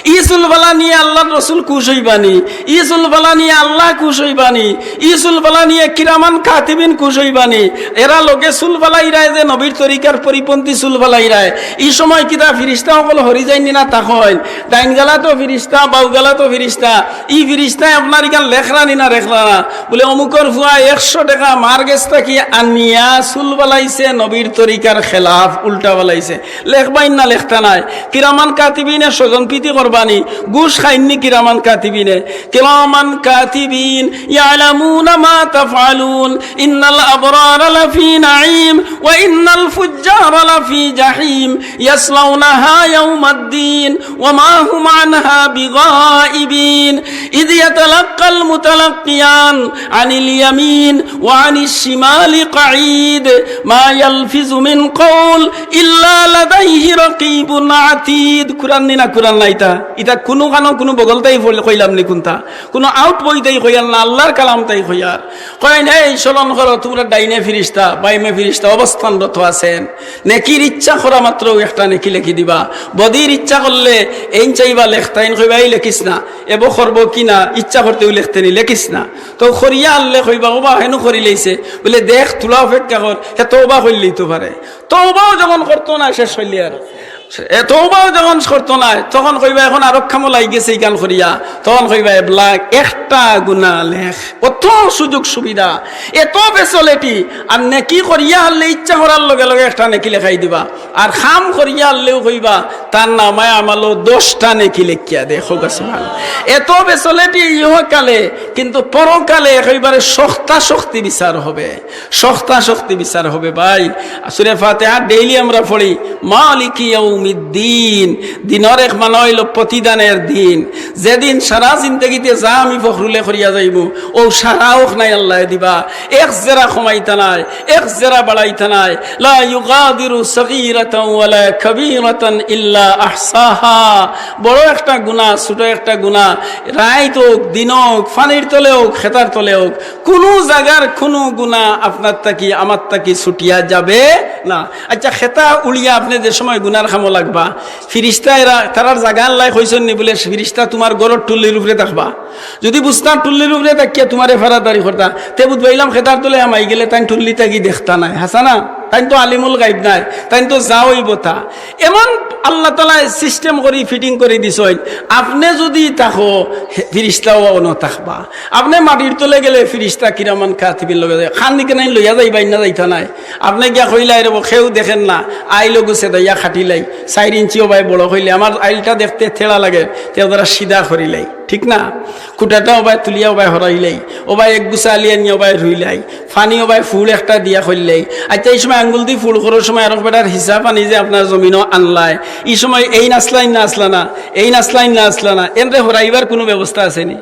ই চুল ফালানিয়ে আল্লার রসুল খুশ অইবা নি, ই চুল ফালানিয়ে আল্লা খুশ অইবা নি, ই চুল ফালানিয়ে কিরামান কাতিবিন খুশ অইবা নি। এরা লগে চুল ফালাইরায় যে নবীর তরিকার পরিপন্থী চুল ফালাইরায়। ই সময় কিতা ফিরিস্তা অকল হরি যাইন নি না থাকইন? ডাইন গালাত ফিরিস্তা, বাউ গালাত ফিরিস্তা। ই ফিরিস্তায় আপনার ইখান লেখরা নি না লেখরা না? বলে, "অমুকর ফুয়া একশো টেকা মার গেছ থাকি আনিয়া চুল ফালাইছে, নবীর তরিকার খেলাফ, উল্টা ফালাইছে।" লেখবাইন না লেখতা নায়। কিরামান কাতিবিনে স্বজন প্রীতি করবা নি, ঘুষ খাইন নি কিরামান কাতিবিনে। কিরামান কাতিবিন ইয়ালামুনা মা তাফআলুন। ইন্নাল আবরারা লাফি নাঈম ওয়া ইন্নাল ফুজ্জারা লাফি জাহিম। ইয়াসলাউনাহা ইয়াউমাদ্দিন ওয়া মা হুম আনহা বিগাইবিন। ইয ইয়াতালাক্কাল মুতালাক্কিয়ান আনিল ইয়ামিন ওয়া আনিশ শিমালি কাঈদ। মা ইয়ালফিযু মিন কাউল ইল্লা লাদাইহি রাকিবুন আতীদ। কুরআন নি না কুরআন না ইতা? ইতা কুনুখানো কুনু বগল তাই ফল-, কইলাম নি কুনতা? কুনু আউট বই তাই কইয়ার না, আল্লার কালাম তাই কইয়ার। কইন, "এই স্মরণ করো, তুমরা ডাইনে ফিরিস্তা, বাইমে ফিরিস্তা অবস্থানরত আছেন। নেকির ইচ্ছা করা মাত্র একটা নেকি লেখি দিবা। বদির ইচ্ছা করলে এইন চাইবা লেখতা, এইন কইবা, 'এই লেখিস না, এবো করবো কি না, ইচ্ছা করতেউ লেখতে নি, লেখিস না।' তো করিয়া আনলে কইবা, 'ওবা, হেনু করিলাইছে।' বলে, "দেখ, থুড়া অপেক্ষা কর, হে তওবা করলেই তো পারে।" তওবাও যখন করতো না, শেষ করলি আর। এ তওবাও যখন করতো না, তখন কইবা, "এখন আরক কামো লাগি গেছে ইখান করিয়া।" তখন কইবা, "এবলা একটা গুনা লেখ।" অত সুযোগ সুবিধা, এত facility, আর নেকি করিয়া হারলে ইচ্ছা করার লগে লগে একটা নেকি লেখাই দিবা, আর কাম করিয়া হারলেও কইবা, "তার নামায় আমালো দশটা নেকি লেখিয়া দে।" কউক্কা সুবহানাল্লাহ। এত facility ইহকালে, কিন্তু পরকালে একেবারে শক্তা শক্তি বিচার হবে। শক্তা শক্তি বিচার হবে ভাই। সূরা ফাতিহা daily আমরা পড়ি, "মালিকি ইয়াউমিদ্দিন।" দিনর এক মানা অইলো প্রতিদানের দিন। যেদিন সারা জিন্দেগিতে যা আমি ফখরুলে করিয়া যাইমু, অউ সারা অখান আল্লায় দিবা। এক জেরা কমাইতা নায়, এক জেরা বাড়াইতা নায়। লা ইউগাদিরু সগীরাতান ওয়ালা কাবীরাতান ইল্লা আহসাহা। বড় একটা গুনা, ছোট একটা গুনা, রাইত অউক, দিন অউক, পানির তলে অউক, খেতার তলে অউক, কুনু জাগার কুনু গুনা আপনার থাকি, আমার থাকি ছুটিয়া যাবে না। আচ্ছা, খেতা উড়িয়া আপনে যে সময় গুনার কামো লাগবা, ফিরিস্তা এরা, তারার জাগা আল্লায় কইছইন নি বুলে, "ফিরিস্তা তুমার ঘরর টুল্লির উপরে থাকবা"? যুদি বুঝতাম টুল্লির উপরে থাকিয়া তুমারে ফারাদারি করতা, তে বুঝবাইলাম খেতার তলে হামাই গেলে তাইন টুল্লি থাকি দেখতা নায়, হাছা না? তাইন তো আলিমুল গাইব নায়, তাইন তো যা অইবো তা। এমন আল্লাহ তাআলায় system করি, fitting করি দিছইন, আপনে যুদি থাকো, হে, ফিরিস্তাও অনো থাকবা। আপনে মাটির তলে গেলে ফিরিস্তা কিরামান কাতিবিন লগে যায়, খান দিকে নাই লইয়া যাইবা, ইন্না যাইতা নায়। আপনে গিয়া কইলাই, "রে বা, কেউ দেখের না", আইল গুছে দইয়া খাটিলাই, চাইর ইঞ্চি ওবায় বড় করিলাই, আমার আইলটা দেখতে তেড়া লাগে, তে ওরা সিধা করিলাই, ঠিক না? খুঁটাটা ওবায় তুলিয়া ওবায় হরাইলাই, ওবায় এক গুছা আলি আনিয়া ওবায় রুইলাই, পানি ওবায় ফুল একটা দিয়া করিলাই। আচ্ছা, ই সময় আঙ্গুল দি ফুল করার সময় আরক বেটার হিসাব আনি যে আপনার জমিনো আনলায়, ই সময় এইন আছলা না আছলা না, এইন আছলা না আছলা না, এনরে হরাইবার কুনু ব্যবস্থা আছে নি?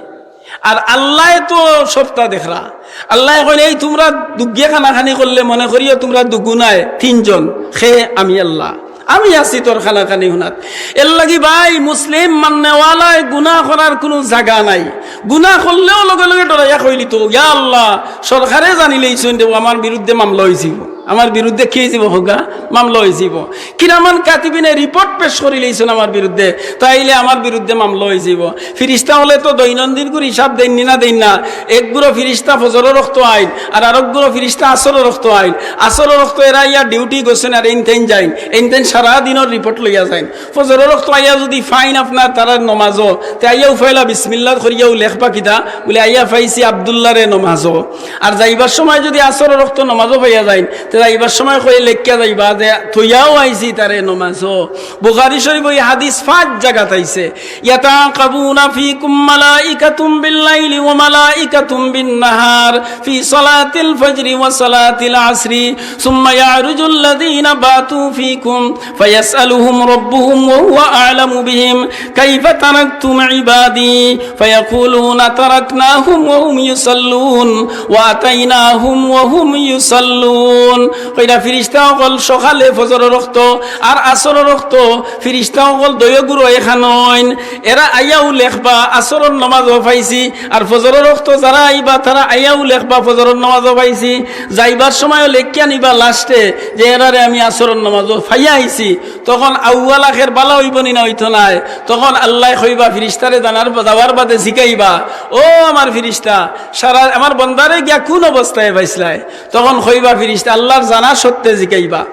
আর আল্লায় তো সবটা দেখরা। আল্লায় কইন, "এই তুমরা দুগুয়ে কানাকানি করলে মনে করিও তুমরা দুগুনায় তিনজন, খে আমি আল্লাহ, আমি আছি তোর কানাকানি হুনাত।" এরলাগি ভাই, মুসলিম মাননেওয়ালায় গুনা করার কুনু জাগা নাই। গুনা করলেও লগে লগে ডরাইয়া কইলিতো, "ইয়া আল্লাহ, সরকারে জানিলাইছইন রে বা, আমার বিরুদ্ধে মামলা অইযিবো।" আমার বিরুদ্ধে কি অইযিবো কউক্কা? মামলা অইযিবো। কিরামান কাতিবিনে report পেশ করিলাইছইন আমার বিরুদ্ধে, তাইলে আমার বিরুদ্ধে মামলা অইযিবো। ফিরিস্তা অকলে তো দৈনন্দিন করি হিসাব দেইন নি না, দেইন না। এক গুরু ফিরিস্তা ফজরর অক্ত আইন, আর আরক গুরু ফিরিস্তা আসরর অক্ত আইন। আসরর অক্ত এরা ইয়া duty গেছইন আর এইন তেইন যাইন, এইন তেইন সারা দিনর report লইয়া যাইন। ফজরর অক্ত আইয়া যুদি পাইন আপনার তারার নমাজো, তে আইয়াউ পয়লা বিসমিল্লাহ করিয়াউ লেখবা কিতা? বুলে, "আইয়া পাইছি আব্দুল্লাহরে নমাজো।" আর যাইবার সময় যুদি আসরর অক্ত নমাজো পাইয়া যাইন, তে যাইবার সময় কইয়া লেখিয়া যাইবা যে, "থইয়াউ আইছি তারে নমাজো।" বুখারী শরীফো ই হাদিস পাঁচ জাগাত আইছে। يتعاقبون فيكم ملائكة بالليل وملائكة بالنهار في صلاة الفجر وصلاة العصر ثم يعرج الذين باتوا فيكم فيسألهم ربهم وهو أعلم بهم كيف تركتم عبادي فيقولون تركناهم وهم يصلون وأتيناهم وهم يصلون। কইরা ফিরিস্তা অকল সকালে ফজরর অক্ত আর আসরর অক্ত ফিরিস্তা অকল দয়গুরু এখান অইন। এরা আইয়াউ লেখবা আসরর নমাজো পাইছি, আর ফজরর অক্ত যারা আইবা তারা আইয়াউ লেখবা ফজরর নমাজো পাইছি। যাইবার সময়ও লেখিয়া নিবা last-এ যে, "এরারে আমি আসরর নমাজো পাইয়া আইছি।" তখন আউয়াল আখের বালা অইবো নি না অইতো নায়? তখন আল্লায় কইবা ফিরিস্তারে জানার, যাওয়ার বাদে জিকাইবা, "ও আমার ফিরিস্তা, সারা আমার বন্দারে গিয়া কুন অবস্থায় পাইছলায়?" তখন কইবা ফিরিস্তা, আল্লাহর জানা সত্ত্বে জিকাইবা,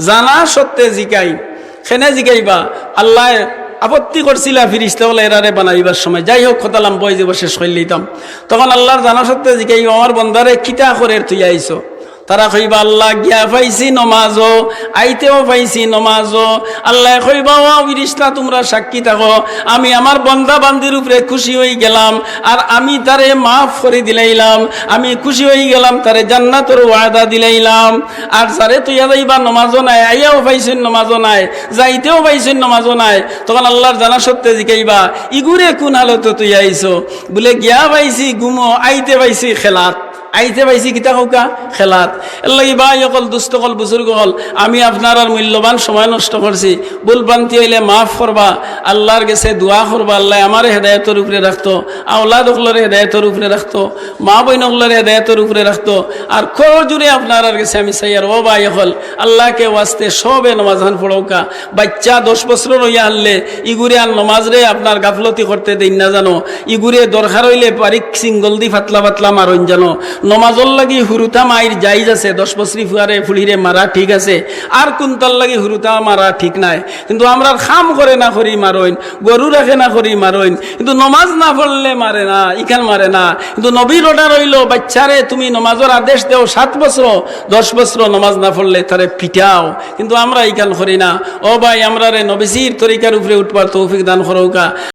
জানা সত্ত্বে জিকাই। কেনে জিকাইবা? আল্লায় আপত্তি করছিলা ফিরিস্তা অকলে এরারে বানাইবার সময়। যাই হউক, কথা লম্বা অইযিবো, শেষ করিলিতাম। তখন আল্লাহর জানা সত্ত্বে জিকাইবা, "আমার বন্দারে কিতা করের থইয়া আইছো?" তারা কইবা, "আল্লাহ, গিয়া পাইছি নমাজো, আইতেও পাইছি নমাজো।" আল্লায় কইবা, "ও ফিরিস্তা, তুমরা সাক্ষী থাকো, আমি আমার বন্দা বান্দির উপরে খুশি অইগেলাম, আর আমি তারে মাফ করি দিলাইলাম, আমি খুশি অইগেলাম, তারে জান্নাতর ওয়াদা দিলাইলাম। আর যারে থইয়া যাইবা নমাজো নাই, আইয়াও পাইছইন নমাজো নাই, যাইতেও পাইছইন নমাজো নাই।" তখন আল্লাহর জানা সত্ত্বে জিকাইবা, "ইগুরে কুন হালতো থইয়া আইছো?" বুলে, "গিয়া পাইছি ঘুমো, আইতে পাইছি খেলাত।" আইতে পাইছি কিতা কউক্কা? খেলাত। এরলাগি ভাই অকল, দুস্ত অকল, বুজুর্গ অকল, আমি আপনারার মূল্যবান সময় নষ্ট করছি। ভুল ভ্রান্তি অইলে মাফ করবা, আল্লাহর গেছে দোয়া করবা, আল্লায় আমারে হেদায়েতর উপরে রাখতো, আওলাদ অকলরে হেদায়েতর উপরে রাখতো, মা বইন অকলরে হেদায়েতর উপরে রাখতো। আর করজোড়ে আপনারার গেছে আমি চাইয়ার, ও ভাই অকল, আল্লাহকে ওয়াস্তে সবে নমাজখান পড়উক্কা। বাইচ্চা দশ বছরর অইয়া হারলে ইগুরে আর নমাজরে আপনার গাফলতি করতে দেইন না জানো। ইগুরে দরকার অইলে বারিক সিঙ্গল দি পাতলা পাতলা মারইন জানো। নমাজর লাগি হুরুতা মাইর জাইজ আছে, দশ বছরি ফুয়ারে ফুড়িরে মারা ঠিক আছে, আর কুনতার লাগি হুরুতা মারা ঠিক নায়। কিন্তু আমরার কাম করে না করি মারইন, গরু রাখে না করি মারইন, কিন্তু নমাজ না পড়লে মারে না, ইখান মারে না। কিন্তু নবীর order অইলো, "বাইচ্চারে তুমি নমাজর আদেশ দেও সাত বছর, দশ বছর নমাজ না পড়লে তারে পিটাও।" কিন্তু আমরা ইখান করি না। ও ভাই, আমরারে নবীজির তরিকার উপরে উঠবার তৌফিক দান করউক্কা।